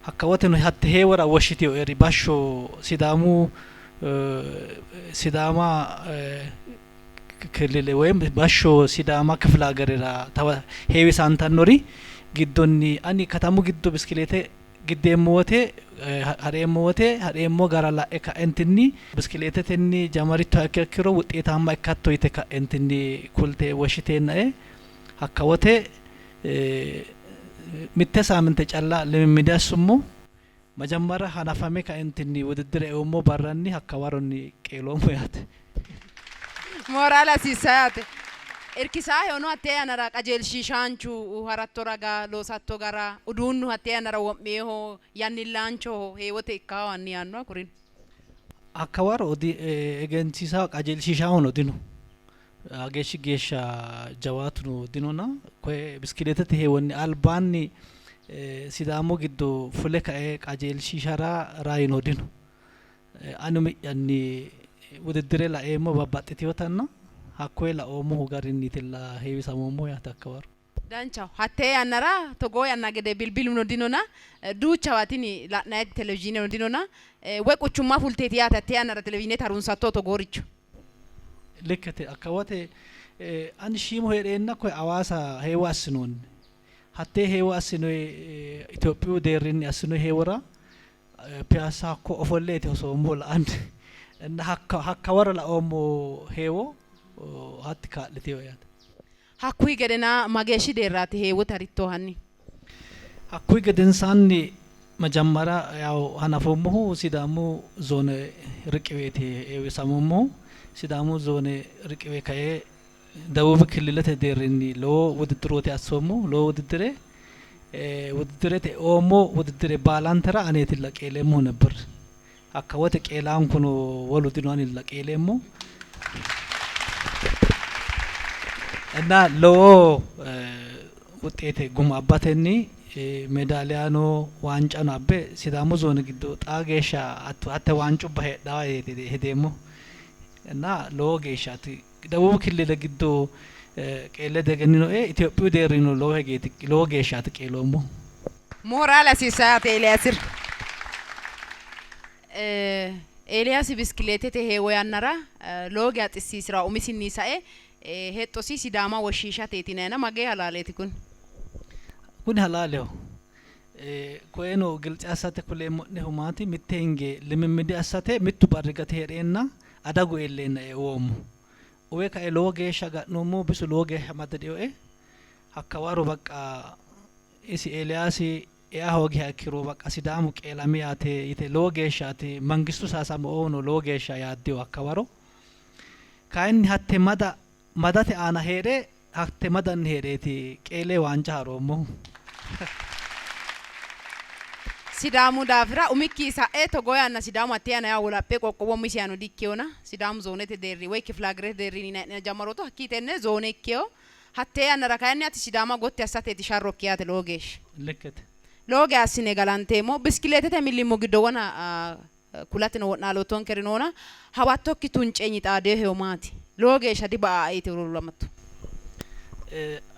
hakka woteno hatte heewora woshshiteyo bashsho sidaamu sidaama ክልል ወይም ባሾ ሲዳማ ክፍለ ሀገርራ heewisantannori giddonni ani katamu giddo biskileete giddeemmo wote hadheemmo wote hadheemmo gara la'e ka'entinni biskileetetenni jamarittoha ikkiha ikkiro wuxeetaamma ikkatto yite ka'entinni kulte woshshiteennae hakka wote mitte saaminte calla ልምምድ assummo መጀመሪያ hanafame ka'entinni wudiddire eummo barranni hakka waronni qeeloommo yaate. Moraale hasiissa yaate. Irkisaaheono hattee yannara qajeelshiishaanchu haratto raga loosatto gara uduunnu hattee yannara wo'meeho yannillaanchoho heewote ikkaho hanni yaanno kurin. Hakka waro egensiisaa qajeelshiishaahuno dino hageeshshi geeshsha jawaatuno dinona koye biskileetete heewonni albaanni Sidaamu giddo fule kae qajeelshiishara raayino dino. Ani umi'yanni wudiddire laeemmo babbaxxitinotanna hakkoye laoommohu garinniitilla heewisamoommohu yaate hakkawaro. Danchaho. Hattee yannara togoo yanna gede bilbiluno dinona, duuchawa tini la'nayiti televizhiineno dinona, woy quchumma fulteeti yaate hattee yannara televizhiinete harunsattohu togooricho. Likkete. Hakka wote ani shiimu hee'reenna koye Hawaasa heewo assinoonni. Hattee heewo assinoyi Itophiyu deerrinni assinoyi heewora Piyaassa hakko ofolleeti hosoommohu la''anni. Inna hakka hakkawaro laoommo heewo hatti kaa'litinoe yaate. Hakkuyi gedena mageeshshi deerraati heewote harittohu hanni? Hakkuyi gedensaanni majammara yaw hanafoommohu Sidaamu zoone riqiweeti heewisamoommohu. Sidaamu zoone riqiwe kae Dewubi killilete deerrinni lowo wudiddirooti assoommo. Lowo wudiddire wudiddirete eoommo wudiddire baalantera aneetilla qeeleemmohu nebber. Hakka wote qeelaankuno wolu dino anilla qeeleemmo. Inna lowo wuxeete guma abbatenni medaaliyano waancano abbe Sidaamu zoone giddo xaa geeshsha hatte waancubba heedhawa yee hedeemmo. Inna lowo geeshshaati. Dewubi killile giddo qeelle diegenninoe, Itophiyu deerrinnino lowo hegeeti lowo geeshshaati qeeloommohu. Mooraale hasiissanno yaate Eeliyaasira. Eeliyaasi biskileetete heewo yannara lowo geya xissiisi'ra umisinni sae hexxosi Sidaama woshshiishateeti yinannina magee halaaleeti kuni? Kuni halaaleho. Koyeno giltse assate kuleemmo'nehu maati, mitte hinge limimmide assate mittu barri gate hee'reenna adagu iilleennae uwoommo. Uwe kae lowo geeshsha ga'noommo, bisu lowo geeshsha madadhinoe. Hakkawaro baqqa isi Eeliyaasi ea hoogiha ikkiro baqqa Sidaamu qeelami yaate yite lowo geeshshaati mangistu saasamo'oono lowo geeshsha yaaddino hakkawaro. Kayinni hatte mada madate aana hee're hatte madanni hee'reeti qeele waanca ha'roommohu. Sidaamu daafira umikki sa'e togoo yanna Sidaamu hatte yanna yaa wolaphe qoqqowo umisi yaano di-ikkinona Sidaamu zoonete deerri woy kifilahagirete deerrinni yinanni jammarooto hakkii tenne zoone ikkino. Hattee yannara kayinni ati Sidaama gotti assateeti sharrokki yaate lowo geeshsha. Likkete. Lowo geya assine galanteemmo. Biskileetete millimmo giddo wona kulateno wo'naaloottoonkeri noona hawattokki tunceenyi xaadinohehu maati? Lowo geeshsha diba''a yite huluullamatto?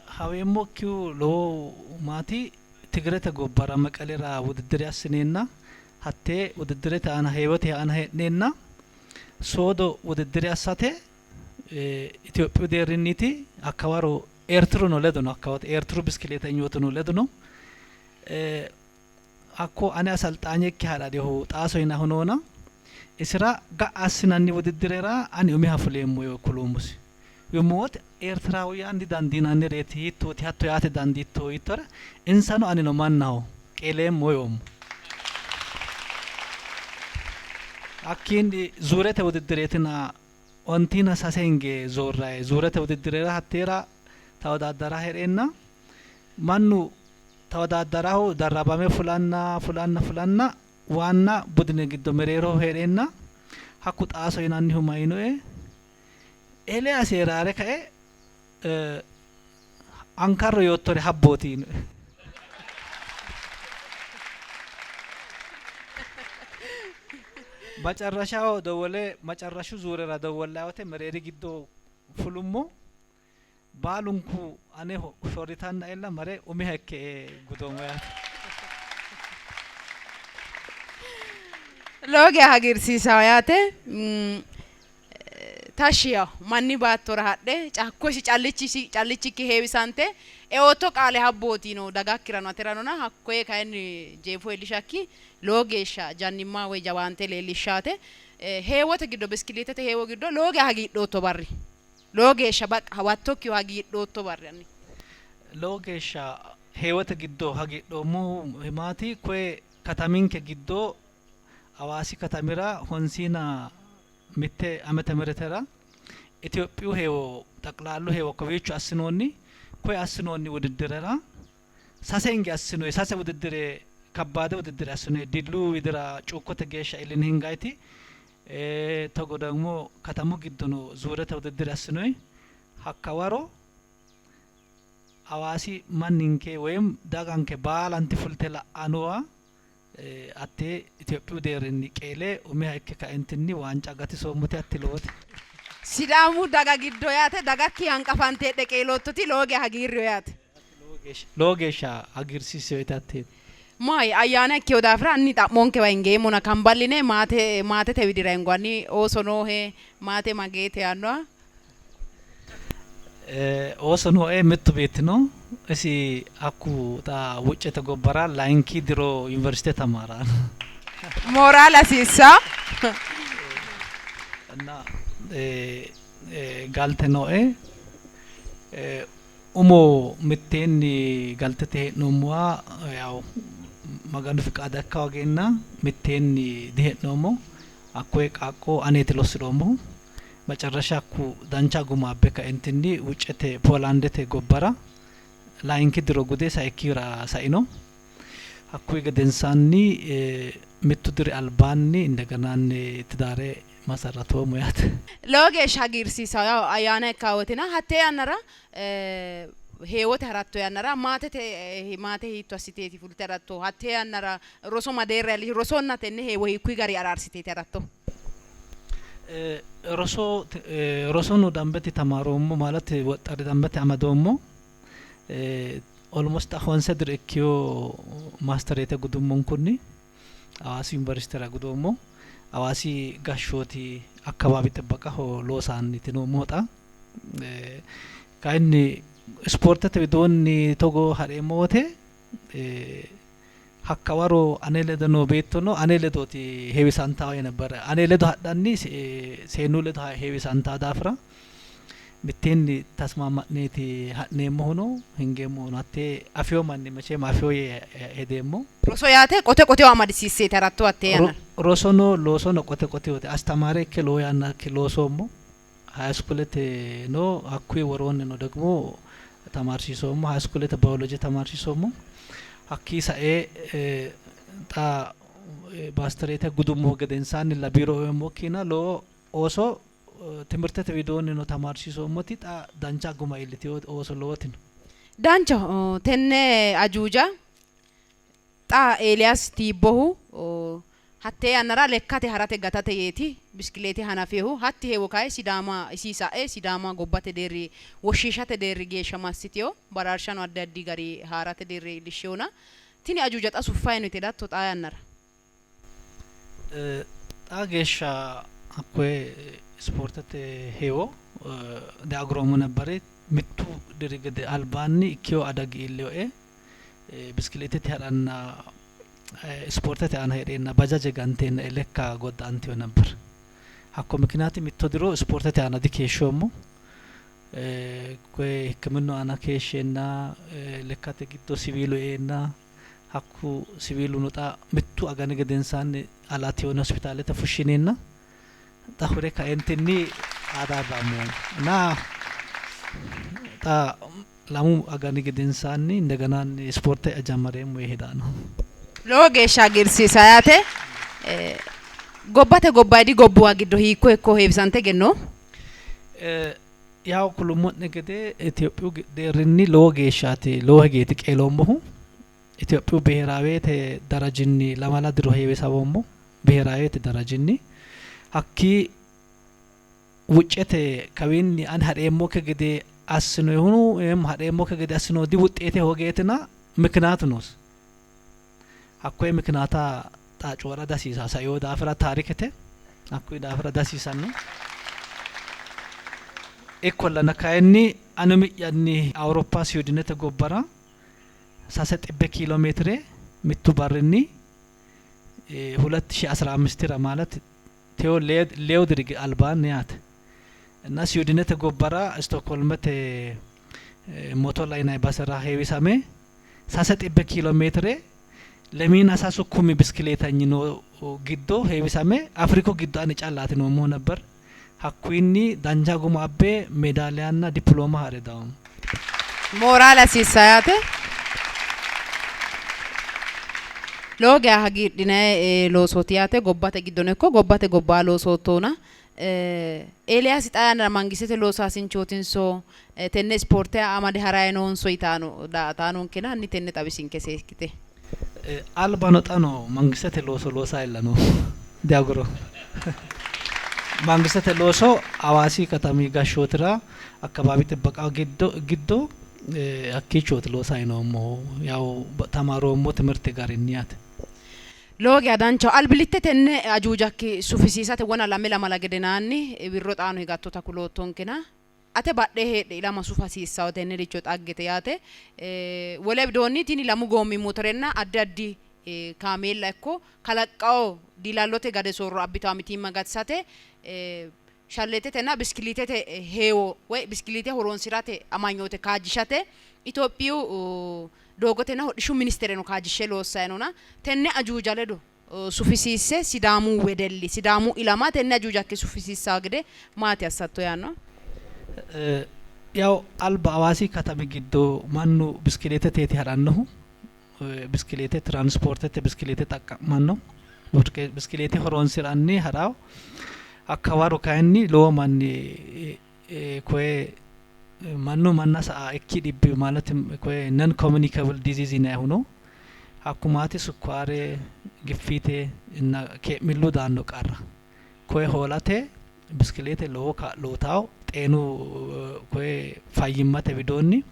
Haweemmokkihu lowohu maati, Tigirete gobbara Meqelera wudiddire assineenna hattee wudiddirete aana heewote aana hee'neenna soodo wudiddire assate Itophiyu deerrinniiti hakkawaro Eertiruno ledo no hakkawote Eertiru biskileetenyootuno ledo no. Hakko ane asalxaanye ikke ha'rarihu Xaaso yinannihu noona isira ga'a assinanni wudiddirera ani umiha fuleemmo yee kuloommosi. Yuummo wote Eertiraawuyaani didandiinannireeti hiittooti hatto yaate dandiitto yiittore insano anino mannaho qeeleemmo yoommo. Hakkiinni zuurete wudiddireetina Ontiina sase hinge zoorrayi zuurete wudiddirera hatteera tawadaaddara hee'reenna mannu tawadaaddaraho darrabame fulanna fulanna fulanna waanna budine giddo mereeroho hee'reenna hakku Xaaso yinannihu mayinoe, Eeliyaasi raare kae Ankarro yoottore habbooti yiinoe. Macarrashaho dowwole macarrashu zuurera dowwollayi wote mereeri giddo fulummo. Baalunku ane shorritannaella mare umiha ikke gudoommo yaate. Lowo geya hagiirsiisawo yaate. Tashshi yawo manni baattora hadhe hakko isi callichisi callichikki heewisante eootto qaale habbooti yino dagakkirano ateranona hakkoye kayinni jeefo iillishakki lowo geeshsha jannimma woy jawaante leellishshaate. Heewote giddo biskilliitete heewo giddo lowo geya hagiidhootto barri lowo geeshsha baqqa hawattokkihu hagiidhootto barri hanni. Lowo geeshsha heewote giddo hagiidhoommohu maati koye kataminke giddo Hawaasi katamira honsiina mitte amete meretera Itophiyu heewo xaqilaallu heewo kowiicho assinoonni. Koye assinoonni wudiddirera sase hinge assinoyi. Sase wudiddire kabbaade wudiddire assinoyi. Dillu widira cuukkote geeshsha iilline hingayti togo ደግሞ katamu giddono zuurete wudiddire assinoyi. Hakkawaro Hawaasi manninke woyim daganke baalanti fulte la'annowa hattee Itophiyu deerrinni qeele umiha ikke kaentinni waanca gatisoommoti hatti lowote. Sidaamu daga giddo yaate dagakki hanqafante heedhe qeeloottoti lowo geya hagiirreho yaate. Lowo geeshsha hagiirsiissinoete hatteeti. Mayi ayyaana ikkino daafira hanni xa'monkewa hingeemmona kamballine maate maatete widira hingo hanni ooso noohe maate mageete yaannoha. Ooso nooe, mittu beetti no. Isi hakku xa wuccete gobbara layinki diro yuniversite tamaranno. Mooraale hasiissanno. እና galte nooe. Umo mitteenni galtete hee'noommoha yaw Maganu fiqaade ikka hoogeenna mitteenni dihee'noommo. Hakkoye qaaqqo aneeti lossi'roommohu. Macarrasha hakku dancha guma abbe kaentinni wuccete Poolaandete gobbara layinki diro gude sayikkihura saino. Hakkuyi gedensaanni mittu diri albaanni indeganaanni tidaare masarratoommo yaate. Lowo geeshsha hagiirsiisanno yaw ayyaana ikkanno wotena hattee yannara heewote haratto yannara maatete maate hiitto assiteeti fulte haratto? Hattee yannara roso ma deerra iillishi? Rosonna tenne heewo hiikkuyi garinni araarsiteeti haratto? Roso rosono dambete tamaaroommo ማለት woxxare dambete amadoommo. Almost xa honse diro ikkiyo maastereete gudummonkunni Hawaasi yuniversitera gudoommo. Hawaasi gashshooti akkawaawi xibbaqaho loosaanniiti noommohu xa. Kayinni ispoortete widoonni togo ha'reemmo wote hakkawaro ane ledo noo beettono ane ledooti heewisantawo yenebbere. Ane ledo hadhanni seennu ledo heewisantawo daafira mitteenni tasmaama'neeti ha'neemmohuno hingeemmohuno. Hattee afeyo manni mecheem afeyo yee hedeemmo. Roso yaate qote qoteho amadisiisseeti haratto hattee yannara? Rosono loosono qote qotehooti. Astamaare ikke lowo yanna loosoommo. High schoolete no hakkuyi woroonnino ደግሞ tamaarsiisoommo. High schoolete biology tamaarsiisoommo. Hakkii sae xa baastireete gudummohu gedensaanni la biiro eommokkiina lowo ooso timirtete widoonnino tamaarsiisoommoti xa dancha guma iillitino ooso lowoti no. Danchaho. Tenne ajuuja xa Eeliyaas Tiibbohu hattee yannara lekkate harate gatate yeeti biskileete hanafinohu. Hatti heewo kayi Sidaama isii sa'e Sidaama gobbate deerri woshshiishate deerri geeshsha massitino. Baraarshano addi addi gari haarate deerri iillishshinona tini ajuuja xa suffanni no yite hedatto xaa yannara? Xaa geeshsha hakkoye ispoortete heewo diaguroommo nebbere. Mittu diri gede albaanni ikkeyo adagi iillinoe. Biskileetete ha'ranna ispoortete aana heedheenna bajaje ganteennae lekka godda'antino nebber. Hakko mikiniyaati mitto diro ispoortete aana dikeeshshoommo. Koye hikkiminnu aana keeshsheenna lekkate giddo siwiilu eeenna hakku siwiiluno xa mittu agani gedensaanni Alaatiyooni hospitaalete fushshineenna xa hure kaentinni aadaabbaammo na xa lamu agani gedensaanni indeganaanni ispoorte jammareemmo yee hedanno. Lowo geeshsha hagiirsiisanno yaate. Gobbate gobbayidi gobbuwa giddo hiikko hiikko heewisante egenno? Yawo kulummo'ne gede Itophiyu deerrinni lowo geeshshaati lowo higeeti qeeloommohu. Itophiyu biheeraawete darajinni lamala diro heewisamoommo biheeraawete darajinni. Hakkii wuccete kawiinni ani ha'reemmokki gede assinoehuno ha'reemmokki gede assinohu diwuxxeete hoogeetina mikinaatu noosi. Hakkoye mikinaata xa coyi'ra dihasiisanno saino daafira taarikete hakkuyi daafira dihasiisanno. Ikkollana kayinni ani umi'yanni Awuroppa Siwidinete gobbara 300 kiilo meetire mittu barrinni 2015 ማለት teyo lewu diri albaanni yaate እና Siwidinete gobbara Istokholmete Motola yinanni basera heewisame 300 kiilo meetire lemiina sasu kumi biskileetanyi noo giddo heewisame Afriku giddo ani callaati noommohu nebber. Hakkuyinni dancha guma abbe meedaaliyanna dipilooma haa're dayommo. Mooraale hasiissanno yaate. Lowo geya hagiidhinanni loosooti yaate. Gobbate giddono ikko gobbate gobbaa loosoottohuna. Eeliyaasi xaa yannara mangistete loosaasinchootinso tenne ispoorte amade harayi noonso yitaano daa''ataanonkena hanni tenne xawisinke seekkite. Albano xano mangistete looso loosayilla noommo diaguro. Mangistete looso Hawaasi katami gashshootira akkabaabi xibbaqa giddo giddo hakkiichooti loosayi noommohu yawu tamaroommo timirte garinni yaate. Lowo geya danchaho. Albillitte tenne ajuujakki sufisiisate wona lame lamala gedenaanni wirro xaano higattota kuloottonkena ate badhee heedhe ilama sufa hasiissanno tennericho xaggete yaate. Wole widoonni tini lamu goommi motorenna addi addi kaameella ikko kalaqqanno diilallote gade soorro abbitanno mitiimma gatisate shalleetetenna biskiliitete heewo woy biskiliite horoonsi'rate amanyoote kaajjishate Itophiyu Doogotenna Hodhishshu Ministereno kaajjishshe loossanni noona tenne ajuuja ledo sufisiisse Sidaamu wedelli, Sidaamu ilama tenne ajuujakki sufisiissanno gede maati assatto yaanno? Yaw alba Hawaasi katami giddo mannu biskiliiteteeti ha'rannohu. Biskiliite tiraansipoortete biskiliite xaqqa'manno. Biskiliite horoonsi'ranni ha'ranno. Hakkawaro kayinni lowo manni koye mannu manna sa''a ikki dhibbi ማለት koye non communicable disease yinannihu no. Hakku maati sukkaare, giffiite inna kee'millu daanno qarra koye hoolate biskiliite lowo kaa'lo uyitanno xeenu koye fayyimmate widoonni.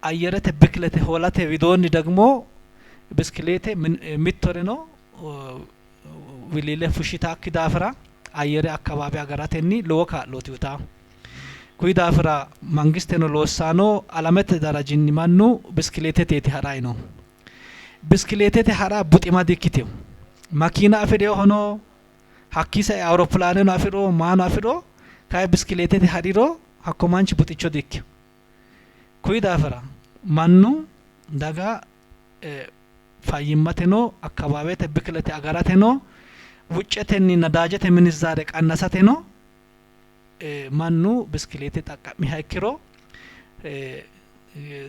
Ayyerete bikilete hoolate widoonni ደግሞ biskiliite mittoreno wiliile fushshitaakki daafira ayyere akkabaabe agaratenni lowo kaa'looti uyitanno. Kuyi daafira mangisteno loossano alamete darajinni mannu biskiliiteteeti ha'rayi noohu. Biskiliitete ha'ra buxima dikkitino. Makiina afi'rinohuno hakkii sae awuroppilaaneno afi'ro maano afi'ro kayi biskiliitete ha'riro hakko manchi buxicho dikkino. Kuyi daafira mannu daga fayyimmateno akkawaawete bikilete agarateno wuccetenni nadaajete minizzaare qannasateno mannu biskiliite xaqqa'miha ikkiro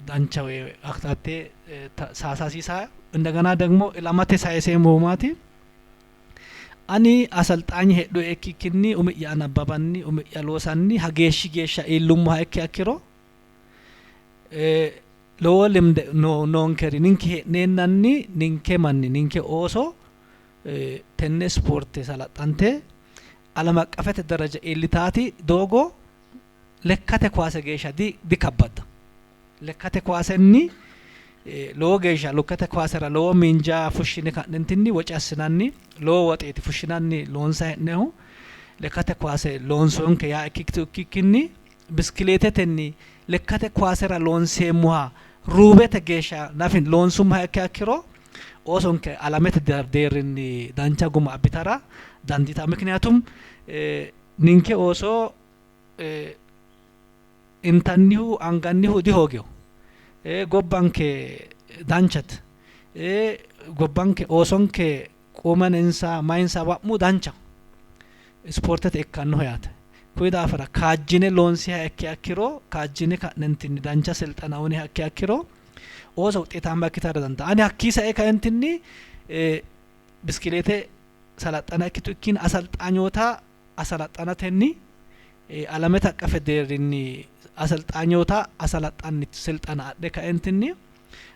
dancha hatte saaysa hasiisanno. እንደገና ደግሞ ilamate sayiseemmohu maati ani aselxaanye heedhue ikkikkinni umi'ya anabbabanni umi'ya loosanni hageeshshi geeshsha iillummoha ikkiha ikkiro lowo limde noonkeri ninke hee'neennanni ninke manni ninke ooso tenne ispoorte salaxxante ዓለም አቀፍete daraja iillitaati doogo lekkate kuwaase geeshsha dikabbadda. Lekkate kuwaasenni lowo geeshsha lekkate kuwaasera lowo miinja fushshine ka'neentinni woce assinanni lowo woxeeti fushshinanni loonsayi hee'noyihu lekkate kuwaase loonsoonke yaa ikkikkinni biskileetetenni lekkate kuwaasera loonseemmoha ruubete geeshsha nafi loonsummoha ikkiha ikkiro oosonke alamete deerrinni dancha guma abbitara dandiitanno. ምክንያቱም ninke ooso intannihu angannihu dihoogewo. Gobbanke danchate. Gobbanke oosonke qumanensa mayinsa wa'mu danchaho. Ispoortete ikkannoho yaate. Kuyi daafira kaajjine loonsiha ikkiha ikkiro kaajjine ka'neentinni dancha silxana uyiniha ikkiha ikkiro ooso wuxeetaamma ikkitara dandiitanno. Ani hakkii sae kaeentinni biskileete salaxxana ikkitukkinni aselxaanyoota asalaxxanatenni alamete aqqafe deerrinni aselxaanyoota asalaxxanni silxana adhe kaeentinni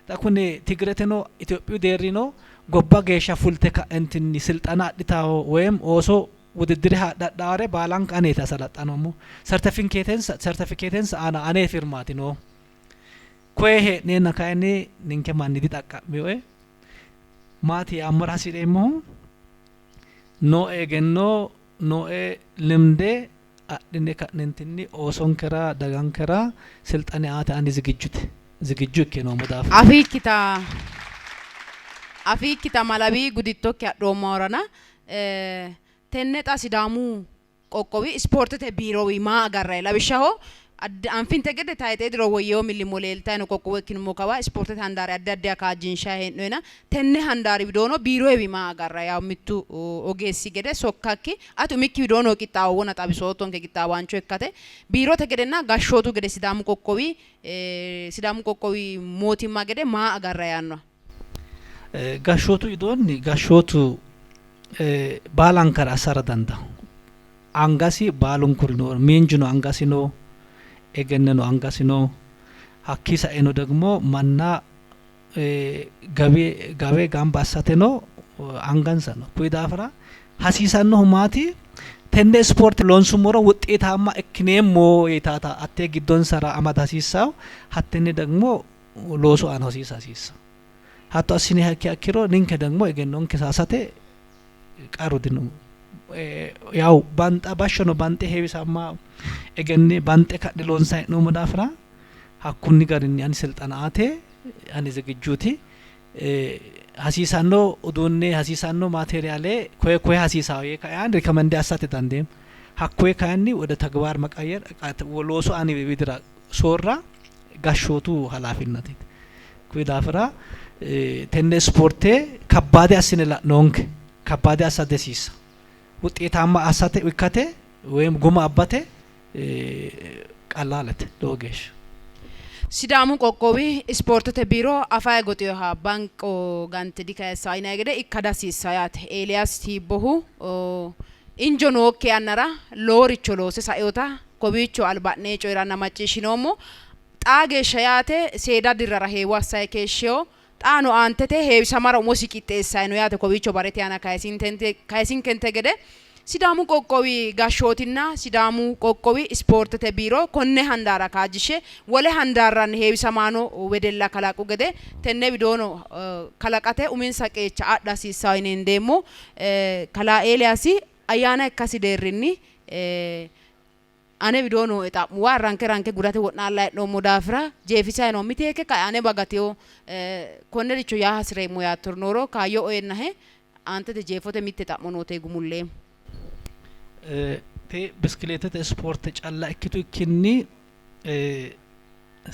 xa kune Tigireteno Itophiyu deerrino gobba geeshsha fulte ka'entinni silxana adhitawo woyim ooso wudiddire haadhe hadhaare baalanka aneeti asalaxxanoommohu. Sertifikeetensa sertifikeetensa aana ane firmaati noohu. Koye hee'neenna kayinni ninke manni dixaqqa'minoe. Maati yaammora hasi'reemmohu nooe egenno nooe limde adhine ka'neentinni oosonkera dagankera silxane aate ani zigijjute zigijju ikke noommo daafira. Afiikkita afiikkita malawi gudittokki adhoommohurana tenne xa Sidaamu qoqqowi ispoortete biirowi maa agarrayi? Lawishshaho anfinte gede tayixee diro woyyeewo millimmo leeltayi no qoqqowo ikkinummo kawa ispoortete handaari addi addiha kaajjinshayi hee'noyina tenne handaari widoono biiroyiwi maa agarrayi? Yaw mittu ogeessi gede sokkakki ati umikki widoo noo qixxaawo wona xawisoottonke qixxaawaancho ikkate biirote gedenna gashshootu gede Sidaamu qoqqowi Sidaamu qoqqowi mootimma gede maa agarrayi yaannoha? Gashshootu widoonni gashshootu Baalankare assara dandaanno. Angasi baalunkuri no, miinjuno angasi no, egenneno angasi no. Hakkii saeno ደግሞ manna gawe gawe gamba assateno angansa no. Kuyi daafira hasiisannohu maati? Tenne ispoorte loonsummoro wuxxeetaamma ikkineemmo yitaata hattee giddonsara amada hasiissawo. Hattenne ደግሞ loosu aana hosiisa hasiissawo. Hatto assiniha ikkiha ikkiro ninke ደግሞ egennonke saasate qarru dino. Yawu banxa bashshono banxe heewisamma egenne banxe ka'ne loonsanni hee'noommo daafira hakkunni garinni ani silxana aate ani zigijuuti. Hasiisanno uduunne, hasiisanno maateriyaale koye koye hasiisawo yee kae ani recommend assate dandeemmo. Hakkoye kayinni ወደ ተግባር መቀየር loosu aani widira soorra gashshootu halaafinnateeti. Kuyi daafira tenne ispoorte kabbaade assine la'noonke, kabbaade assa dihasiissawo. Wuxxeetaamma assate ikkate ወይም guma abbate qallalete lowo geeshsha. Sidaamu qoqqowi ispoortete biiro afaye goxinoha banqo gante dikayissawo yinanni gede ikka dihasiissawo yaate. Eeliyaas Tiibbohu injo nookki yannara loworicho loose sainota kowiicho alba'ne coyi'ranna macciishshinoommo. Xaa geeshsha yaate seeda dirrara heewo assayi keeshshino. Xaano aantete heewisamara umosi qixxeessayi no yaate kowiicho barete aana kayisinkente gede Sidaamu qoqqowi gashshootinna Sidaamu qoqqowi ispoortete biiro konne handaara kaajjishshe wole handaarranni heewisamaano wedella kalaqqu gede tenne widoono kalaqate uminsa qeecha adha hasiissanno yine hendeemmo. Kalaa Eeliyaasi ayyaana ikkasi deerrinni ane widoo nooe xa'muwa ranke ranke gudate wo'naallayi hee'noommo daafira jeefisayi noommo. Miteekke kae ane bagatewo konnericho yaa hasi'reemmo yaattori nooro kaayyo oyennahe aantete jeefote mitte xa'mo noote gumulleemmo. Te biskileetete ispoorte calla ikkitukkinni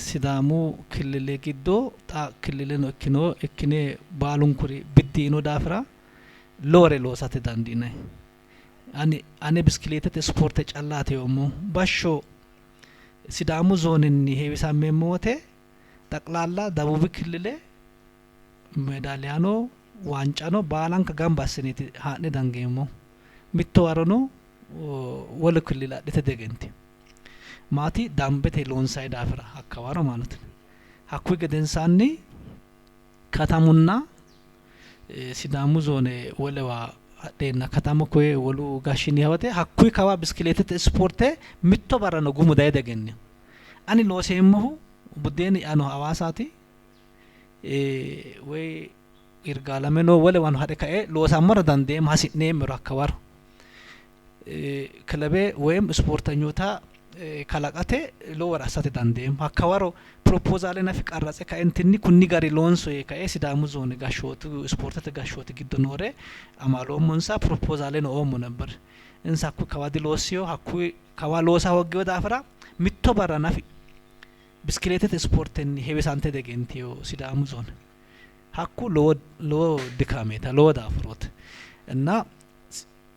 Sidaamu killile giddo xa killileno ikkino ikkine baalunkuri biddi yiino daafira lowore loosate dandiinanni. Ani ane biskileetete ispoorte callaati yoommohu. Bashsho Sidaamu zoonenni heewisammeemmo wote xaqlaalla Dabuubi killile meedaaliyano waancano baalanka gamba assineeti haa'ne dangeemmohu. Mitto warono wole killile adhite diegentino. Maati dambete loonsanni daafira hakkawaro ማለት ነው. Hakkuyi gedensaanni katamunna Sidaamu zoone wolewa hadheenna katamu koye wolu gashshiniha wote hakkuyi kawa biskileetete ispoorte mitto barrano gumu daye diegennino. Ani looseemmohu buddeeni'ya noohu Hawaasaati woyi Yirgaalameno wolewano ha're kae loosammora dandeemmo hasi'neemmero hakkawaro. Kilebe woyim ispoortanyoota kalaqate lowore assate dandeemmo. Hakkawaro piropozaale nafi qarratse kaentinni kunni gari loonso yee kae Sidaamu zoone gashshootu ispoortete gashshooti giddo noore amaaloommonsa, piropozaaleno oommo ነበር. Insa hakkuyi kawa diloossino, hakkuyi kawa loosa hooggino daafira mitto barra nafi biskileetete ispoortenni heewisante diegentino Sidaamu zoone. Hakku lowo lowo dikaameeta, lowo daafurooti እና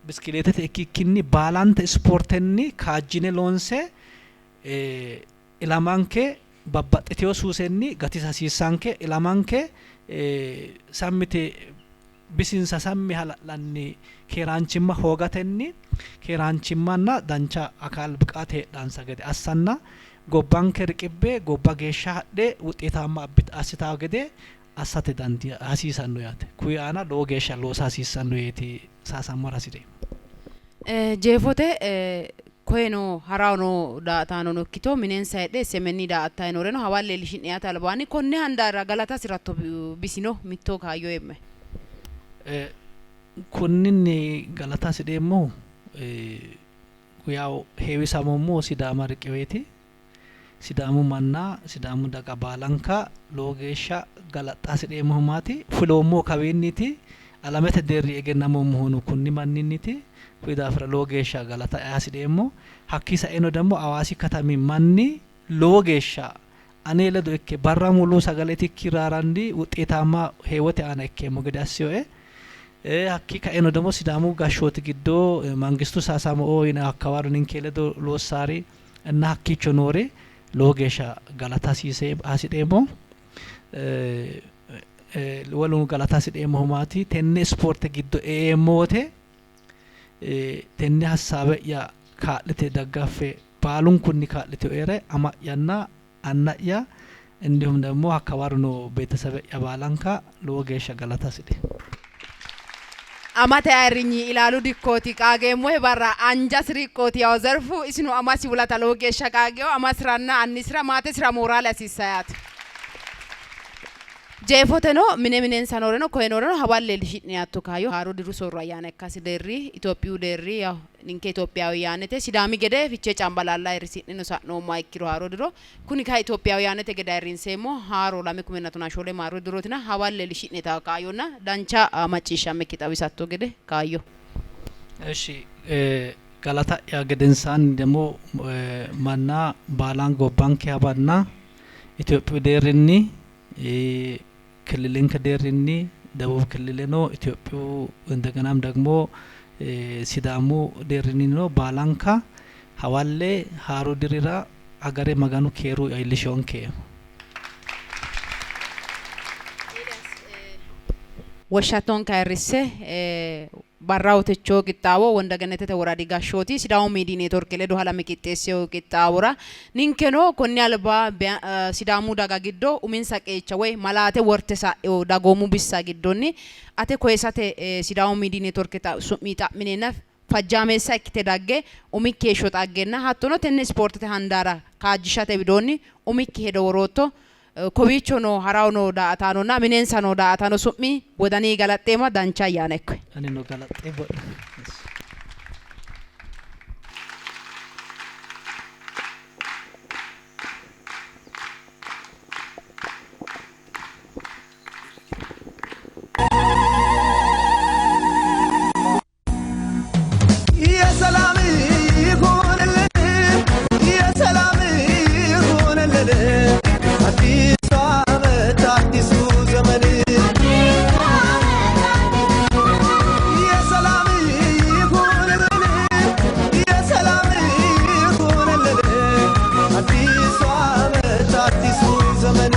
biskileetete ikkikkinni baalante ispoortenni kaajjine loonse ilamanke babbaxxitewo suusenni gatisa hasiissanke, ilamanke sammite bisinsa sammi hala'lanni keeraanchimma hoogatenni keeraanchimmanna dancha akaal biqaate heedhansa gede assanna gobbanke riqibbe gobba geeshsha hadhe wuxxeetaamma assitawo gede assate dandi hasiisanno yaate. Kuyi aana lowo geeshsha loosa hasiissanno yeeti saasammora hasireemmo. Jeefote koyeno harawo noo daa''ataanono ikkito minensa heedhe SMN daa''attanni nooreno hawalle iillishi'ne yaate albaanni konne handaara galata hasi'ratto bisino mitto kaayyo eemmohe. Konninni galata hasi'reemmohu yawu heewisamoommohu Sidaama riqiweeti. Sidaamu manna, Sidaamu daga baalanka lowo geeshsha galaxxa hasi'reemmohu maati? Fuloommohu kawiinniiti, alamete deerri egennamoommohuno kunni manninniiti. Kuyi daafira lowo geeshsha galata hasi'reemmo. Hakkii saeno ደግሞ Hawaasi katami manni lowo geeshsha ane ledo ikke barra mulu sagale itikki raaranni wuxxeetaamma heewote aana ikkeemmo gede assinoe. Hakkii kaeno ደግሞ Sidaamu gashshooti giddo Mangistu Saasamo'o yinanni hakkawaro ninke ledo loossaari እና hakkiicho noori lowo geeshsha galata hasi'reemmo. Woluno galata hasi'reemmohu maati tenne ispoorte giddo e''eemmo wote tenne hassaabe'ya kaa'lite daggaffe baalunkunni kaa'litinoere ama'yanna anna'ya እንዲሁም ደግሞ hakkawaro noo beetesebe'ya baalanka lowo geeshsha galata hasi'reemmo. Amate ayirrinyi ilaalu dikkooti qaageemmohe barra anjasi riqqooti yawo zerfu isino amasi wulata lowo geeshsha qaageewo amasiranna annisira maatesira mooraale hasiissa yaate. Jeefoteno mine minensa nooreno koye nooreno hawalle iillishshi'ne yaatto kaayyo haaro diru soorro ayyaana ikkasi deerri Itophiyu deerri yawo ninke Itophiyawuyaanete Sidaami gede Fichee Cambalaalla ayirrisi'neno sa'noommoha ikkiro haaro diro kuni kayi Itophiyawuyaanete gede ayirrinseemmo haaro lame kumenna tonaa shoole maaru dirootina hawalle iillishshi'ne yitanno kaayyonna dancha macciishshammekki xawisatto gede kaayyo. Eshi galata'ya gedensaanni demo manna baalan gobbankeha manna Itophiyu deerrinni ክልልንከ deerrinni ደቡብ ክልልኖ ኢትዮጵዩ እንደገናም ደግሞ ሲዳሙ deerrinnino baalanka hawalle haaru dirira agare maganu keeru iillishonke. Woshshattonke ayirrisse barraho techoo qixxaawo Wondagennetete woradi gashshooti Sidaamu miidiyi neetworke ledo halame qixxeessino qixxaawora ninkeno konni alba Sidaamu daga giddo uminsa qeecha woy malaate worte sa'ino dagoomu bissa giddonni ate koyisate Sidaamu miidiyi neetworke su'minni xa'mineenna fajjaameessa ikkite dagge umikki heeshsho xaggenna hattono tenne ispoortete handaara kaajjishate widoonni umikki hedo worootto Kowiicho noo haraho noo daa''ataanonna minensa noo daa''ataano su'mi wodaninni galaxxeemma. Dancha ayyaana ikkohe. Anino galaxxeemmo'ne. የሰላም ይሁንልን የሰላም ይሁንልን አዲሱ ዓመት አዲሱ ዘመን የሰላም ይሁንልን የሰላም ይሁንልን አዲሱ ዓመት አዲሱ ዘመን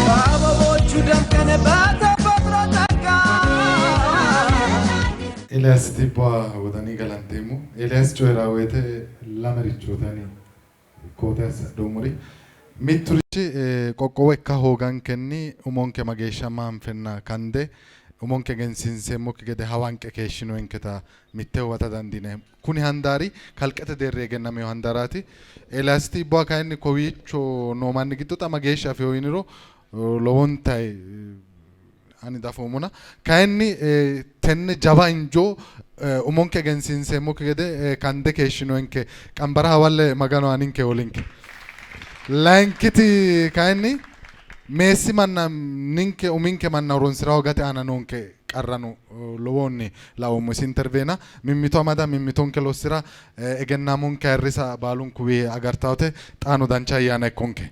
በአበቦቹ ደምቀን በተፈጥሮ ጸጋ Eeliyaas Tibbaa wodanii galanteemmo. Eeliyaas coyi'raa woyite lamerichooti ani koote assadhoommori. Mitturichi qoqqowo ikka hoogankenni umonke mageeshsha maanfenna kande umonke egensiinseemmokki gede hawanqe keeshshinoyinketa mitte huwata dandiineemmo. Kuni handaari kalqete deerri egennamino handaaraati. Eeliyaas Tiibbuwa kayinni kowiicho noo manni giddo xa mageeshsha afino yiniro lowontayi ani dafoommona. Kayinni tenne jawa injoo umonke egensiinseemmokki gede kande keeshshinoyinke qambara hawalle Maganu aaninke holinke. Layinkiti kayinni meessi manna ninke uminke manna horonsira hoogate aana noonke qarrano lowohunni laoommo. Isi interveena mimmito amada, mimmitonke lossira, egennaamonke ayirrisa baalunkuwi agartaawote. Xaano dancha ayyaana ikkonke.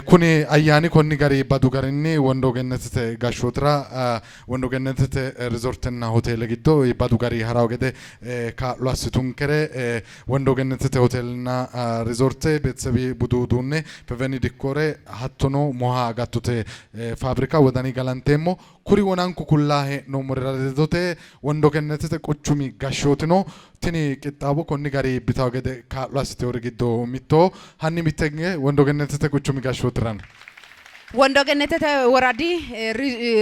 Kuni ayyaani konni gari iibbadu garinni Wondo Gennetete gashshootira Wondo Gennetete rizortenna hoteele giddo iibbadu gari harawo gede kaa'lo assitunkere Wondo Gennetete hoteelenna rizorte Beetesebi budu uduunne Feveni Dikkoore hattono Moha agattote faabrika wodani galanteemmo. Kuri wonanku kullaa hee'noommorira ledote Wondo Gennetete quchumi gashshootino tini qixxaawo konni gari iibbitawo gede kaa'lo assiteewori giddo mittoho. Hanni mitte hinge Wondo Gennetete quchumi gashshootirano. Wondo Gennetete woradi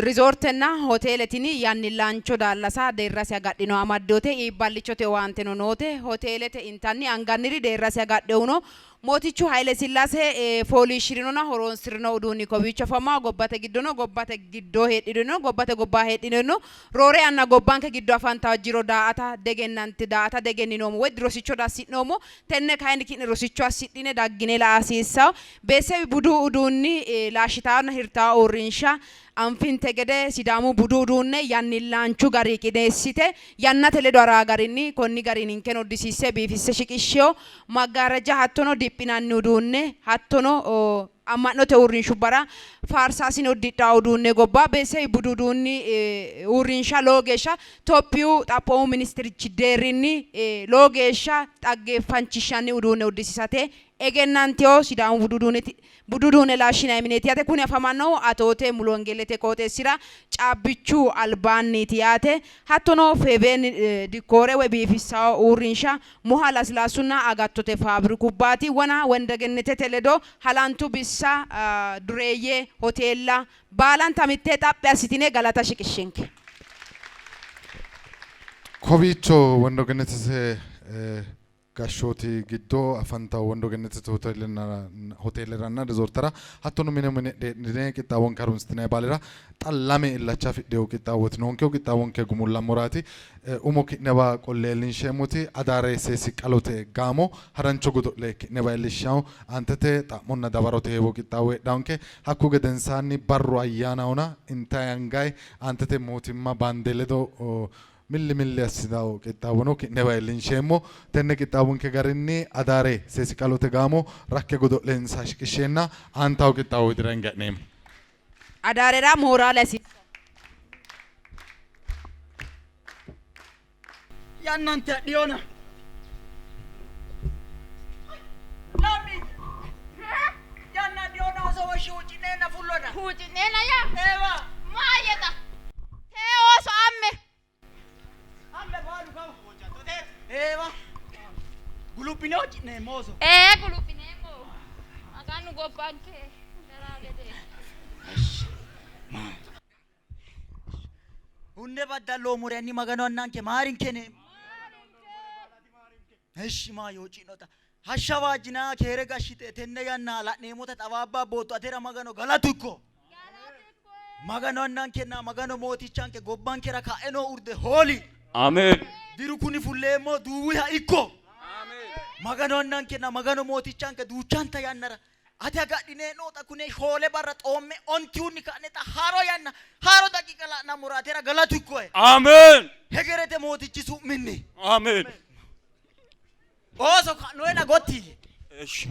rizoortenna hoteele tini yannillaancho daallasa deerrase agadhino amaddinote, iibballichote owaanteno noote. Hoteelete intanni anganniri deerrasi agadhinohu Mootichu Hayle Sillaase fooliishshi'rinonna horoonsi'rino uduunni kowiicho afamanno. Gobbate giddono gobbate giddo heedhinorino gobbate gobbaa heedhinorino roore yanna gobbanke giddo afantanno jiro daa''ata diegennantino, daa''ata diegenninoommo woy rosicho diassi'noommo. Tenne kayinni ki'ne rosicho assidhine daggine la'a hasiissanno. Beesewi budu uduunni laashshitannonna hirtanno uurrinsha anfinte gede Sidaamu budu uduunne yannillaanchu garinni qineessite yannate ledo haraa garinni konni garinni ninkeno uddisiisse biifisse shiqishshino. Maggaarraja hattono diphinanni uduunne hattono amma'note uurrinshubbara faarsaasine uddidhanno uduunne gobba Beesewi budu uduunni uurrinsha lowo geeshsha Tophiyu xaphoomu ministirchi deerrinni lowo geeshsha xaggeeffanchishshanni uduunne uddisiisate egennantino Sidaamu budu uduunneti budu uduunne laashshinanni mineeti yaate. Kuni afamannohu Atoote Mulu Wongeellete qooxeessira caabbichu albaanniiti yaate. Hattono Feeveen dikkoore woy biifissawo uurrinsha Moha lasilaassunna agattote faabrikubbaati. Wona Wendegennetete ledo halantu bissa, dureeyye, hoteella baalanta mittee xaphi assitine galata shiqishshenke. Kowiicho Wendogennetete gashshooti giddo afantanno Wondo Gennetete hoteeleranna rizoortera hattono mine mine heedhine qixxaawonke harunsitinanni baalira xa lame illacha afidhino qixxaawooti noonkehu. Qixxaawonke gumullammoraati. Umo ki'newa qolle iillinsheemmoti Adaare Seesi Qalote gaamo harancho godo'le ki'newa iillishshanno. Aantete xa'monna dawarote heewo qixxaawo heedhannonke. Hakku gedensaanni barru ayyaanahona intayi angayi aantete mootimma baande ledo milli milli assitanno qixxaawono ki'newa iillinsheemmo. Tenne qixxaawonke garinni Adaare Seesi Qalote gaamo rakke godo'lensa shiqishsheenna aantawo qixxaawo widira hinge ha'neemmo. Adaarera mooraale hasiissanno. Yannante adhiyona. Lammi. Yanna adhiyona oso woshshi huucci'neenna fullona. Huucci'neenna yaa? Eewa. Maayyeta. Tee ooso amme. Amme baalu kawa. Eewa. Guluphine huucci'neemmo ooso. Ee guluphineemmo. Maganu gobbanke garaa gede. Hunne baddalloommore hanni Maganu annanke maarinke yineemmo. Ishshi maayo huucci'nota. Hashsha waajjinanni keere gashshite tenne yanna la'neemmota xawaabba abbootto atera Magano galatu ikko. Maganu annankenna Magano mootichanke gobbankera ka'e noo urde hooli. Ameen. Diru kuni fulleemmo duuwiha ikko. Maganu annankenna Magano mootichanke duuchanta yannara ate agadhine noota kune shoole barra xoomme ontihunni ka'ne xa haaro yanna haaro daqiiqa la'nammora atera galatu ikkoe. Ameen. Hegerete mootichi su'minni. Ameen. Ooso ka'noena gotti yii. Eshi.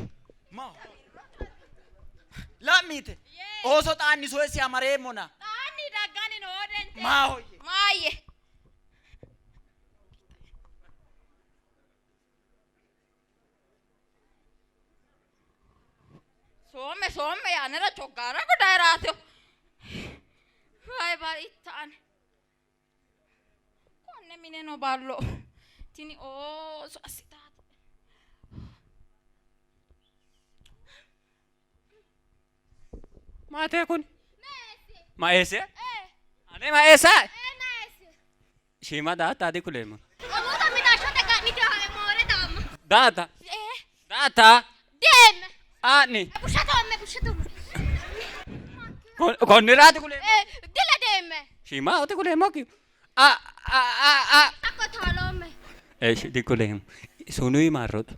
Ma. La'miite. Ooso xaanni soyesi amareemmona. Xaanni dagganni noo dente. Maahoyye. Maayye. Soomme soomme yaanera coggaara gudayiraatio. Vai bar ittaan. Konne mineno ballo. Tini ooso assitaate. Maatee kun? Ma'eesse? Ane ma'eessa? Shiima daatta dikuleemmo. Amuuta mixashshote ga'nite hawe moore daamma. Daata? Ee. Daata? Deemme. Aa'ni? Busha toomme busha toomme. Konniraati kuleemmo. Ee dila deemme. Shiima oti kuleemmokki. A a a a. Hakko taaloomme. Eshi dikuleemmo. Sunui marroto.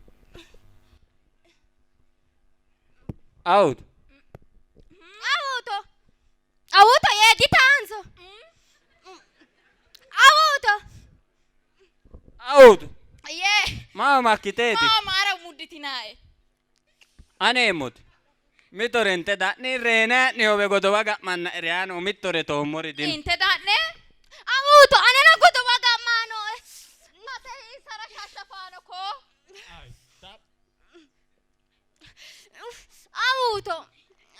Awuuto. Awuuto. Awuuto yee ditaanso. Awuuto. Awuuto. Yee. Maa makkiteeti? Maa maara mudditinaae. Aneemmoti. Mittore inte da'ni reenaa'ni howe godowa ga'manna reyaano mittore toommori dino. Inte da'ne. Awuuto anera godowa ga'maano. Mate insara shashafaano koo. Awuuto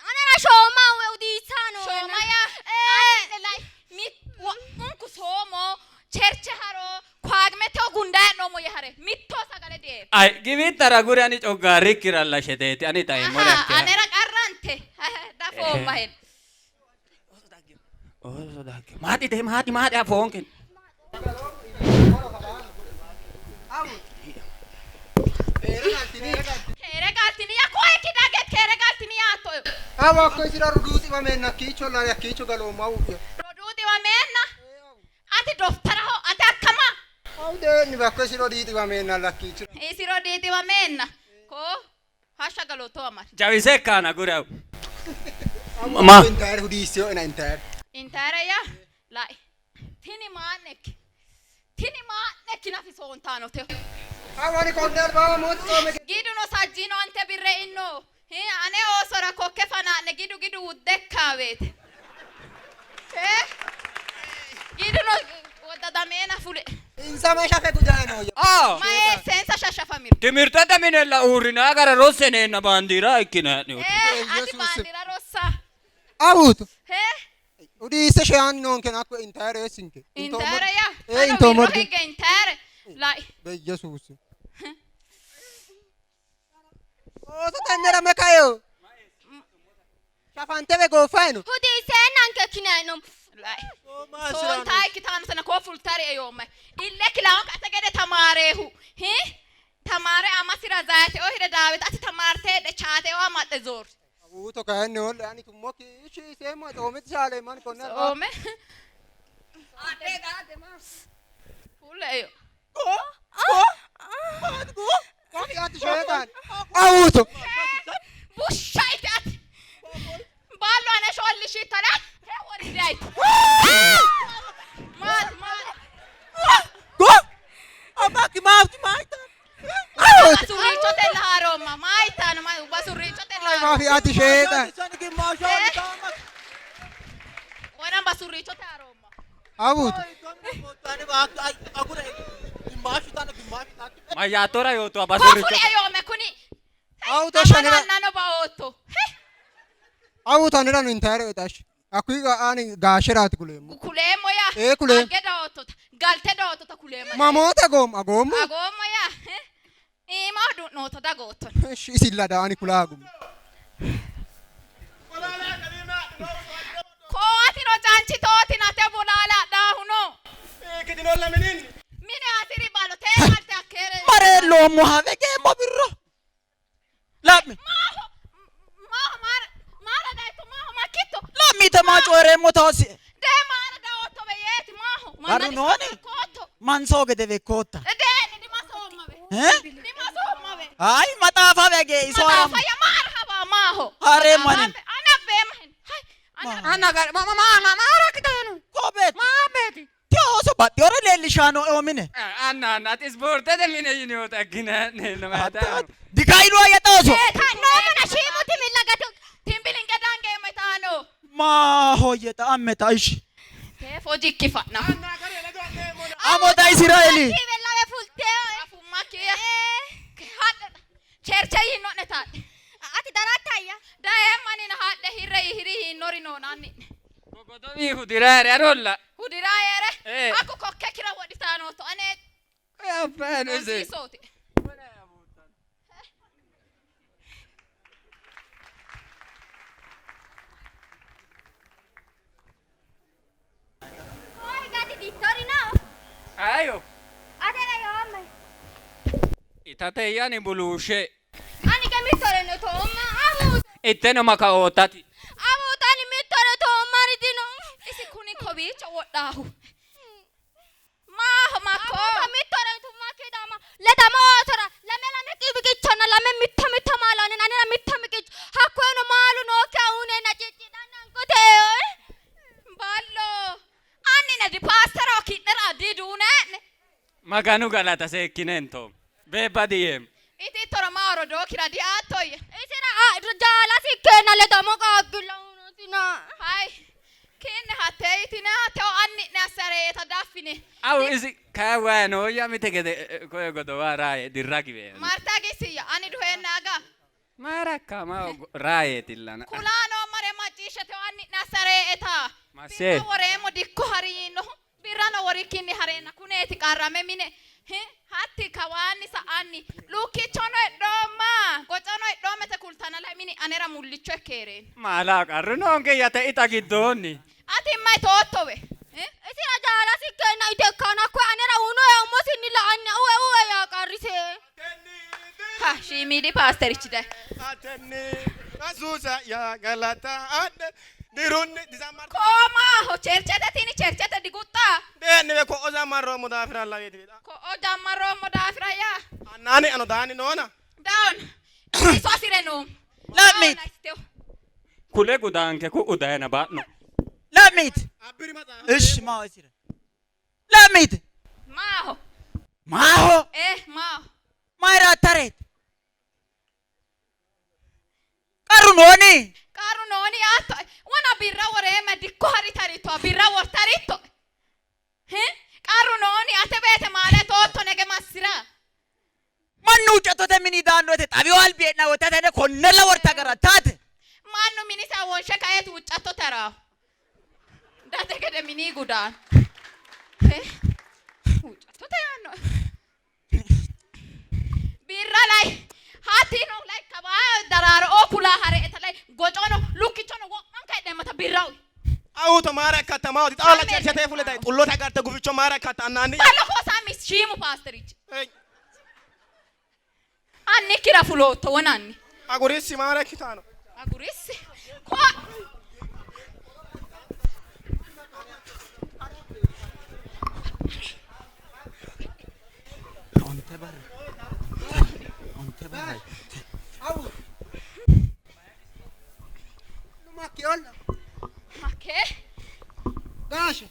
anera shooma woy udiissaano. Shooma yaa ee lai mit wo'munku soomo cherche haro kwaagmete gunda hee'noommo yee hare mitto sagale die. Ay giwittara guri ani coggaarrikkiralla sheteeti ani xaeemmori Aha anera qarrante dafoomma hen. Ooso daggino. Maaxi maaxi maaxi afoonke. Keere galtini yaa koyikki dagge keere galtini yaatto. Awa hakko isira roduu xiwameenna hakkiicho lare hakkiicho galoommo awu'ya. Roduu xiwameenna ati doftaraho ati akkama. Awu dee'ni hakko isi rodii xiwameenna hakkiicho. Isi rodii xiwameenna koo Hashsha galoottowa mari. Jawise ikkaana guri awu. Ma. Intaare hudiissinoena intaare. Intaare yaa lai. Tini maa'nekki. Tini maa'nekki nafi soontaanote. Awani konne albaama mooti soome. Giduno sajjino ante birre inno. Hi ane oosora kokke fanaa'ne gidu gidu wuddekkaaweete. Giduno woddadameena fule. Insa me shafe gudayi nooyya. Maye seensa shashafamiro. Timirtete minella uurrinaa gara rosseneenna baandiira ikkine Ati baandiira rossa. Awuuto. He? Udiisse sheyaanni noonke hakko intaayere eessinke. Intaare ya. Ee intoommo. Wirro higge intaare. Lai. Beyesuus. Ooso tennera me kaeo. Shafantebe gooffayino. Hudiisseenanke kineenom. Lai. Soontaa ikkitaano sana koo fultare eyoomma. Ille kilaawon ka'ate gede tamaareehu. Hi? Tamaare amasira zaayite oo hire daawit ati tamaarteedhe chaate oo amaxxe zoor. Awuuto kayinni holle ani tummokki ishi seemmo xoomiti shaaleemman konne. Soome. Fulle eyo. Awuuto. Bushsha ite ati. Baallo ane shoollishiittana. Hee woride ayiti. Maati maati. Go! Amakki maafti maayita. Basurriichote laaroomma maayitaano basurriichote Maafi ati sheexan. Wona basurriichote haaroomma. Awuuto. Mayyaattora yootto Kofuri eyoome kuni. Awuuto shanira. Ammanannano baootto. Awuuto anera no intaayere exash. Hakkuyi ani gaasheraati kuleemmo. Kuleemmo yaa. Ee kuleemmo. Agge daottota. Galte daottota kuleemmo. Mamoote goom agoommo. Agoommo yaa. Iima du'nootto dagootto. Ishi isilla daani kulaagummo. Koatino canchitootina te bolaale adhaahuno. Mine asiri ballo tee malte akkeere. Mare loommo have geemmo birro. La'mi. Maaho maara maara dayitto maaho makkitto. La'mite maa coyireemmo taasi. Dee maara daootto be yeeti maaho. Garru nooni? Mansoo gede bekkootta. Deeni dimasoomma be. Eh? Dimasoomma be. Hayi maxaafa bege iso Maxaafa ya maara habaa maaho. Hareemmo ani. Ana beema hin. Ana gar ma ma ma ma rakkitaanu. Kobeet. Maabeeti. Ti ooso baxxiyoore leellishaano oomine. Anna anna ati ispoortete mine yineota ikkine Dikailu ayya ooso. Noomana shiimu timilla gatu. Timbilinge dangeemmo itaano. Maahoyye xa'ammeta ishi. Tee fojikki fa'na. Amoda Israeli. Kibellawe fultee. Afummakki hadhe cherche yiinno'ne taadhe. Ati darattayya. Dayeemmanina hadhe hirre hiri yiinnori noonanni'ne. Godowi hudiraare arolla. Hudiraayere Eh. hakku kokke kira wodhitaanootto ane Affaano ise. rosiisooti. Koi gati dittori no. Ayo. Atera yoomma. Itate yani buluushe. Ani ke mittore no toomma. Awuuto. Itteno makaootati. Awuuto ani mittore toomma ridino. Isi kuni kowiicho wodhaahu. Maaho makko. Awuuto mittore tummakki daama. Ledama oosora lame lame miqichonna lame mitto mitto maala onin anera mitto miqicho. Hakkoyeno maalu nookkiha uuneenna ciccidhanna ankote. Ballo. Annine dipaastero ki'nera diduune'ne. Maganu galata seekkinento. Beebba diyeem. Itittoro maaro dookira diaattoyya. Isira jaalasi ikkeenna ledamo qaaqqilla unosina. Hay. Ki'ne hattee yitine hatteo anni'ne assareeta daffine. Awu isi kayi wayi nooyya mite gede koye godowa raaye dirra giwe. Marta gisiyya ani duheenna aga. Maarakka ma raayeetillana. Kulaano mare macciishshateo anni'ne assareeta. Massee. Birra woreemmo dikko hari yiinnohu. Birrano worikkinni hareenna kuneeti qarrame mine. Hi, Hatti kawaanni sa'anni lukkichono hidhoomma gocono hidhoommete kultana lai mini anera mullicho ikkeereen. Maalaa qarru noonke yate ita giddoonni. Ati mayi toottowe. Isira jaalasi ikkeenna ite ikkaano hakkoye anera unoya umosinni la'anni uwe uwe yaa qarrise. Ha shiimiidi paasterichi dayi. Yesuusa yaa galata adhe dirunni Koomaaho cherchete tini cherchete diguxxa. Deeniwe ko'o zammarroommo daafira laweeti. Ko'o jammarroommo daafira yaa. Annaani ano daani noona. Daon. Iso asire noom. La'mit. Kule gudaanke ku'u dayina ba'no. La'mit. Ishi maaho isira. La'mit. Maaho. Maaho. Eh maaho. Mayira attareeti. Qarru nooni. Qarru nooni yaatto. Wona birra woreemma dikko haritaritto birra wortaritto. Hi? Qarru nooni ate beete maala tootto nege massira. Mannu huuccattote mini daanno wote xawiyo albi hee'nanni wote ate konnella worte agarattaate. Mannu minisa wonshe kaeeti huuccattote haraahu. Date gede mini gudaano. Huuccattote yaanno. Birra lay hatino lay kawaa daraaro oo kulaa hare eta lay gocono lukkichono wo'manka hidheemmata birra uyi. Awuuto maara ikkatta maati xaala cherchete fule dayi xullote agarte guficho maara ikkatta annaanni. Ballo koo sammi shiimu paasterichi. Annikkira fulootto wonanni. Agurissi maara ikkitaano. Agurissi. Koo Makkiolla. Makkee. Gaashe.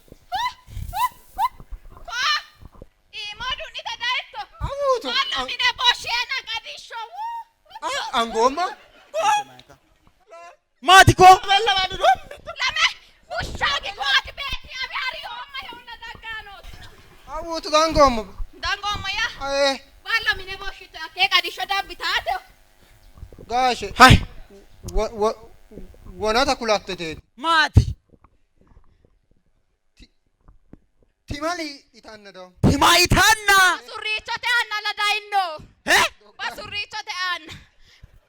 Koo iimoo du'nite dayitto. Awuuto. Ballo mine boshsheena qadishsho. Angoomma. Maati koo? Lame bushshaagi kooti beetti abi hariyoomma heewna daggaanooti. Awuuto dangoommo. Dangoommo yaa. Ee. Ballo mine boshshite hakkee qadishsho dabbitaate. Gaashe. Hay. Wonata kulatteteeti. Maati? Timali itanna dawo. Tima itanna. Basurriichote aanna la dayinno. Basurriichote aanna.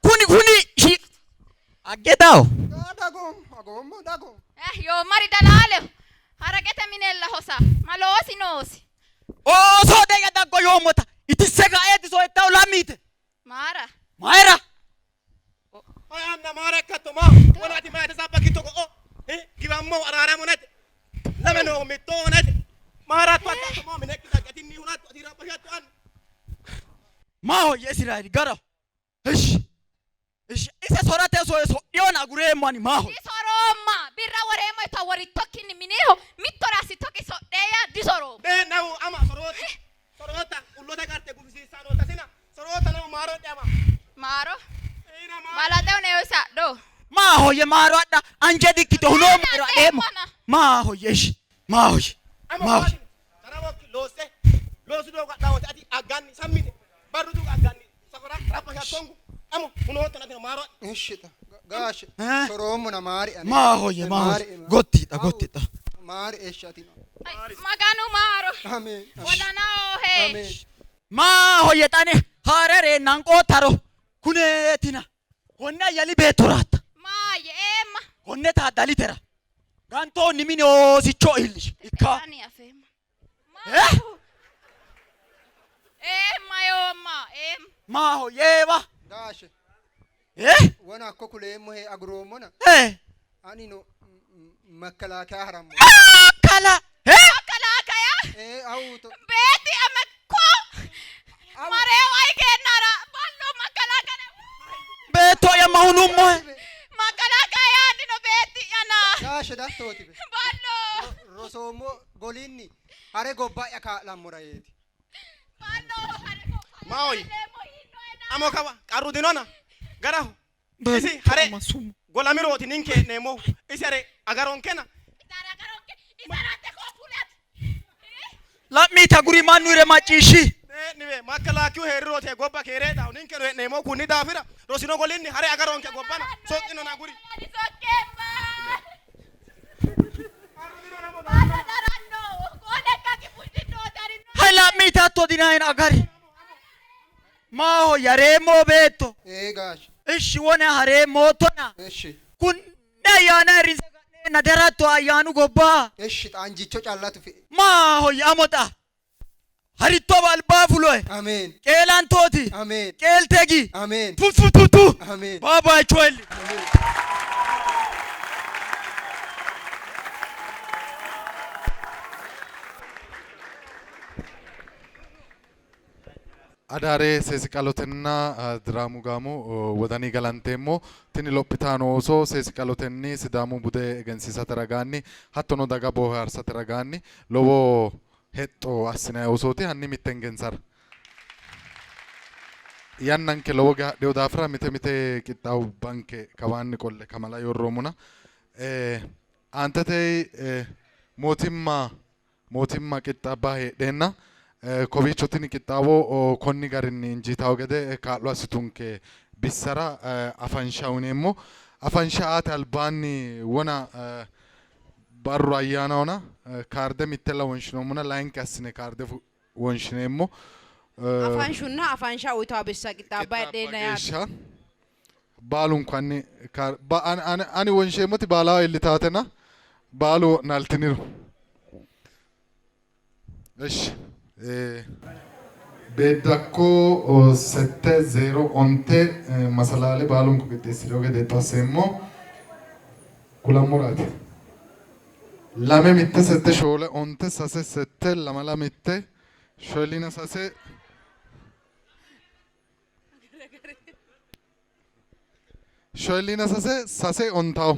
Kuni kuni shi agge dawo. Dagoommo agoommo dagoommo. Yoommari dalaaleho. Haraqete minella hosa. Ma loosi noosi. Ooso deya daggo yoommota itisse ka'eeti soyettawu lammiite. Maara. Mayira? Hay anna maara ikkatto maa wona ati maayite sabbakitto ko'o giwammo araaramonete lame noohu mitto onete maaratto addatto maa minekki dagge atinni hunatto ati rabbashatto anna. Maahoyye Israeeli garaho. Ishi ishi ise sorate soye sodhiyona agureemmo ani maahoyye. Disoroomma. Birra woreemmo yita worittokkinni mineho mittore assittokki sodheeya disoroomma. Beennahu ama soroota soroota xullote garte gufisiissanoota sina soroota nahu maaro adhe ama. Maaro. Balaxe uneyo adho. Maahoyye maaro adha anje dikkito hunoommo ero adheemmo. Maahoyye ishi maahoyye Ama maahoyye. Sarawokki loosse loosu doogo adha wote ati agganni sammite barru duuga agganni safara rabbashattonku amo hunootto natino maaro adhe. Ishita. Gaashe. Soroommona maari ane. Maahoyye maahoyye gottidha gottidha. Maari eshi atino. Maganu maaro. Ameen. Wodana oohe. Maahoyye xane haare reennan qoottaro kuneetina konne ayyali beettoraata. Maayye eemma. Konne taaddalitera gantoonni mini oosicho iillishi ikka. Ani afeemma. Eh? Eemma yoomma eemma. Maahoyye eewa. Gaashe. Eh? Wona hakko kuleemmohe aguroommona. Eh? Anino makkalaakaya harammo. Kala. Makkalaakaya. Ee awuuto. Beetti ama ko. Maree wayi kennara ballo makkalaakaya. Beetto'ya ma hunummohe. Makkalaakaya yaannino beetti'yana. Gaashe dattooti be. Ballo. Rosoommo golinni hare gobba'ya kaa'lammora yeeti. Maahoyye amo kawa qarru dinona garaho isi hare golamirooti ninke hee'neemmohu isi hare agaronkena. La'miita guri mannu ire macciishshi. Dee'niwe makkalaakkiyu heerirooti gobba keereedhahu ninkeno hee'neemmohu kunni daafira rosino golinni hare agaronke gobbana soqqinona aguri. Hay la'miita hatto dinayin agari. Maahoyye hareemmo beetto. Ee gaashe. Ishi wona hareemmoottona. Ishi. Kunne ayyaana ayirrinse ka'neenna daratto ayyaanu gobba. Ishi xaanjicho callatu fe'e. Maahoyye amo xa. Haritto albaa fuloe. Ameen. Qeelantooti. Ameen. Qeeltegi. Ameen. Fufututu. Ameen. Baabaayicho elli. Adaare seesiqalotenna diraamu gaamo wodani galanteemmo tini lophitano ooso seesiqalotenni Sidaamu bude egensiisate ragaanni hattono daga boohaarsate ragaanni lowo hexxo assinanni oosooti. Hanni mittengensara yannanke lowo geya hadhino daafira mite mite qixxaawubbanke kawaanni qolle kamala yorroomuna. Aantete mootimma Mootimma qixxaabba heedheenna kowiicho tini qixxaawo konni garinni injiitawo gede kaa'lo assitunke bissara afansha uyineemmo. Afansha aate albaanni wona barru ayyaanahona kaarde mittella wonshinoommona layinki assine kaarde wonshineemmo. Afanshunna afansha uyitawo bissa qixxaabba heedheenna yaate. Geeshsha baalunku anni ani wonsheemmoti baalaho iillitaatena baalu wo'naaltiniro. እሺ Beeddakko sette zeero onte masalaale baalunku qixxeessi'rino gede asseemmo kulammoraati. Lame mitte sette shoole onte sase sette lamala mitte shoolina sase shoolina sase sase ontawo.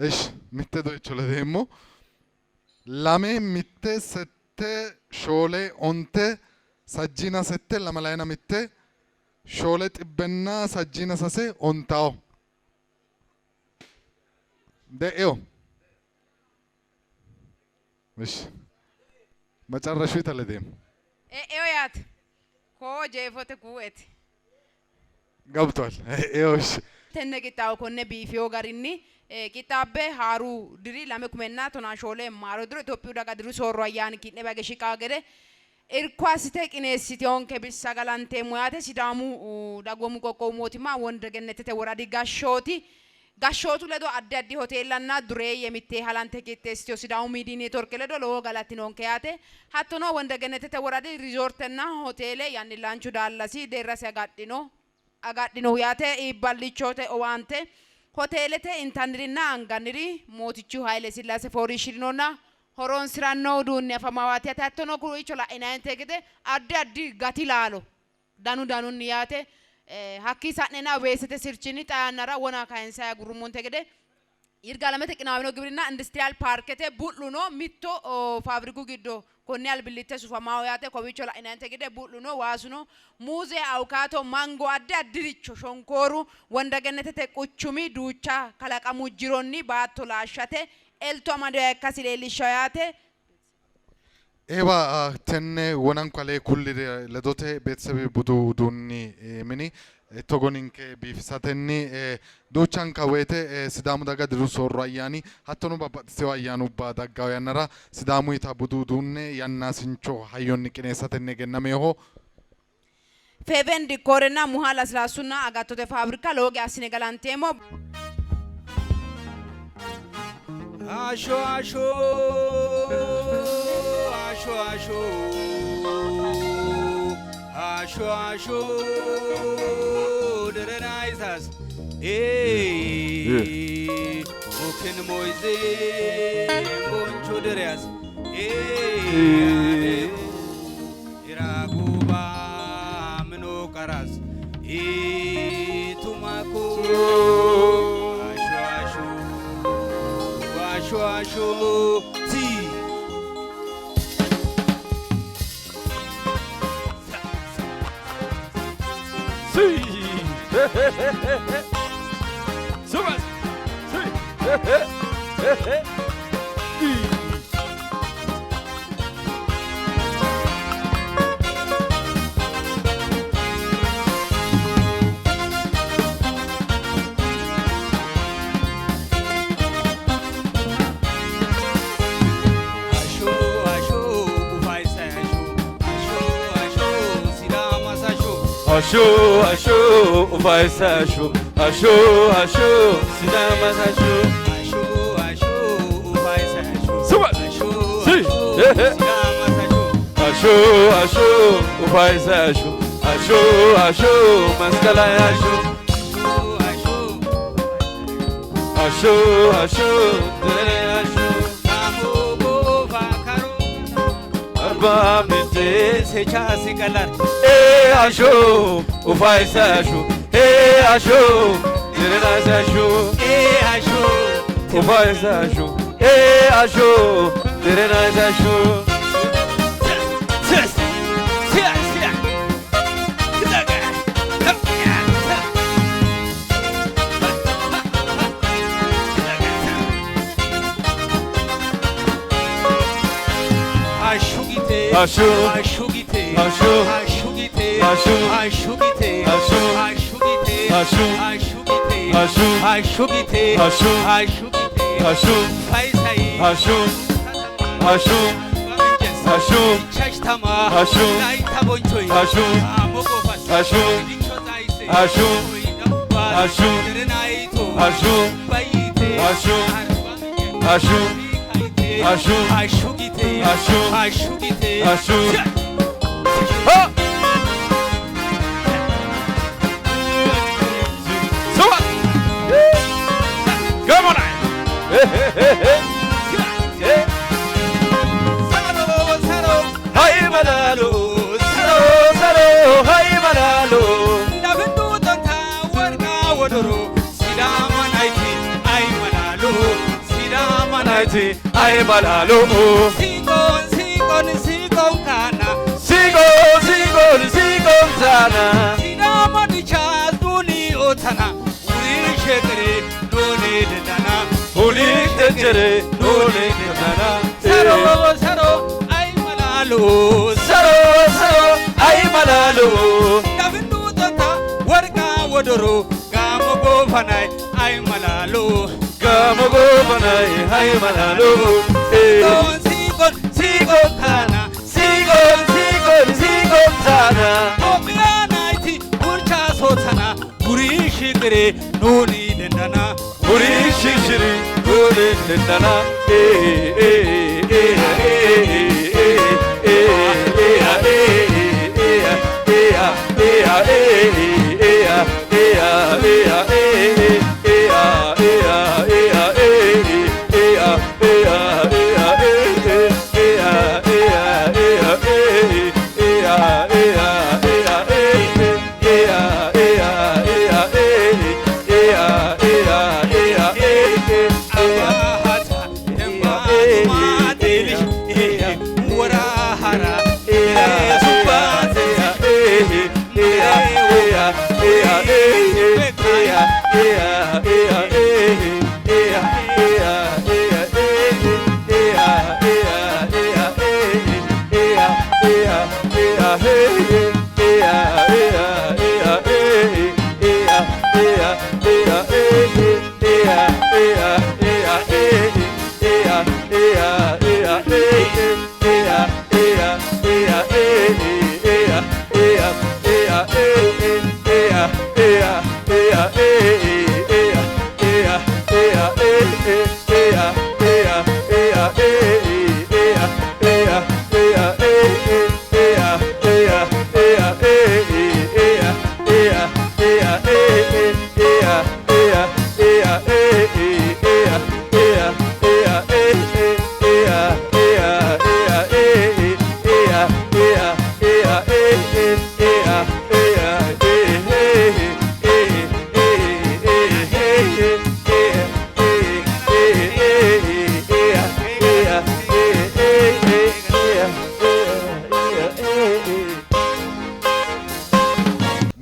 እሺ mitte doyicho ledeemmo lame mitte sette shoole onte sajjina sette lamalayina mitte shoole xibbenna sajjina sase ontawo de'eo እሺ መጨረሹ ተለዴም E'eo yaate. Koo jeefote kuu'eti. ገብቷል። ኤኦ እሺ Tenne qixxaawo konne biifewo garinni qixxaabbe haaru diri lame kumenna tonaa shoole maaro diro Itophiyu daga diru soorro ayyaani ki'ne bage shiqaa gede irko assite qineessiteyonke bissa galanteemmo yaate. Sidaamu dagoomu qoqqowu mootimma Wonde Gennetete woradi gashshooti gashshootu ledo addi addi hoteellanna dureeyye mittee halante qixxeessiteyo Sidaamu miidiyi neetworke ledo lowo galati noonke yaate. Hattono Wonde Gennetete woradi riizoortenna hoteele yannillaanchu daallasi deerrasi agadhino agadhinohu yaate. Iibballichote owaante hoteelete intannirinna anganniri mootichu Haile Sillaase fooliishshirinonna horonsiranno uduunni afamawaati yaate. Hattono kuricho la'inayinte gede addi addi gati laalo danu danunni yaate. Hakkii sa'nena weesete sirchinni xaa yannara wona kayinsayi agurrummonte gede Yirgaalamete qinaawino giwirinna industiriyaal paarkete bu'luno mitto faabiriku giddo konne albillitte sufamaho yaate. Kowiicho la'inayinte gede bu'luno waasuno muuze awukaato mango addi addiricho shonkooru Wonde Gennetete quchumi duucha kalaqamu jironni baatto laashshate elto amadeha ikkasi leellishshawo yaate. Eewa tenne wonanku alee kulliri ledote beetesebi budu uduunni mini togo ninke biifisatenni duuchanka woyte Sidaamu daga diru soorro ayyaani hattono babbaxxiteyo ayyaanubba daggawo yannara Sidaamuyita budu uduunne yannaasincho hayyonni qineessatenni egennameeho. Feven dikoorenna Muha lasilaassunna agattote faabirika lowo geya assine galanteemmo. Asho asho asho asho asho asho derenaisas ee oken moize boncho dereas ee iraguba mino karas ee tumako asho asho asho asho ti Sí. Subas. Sí. Asho asho ufaisa asho asho asho Sidama sasho Asho asho ufaisa asho asho asho Sidama sasho asho asho ufaisa asho Subas. asho Sí. Sidama sasho Asho asho ufaisa asho asho asho maskala asho asho asho dere asho Arba mince sechasi kalar Eh asho ufaisa asho eh asho dere asho eh asho ufaisa asho eh asho dere asho Ses Sia sia Hashu. Hashu gite. Hashu. Hashu gite. Hashu. Hashu gite. Hashu. Hashu gite. Hashu. Hashu gite. Hashu. Hashu gite. Hashu. Hashu gite. Hashu. Faisai. Hashu. Hashu. Hashu. Chashtama. Hashu. Naita bonchoi. Hashu. Amogofas. Hashu. Hashu. Hashu. Hashu. Bayite. Hashu. Hashu. Hashu. Hashu gite. Hashu. Hashu gite. Hashu. Ha! Suba! Come on! Hey, hey, hey, hey. Hey. Hai malalo, saro saro, hai malalo. Ndafindu tonta warga wodoro Sidama naiti ay malalo Sidama Naiti ai malalo. Sikon sikon sikon kana Sigo sigo sigo sana. Sidama dicha duni otana Uri shekere duni dana Uli tenjere dole dana. Saro saro ay malalo Saro saro ai malalo. Ndafindu tonta warga wodoro Gamo gofanai ay malalo Gamo gofanai ai malalo. Sikon sikon sikon kana Sigo sigo sigo sana. Tophiyanayti burcha sootana guri shigire nuuni dendana Uri shishiri dole dana. Eh eh eh eh eh eh eh eh eh eh eh eh eh eh eh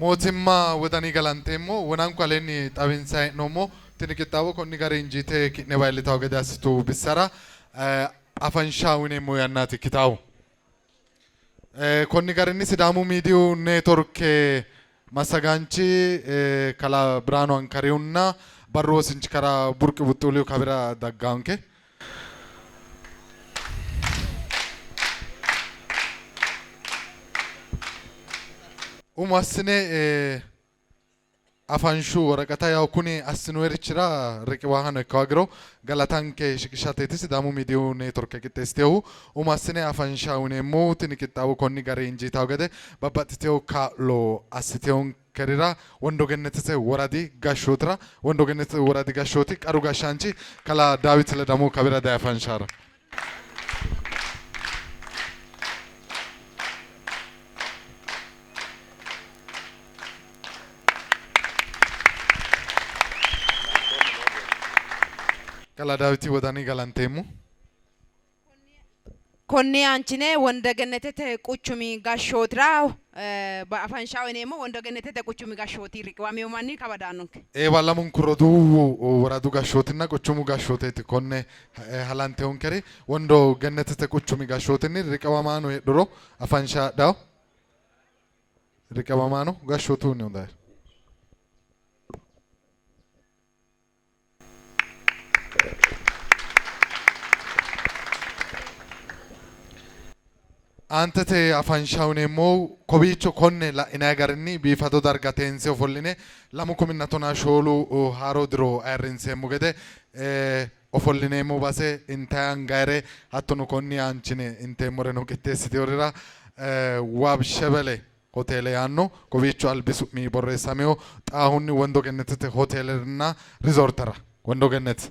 Mootimmaa wodanii galanteemmo wonanku aleenni xawinsayi hee'noommo tini qixxaawo konni gari injiite ki'ne bayiillitawo gede assitu bissara afansha uyineemmo yannaati ikkitawo. Konni garinni Sidaamu miidiyu neetworke massagaanchi kalaa Biraanu Ankarihunna barru wosinchi kalaa Burqi Buxxuulihu kawira daggaanke. Umo assine afanshu woraqata yaw kuni assinoyirichira riqiwaahano ikkawo agiro galatanke shiqishateeti Sidaamu miidiyu neetworke qixxeessiteehu umo assine afansha uyineemmohu tini qixxaawo konni gari injiitawo gede babbaxxitewo kaa'lo assitewoonkerira Wondo Gennetete woradi gashshootira Wondo Gennetete woradi gashshooti qaru gashshaanchi kalaa Daawit Ledamo kawira daye afanshaara. Kalaa Daawiti wodani galanteemmo. Konne aanchine Wondogenetete quchumi gashshootira Afansha uyineemmo Wondo Gennetete quchumi gashshooti riqiwamino manni kawa daannonke. Eewa lamunku roduuwu woradu gashshootinna quchumu gashshooteeti konne halanteyonkeri. Wondo Gennetete quchumi gashshootinni riqiwamaano heedhuro afansha adhawo. Riqiwamaano gashshootunnihu daayiro. Aantete afansha uyineemmohu kowiicho konne la'inanni garinni biifado darga teense ofolline 2014 haaro diro ayirrinseemmo gede ofollineemmo base intayi angayire hattono konni aanchine inteemmoreno qixxeessiteyorira Waab Shebele Hoteele yaanno kowiicho albi su'mi borreessamino xaahunni Wondo Gennetete Hoteelenna Rizoortera Wondo Gennet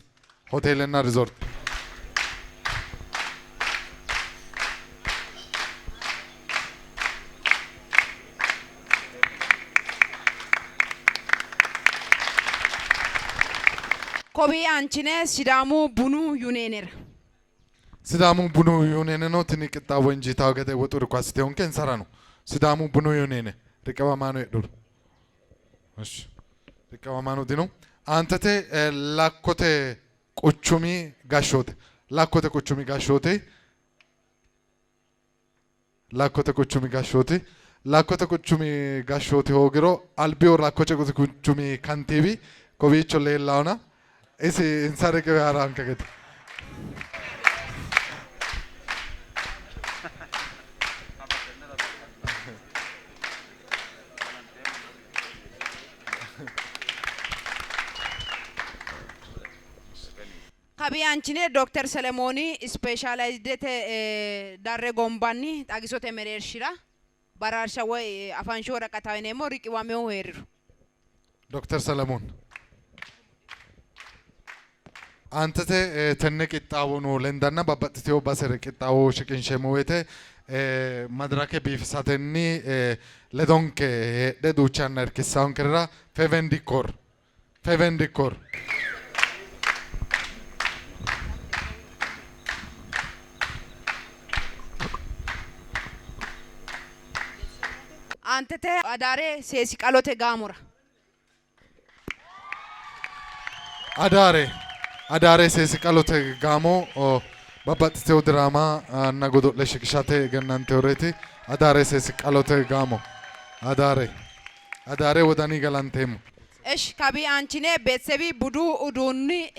Hoteelenna Rizoorte. Kowii aanchine Sidaamu Bunu Yuneenera. Sidaamu Bunu Yuuneeneno tini qixxaawo injiitanno gede woxu irko assitewonke insarano Sidaamu Bunu Yuuneene riqiwamaano heedhuro. እሺ riqiwamaano dino. Aantete Lakkote quchumi gashshoote Lakkote quchumi gashshooti Lakkote quchumi gashshooti Lakkote quchumi gashshooti hoogiro albihu Lakkote quchumi kantiiwi kowiicho leellaona isi insa riqiwe ha'ranke gede. Kawi aanchine Dokter Selemooni ispeeshaalayizidete darre gombanni xagisote mereershira baraarsha woy afanshu woraqata uyineemmo riqiwaminohu hee'riro. Dokter Selemoon. Aantete tenne qixxaawono lendanna babbaxxitino basere qixxaawo shiqinsheemmo woyte madirake biifisatenni ledonke heedhe duucha yanna irkissannonkerira Feven Dikor Feven Dikor Aantete Adaare Seesi-qalote gaamora. Adaare Adaare seesi-qalote gaamo babbaxxitino diraama na godo'le shiqishate egennantinoreeti. Adaare seesi-qalote gaamo Adaare Adaare wodani galanteemmo. Esh kawi aanchine Beetsebi budu uduunni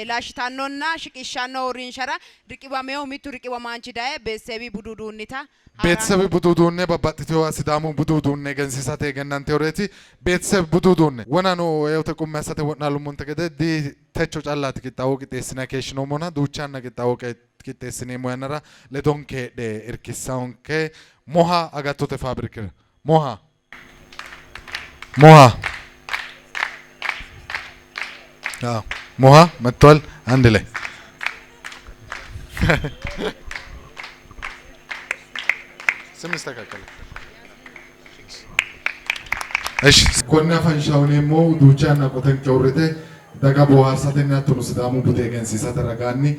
laashshitannonna shiqishshanno uurrinshara riqiwaminohu mittu riqiwamaanchi daye Beetsebi budu uduunnita Beetesebi budu uduunne babbaxxitinowa Sidaamu budu uduunne egensiisate egennantinoreeti. Beetesebi budu uduunne wonano eote qummi assate wo'naalummonte gede di techo callaati qixxaawo qixxeessinanni keeshshinoommona duucha yanna qixxaawo qixxeessineemmo yannara ledonke heedhe irkissannonke Moha agattote faabirikira Moha Moha አዎ ሞሃ መጥቷል። አንድ ላይ ስም ይስተካከል። እሺ konne afansha uyineemmohu duucha yanna qotenke uurrite daga boohaarsatenni hattono Sidaamu bude egensiisate ragaanni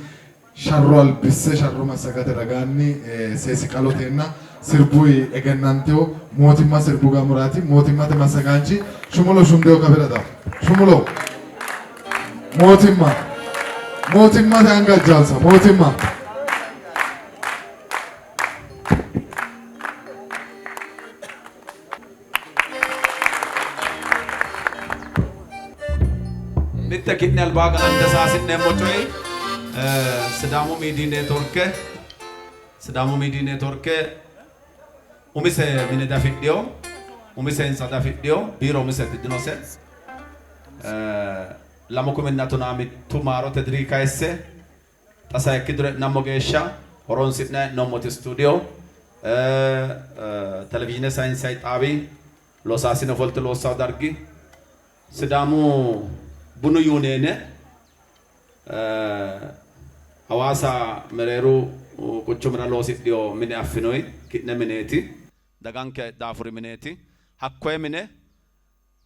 sharro albisse sharro massagate ragaanni seesi-qalotenna sirbuyi egennantino mootimma sirbu gaamoraati. Mootimmate massagaanchi Shumulo Shundeho kawira dawo. Shumulo mootimma mootimmate anga ajjaansa mootimma. Mitte ki'ne albaa galante saasi'neemmo coyi Sidaamu Miidiyi Neetworke Sidaamu Miidiyi Neetworke umise mine diafidhino, umise hintsa diafidhino, biiro umiseti dinose. 2013 maarote diri kayisse Xa sayikki diro e'nammo geeshsha horonsi'nanni hee'noommoti istuudiyo, televizhiine sayinsayi xaawi, loosaasine ofolte loossanno dargi, Sidaamu bunu yuuniyeene, Hawaasa mereeru quchumira loosidhino mine affinoyi ki'ne mineeti. Daganke daafuri mineeti. Hakkoye mine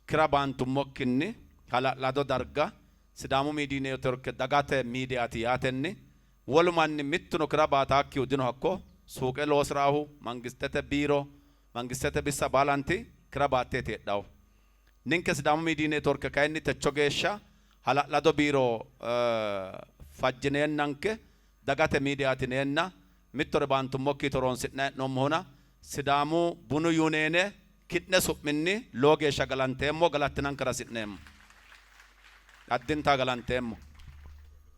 kira baantummokkinni hala'lado darga Sidaamu Miidiyi Neetworke dagate miidiyaati yaatenni wolu manni mittuno kira baataakkihu dino hakko suuqe loosiraahu, mangistete biiro, Mangistete bissa baalanti kira baatteeti heedhawo. Ninke Sidaamu Miidiyu Neetworke kayinni techo geeshsha hala'lado biiro fajjineennanke dagate miidiyaati yineenna mittore baantummokkiiti horoonsi'nanni hee'noommohuna Sidaamu Bunu Yuneene ki'ne su'minni lowo geeshsha galanteemmo, galattinankera hasi'neemmo. Addinta galanteemmo.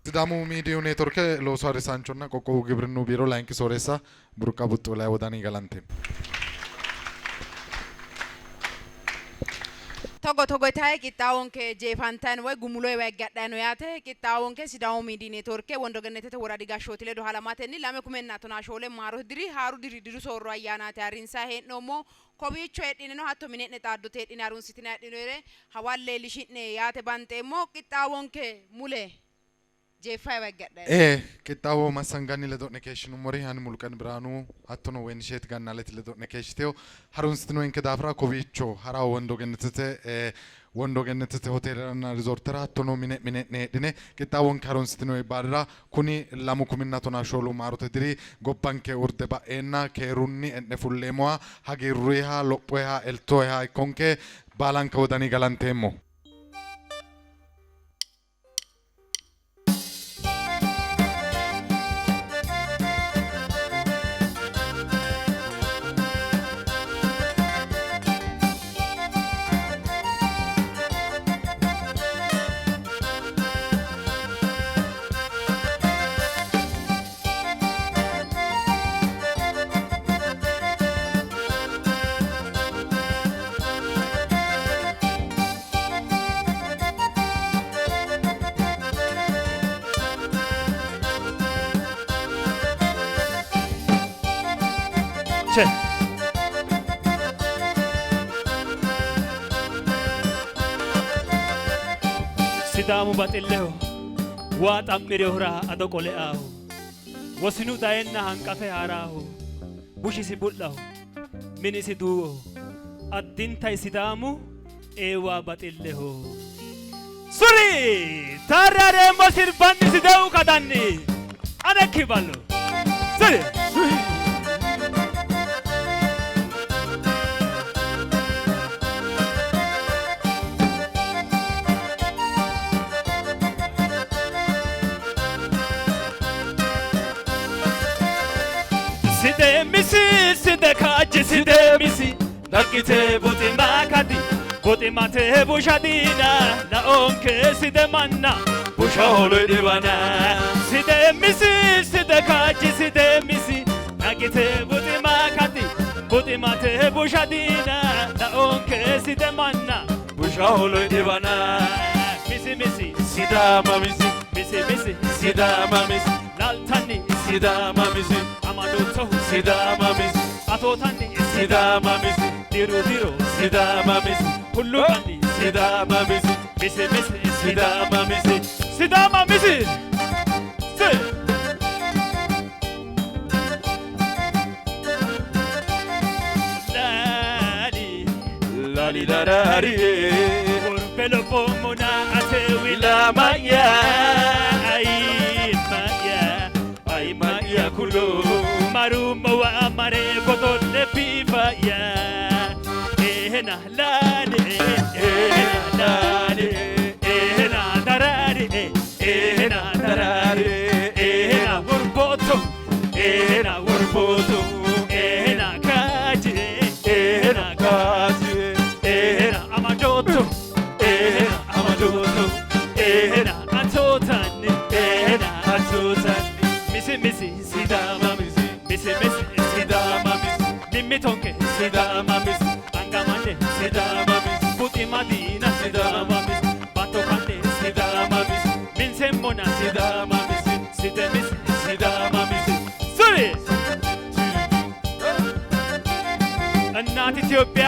Sidaamu Miidiyu Neetworke loosu harisaanchonna Qoqqowu Gibrinnu Biiro Layinki Sooreessa Burqa Buxxuulae wodani galanteemmo. Togo togo yitayi qixxaawonke jeefantanni woy gumuloyiwa higge hadhanni no yaate. Qixxaawonke Sidaamu Miidiyi Neetworke Wondo Gennetete Woradi Gashshooti ledo halamatenni 2014 maarote diri haaru diri diru soorro ayyaanaati harinsanni hee'noommo. Kowiicho heedhineno hatto mine'ne xaaddote heedhine harunsitinanni heedhinoyire hawalle iillishi'ne yaate banxeemmo. Qixxaawonke mule jeeffayiwa higge hadhanni no. Ee, qixxaawo massanganni ledo'ne keeshshinummori ani Muluqen Birhaanu hattono Woyinisheet Gannaleti ledo'ne keeshshitino. Harunsitinoyinke daafira kowiicho Harawo Wondo Gennetete Wondo Gennetete Hoteeleranna Rizoortera hattono mine mine'ne heedhine qixxaawonke harunsitinoyi baalira kuni 2014 maarote diri gobbanke urde ba'eenna keerunni e'ne fulleemmoha hagiirruyiha, lophoyiha, eltoyiha ikkonke. Baalanka wodani galanteemmo. Che. Sidaamu baxilleho waa xa'mi'rinohura ado qole aaho wosinu dayenna hanqafe haaraaho bushisi bu'laho minisi duuwoho addintayi Sidaamu eewa baxilleho. Suri taarrareemmo sirbanni Sidaamu kadanni anekki ballo suri. Sidemisi side kaajji sidemisi Dhaggite buxima kadi buximate busha diina laonke side manna busha holo dhibana Sidemisi side kaajji sidemisi Dhaggite buxima kadi buximate busha diina laonke side manna busha holo dhibana Misi misi Sidaama misi misi misi Sidaama misi laaltanni Sidaama misi amadoottohu Sidaama misi atootanni Sidaama misi diru diro Sidaama misi hulluqanni Sidaama misi misi misi Sidaama misi Sidaama misi si laali Lali larari worbe lobboomona ate wilaamaya aimaya aimaya kulo marumma wa mare godolle biifaya ehena laali ehena laali ehena darari ehena darari ehena worboto ehena worboto ehena kaji ehena kaji ehena amadoto ehena amadoto ehena atotanni ehena atotanni misi misi Sidaama misi misi misi Sidaama misi mimmitonke Sidaama misi angamande Sidaama misi buxima diina Sidaama misi battokande Sidaama misi minsemmona Sidaama misi side misi Sidaama misi suri እናት ኢትዮጵያ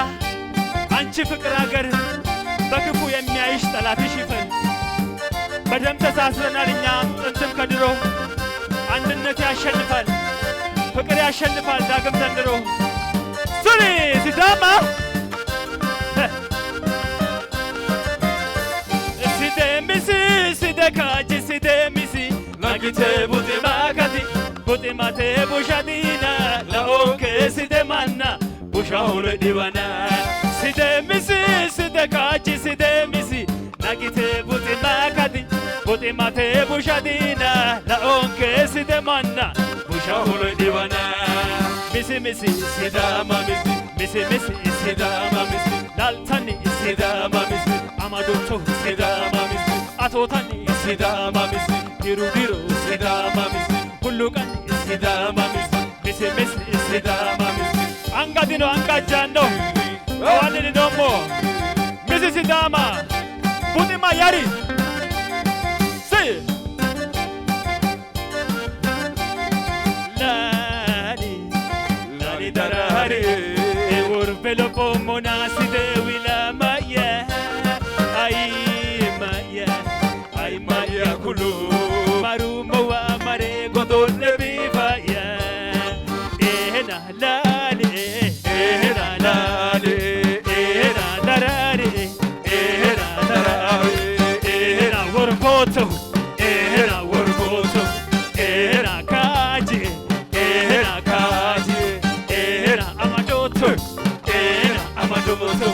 አንቺ ፍቅር አገር በክፉ የሚያይሽ ጠላትሽ ይፈር። በደም ተሳስረናል እኛ ጥንትም ከድሮ አንድነት ያሸንፋል፣ ፍቅር ያሸንፋል ዳግም ዘንድሮ። ሱሪ ሲዳማ ሲደሚሲ ሲደካጅ ሲደሚሲ ላጊቴ ቡጢማ ከቲ ቡጢማቴ ቡሻዲና ለኦንኬ ሲደማና ቡሻ bushahulo dhiwana sidemisi sidekaachi sidemisi nagite buximakadi buximate bushadina laonke sidemanna bushahulo dhiwana misi misi sidama misi misi misi sidama misi laltani sidama misi amadoto sidama misi atotani sidama misi diru diru sidama misi hulluqani sidama misi misi misi sidama misi angadino angajjano awalini dommo misi sidama buxima yari si lali lali darari urvelo pomona side wilamaya ay maya ay maya kulu marumo wa mare godole bifaya ehna lali ehna lali ehna darari ehna darari ehna worboto ehna worboto ehna kaji ehna kaji ehna amadoto ehna amadoto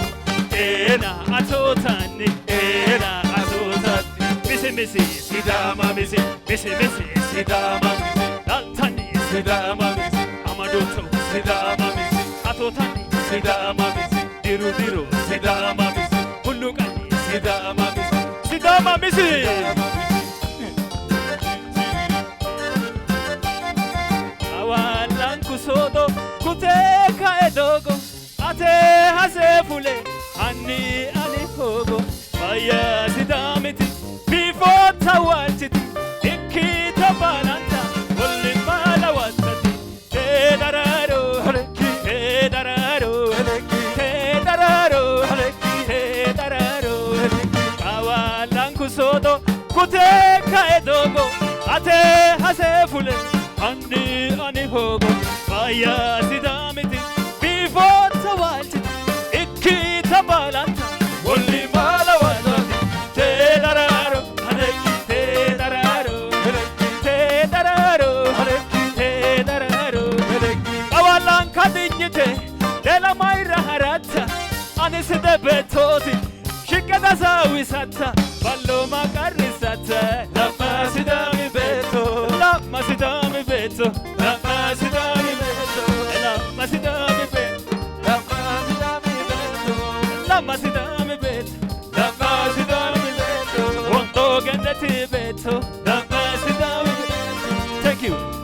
ehna atotani ehna atotani misi misi sidama misi misi misi sidama misi laltani sidama misi amadoto sidama misi atotani sidama misi diru diru sidama misi hulluqani sidama misi sidama misi awalanku sodo kute kaedogo ate hase fule anni ani hogo faya sidamiti bifota walchiti ikkita balanta wolli mala wattati te dararo te dararo te dararo te dararo awalanku sodo kute kaedogo ate hase fule anni ani hogo faya sidamiti bifota walchiti ikkita balanta wolli mala wattati te dararo te dararo te dararo te dararo awalanka dinyite lela mayra haratta ani side betoti shiqqada sawisatta balloma qarrisatta lamma sidami beto lamma sidami beto lamma sidami beto lamma sidami beto lamma sidami beto lamma sidami beto lamma sidami beto wondo genneti beto lamma sidami beto. Thank you.